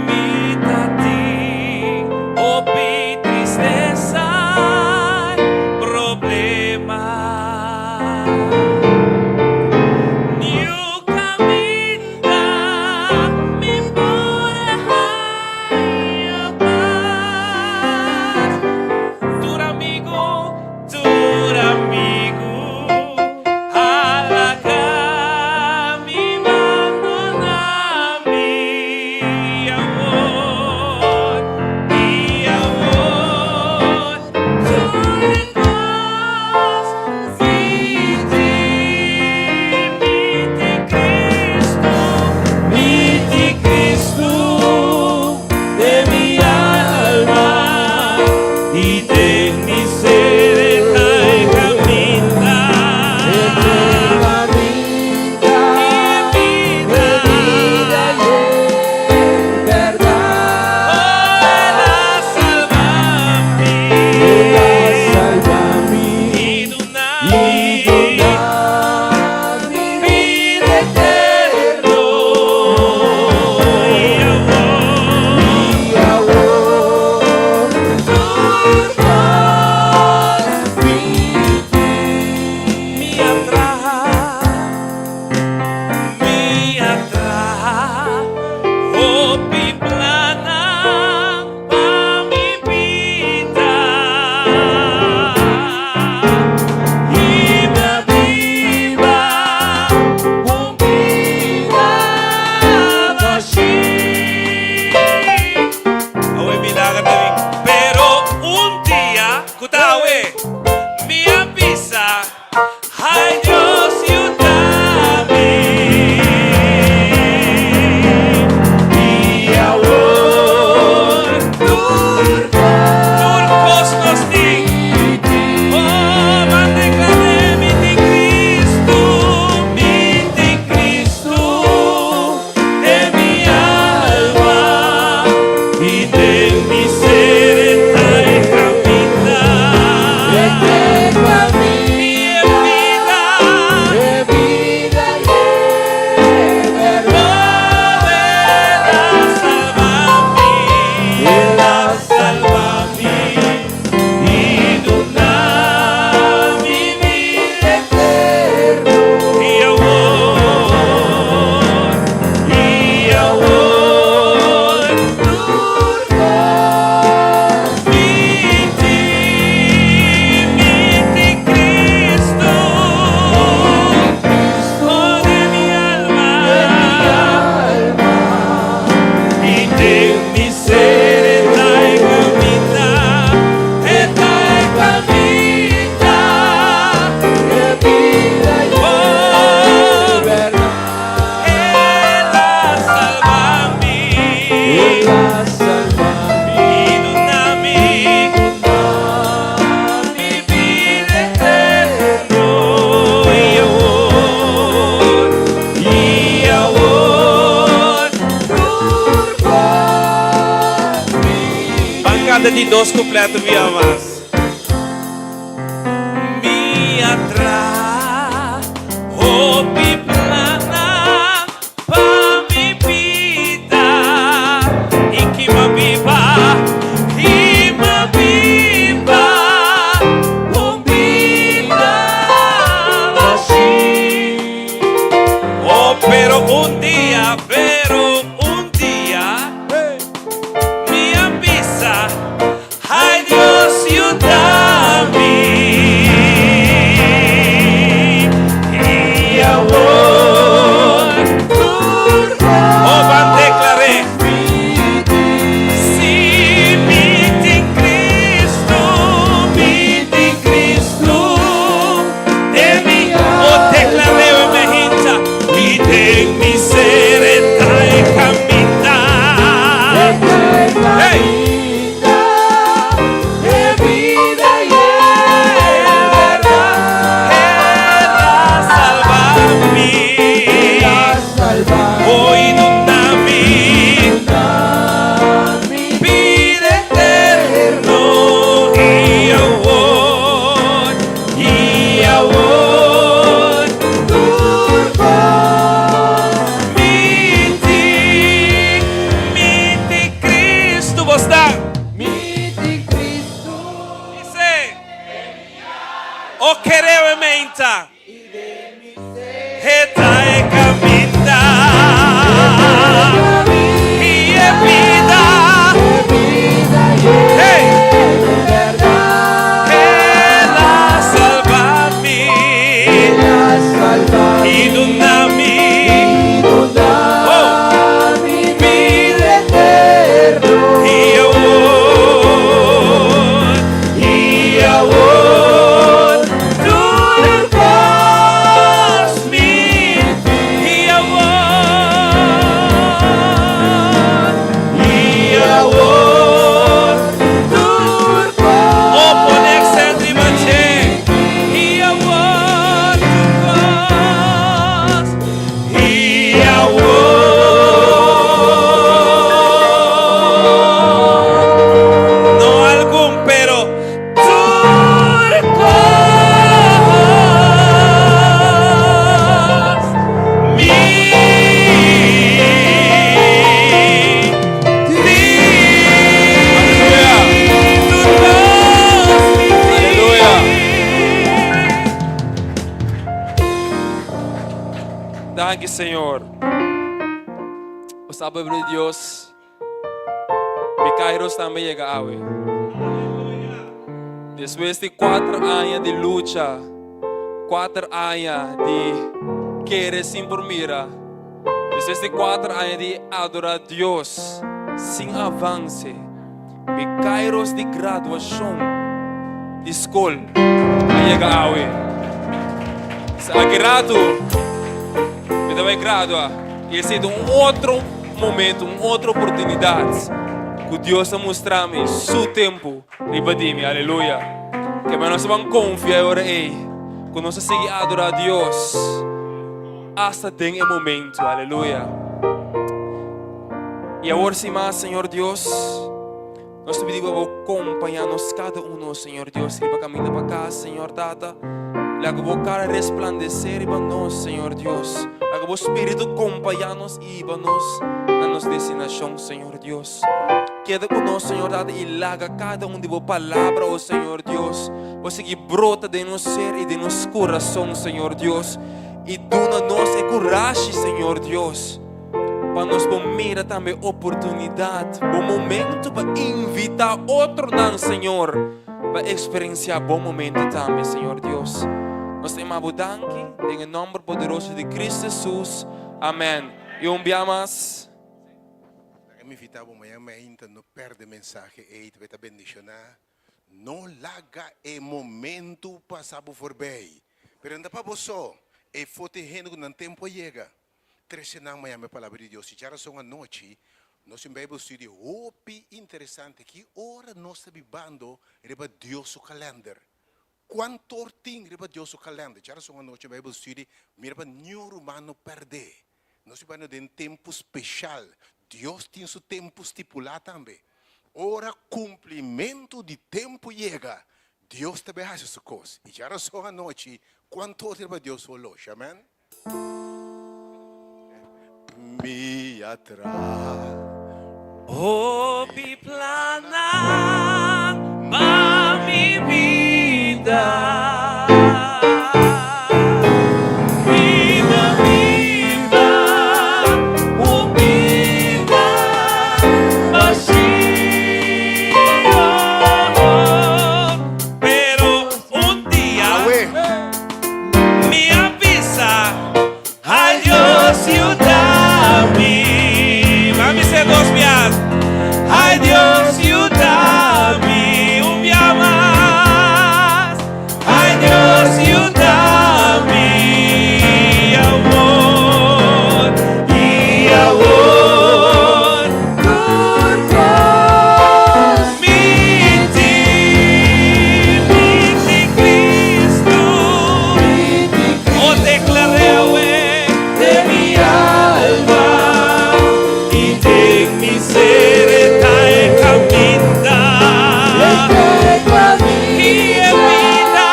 Mi ta tin hopi tristesa i problema. Niun kanta di dos kupleto bia mas. Mi a traha hopi plannan pa mi bida i kima biba, kima biba un bida bashí. Oh, pero un dia, pero un dia mi a bisa, Ai Dios yuda mi. I awor Oh, ban deklar'é. Si mi tin Cristo, mi tin Cristo, den mi, oh, deklar'é mi hincha, mi den mi ser e ta e kaminda. Hey! E bida i e bèrdat. El a salba mi. Salba Oh, i duna mi bida eterno i awor, i awor mi tin, mi tin Cristo, bo ta. Mi tin Cristo. Dice, o kere menta. E ta e kaminda. I e bida. Hey! El a salba mi. I duna mi. Oh! Bida I awor, i awor, tur kos mi, i awor, i awor, tur Oh, pone aksènt riba dje. I awor, tur kos, i awor. No algun, pero tur kos. Mi tin tur kos mi Aleluya. tin. Danki, Señor. O pueblo di Dios, mi Kairos tambe a yega awe. Despues di 4 aña di lucha, 4 aña di kere sin por mira, despues di 4 aña di adorá Dios sin avanse, mi Kairos di graduashon di skol a yega awe. Aki ratu, mi ta bai gradua. I esei ta un otro momento, un otro oportunidat ku Dios a mustra mi su tempu riba di mi. Aleluya. Ke nos ta konfia awor ei, ku nos ta sigui adorá Dios hasta den e momento. Aleluya. I awor sin mas, Señor Dios, nos ta pidi pa kompañá nos kada un, Señor Dios, riba kaminda pa kas, Señor Tata. Laga bo kara resplandesé riba nos, Señor Dios. Laga bo Spiritu kompañá nos i hiba nos na nos destinashon, Señor Dios. Keda ku nos, Señor Tata, i laga kada un di bo palabra, oh Señor Dios. Bo sigui brota den nos ser i den nos kurason, Señor Dios. I duna nos e kurashi, Señor Dios. Pa nos mira tambe oportunidat, bon momento pa invitá otronan, Señor, pa eksperensiá bon momento tambe, Señor Dios. Nos ta yama danki den nòmber poderoso di Kristu Hesus. Amèn. I un bia mas. Mi invitá mañan mainta no pèrdè mensahe ei, ta bendishoná. No laga e momento pasa voorbij. Pero no pa bo so, e fote hende ku nan tempu a yega. Trese nan mañan palabra di Dios. I djarason anochi, nos tin Bible study hopi interesante ki ora nos ta bibando riba Dios su kalender. Kuantu tin riba Dios su kalender? Djarason anochi Bible study, mira pa niun ruman no pèrdè. Nos ta bibando den tempu spesial. Dios tin su tempu stipulá tambe. Ora kumplimentu di tempu yega, Dios ta bai hasi su kos. I djarason anochi, kuantu otro riba Dios su oloshi? Amen. Mi a traha. Hopi plannan pa mi bida. Mi ta biba un bida bashio. Pero un dia mi a bisa. Ay Dios yuda mi. Mami se dos bias. Ay Dios yuda mi. Un bia mas. Ay Dios yuda mi. I awor, i awor. Tur kos. Mi tin, mi tin Cristo. O declaré de mi alma y de mi ser ta e caminda y e bida.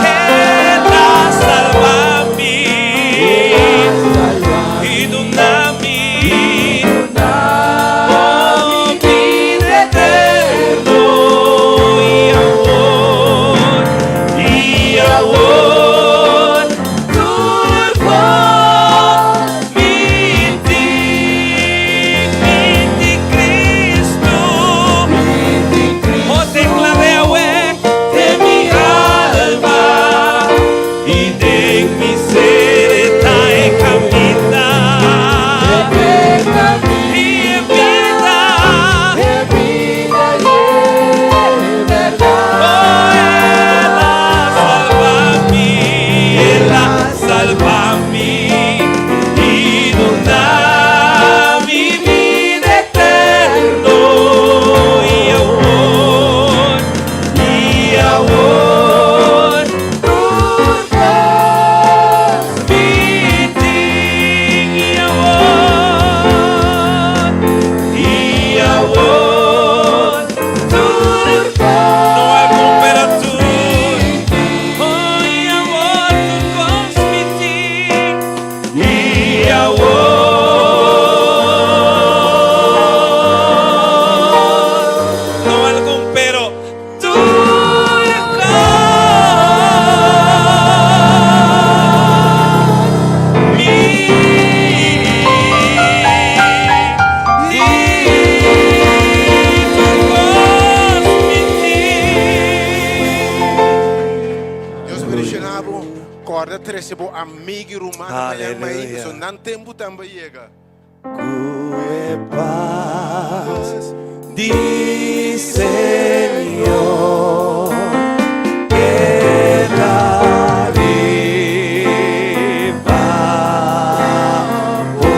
El a salba mi y duna mi bida eterno i awor, i awor tur kos mi tin, mi tin Cristo. O declaré de mi alma i den mi ser ta e caminda i e bida. Oh, el a salba mi, el a salba mi i duna mi bida eterno i awor, i awor tur kos mi tin i awor, i awor tur no algun pero tur oh, i awor tur kos mi tin i awor no algun pero tur kos mi tin tur kos mi tin. Dios bendiciona bo. Corda trece bo amigo y ruman mañana Aleluya. mai. So nan tempo tambe yega. Ku e pas di Señor keda riba bo.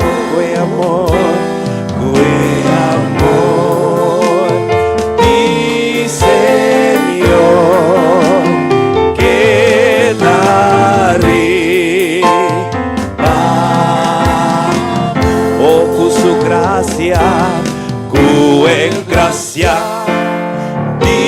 Ku e amor, ku e amor di Señor keda riba. Oh, ku su gracia, ku e gracia di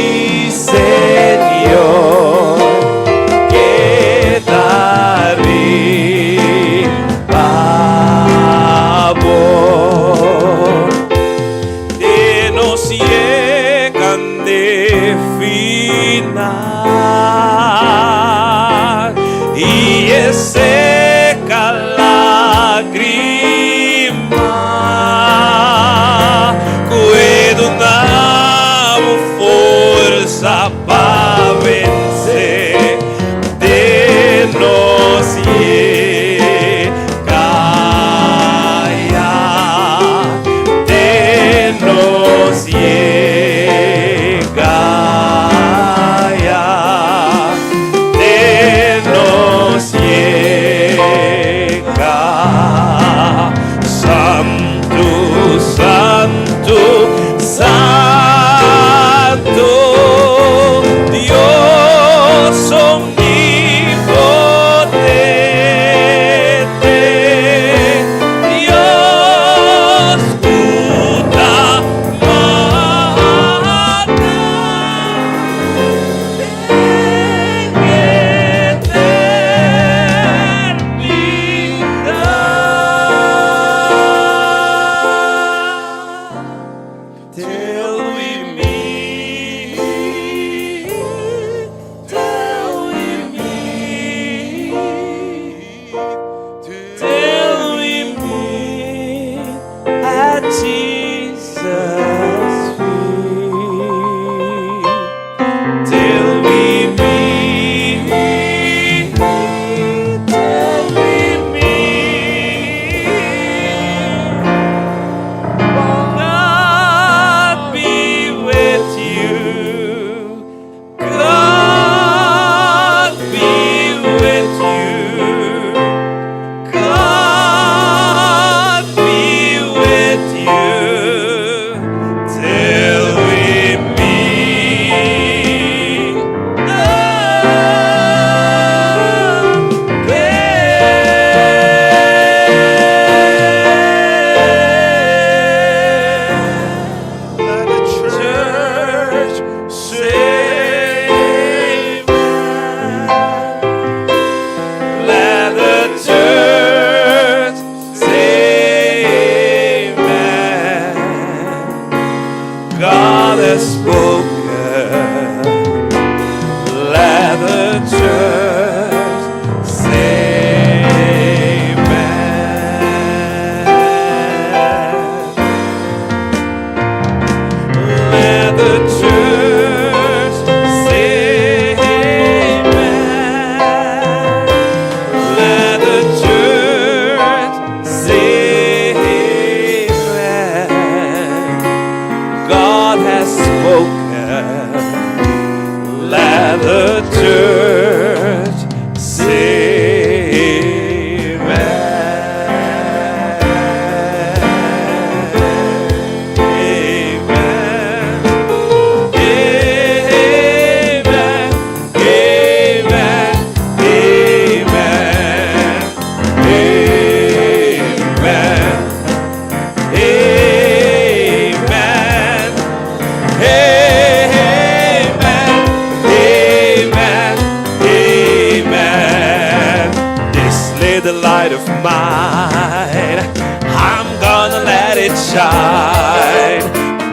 little light of mine, I'm gonna let it shine.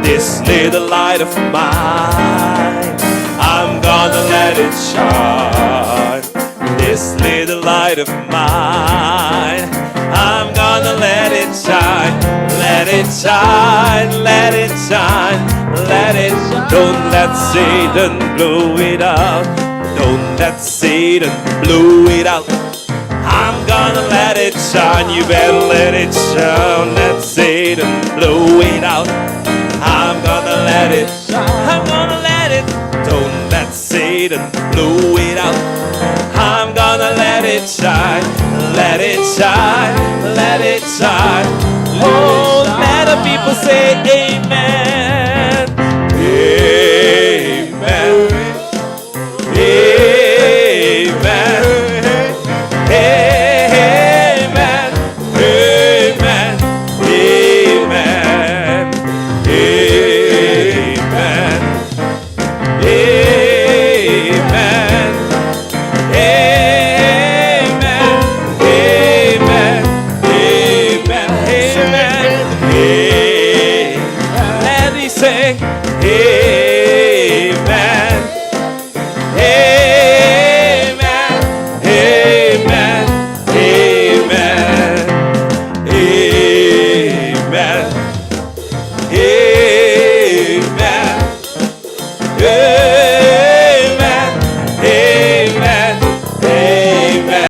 This little light of mine, I'm gonna let it shine. This little light of mine, I'm gonna let it shine. Let it shine, let it shine, let it. Don't let Satan blow it out. Don't let Satan blow it out. I'm gonna let it shine. You better let it shine. Let Satan blow it out. I'm gonna let it shine. I'm gonna let it. Don't let Satan blow it out. I'm gonna let it shine. Let it shine. Let it shine. Oh, let the people say amen. Amen. Amen. Amen. Amen. Amen. Amen. Amen. Amen. Amen. Amen. Amen. Amen. Let me say, Amen.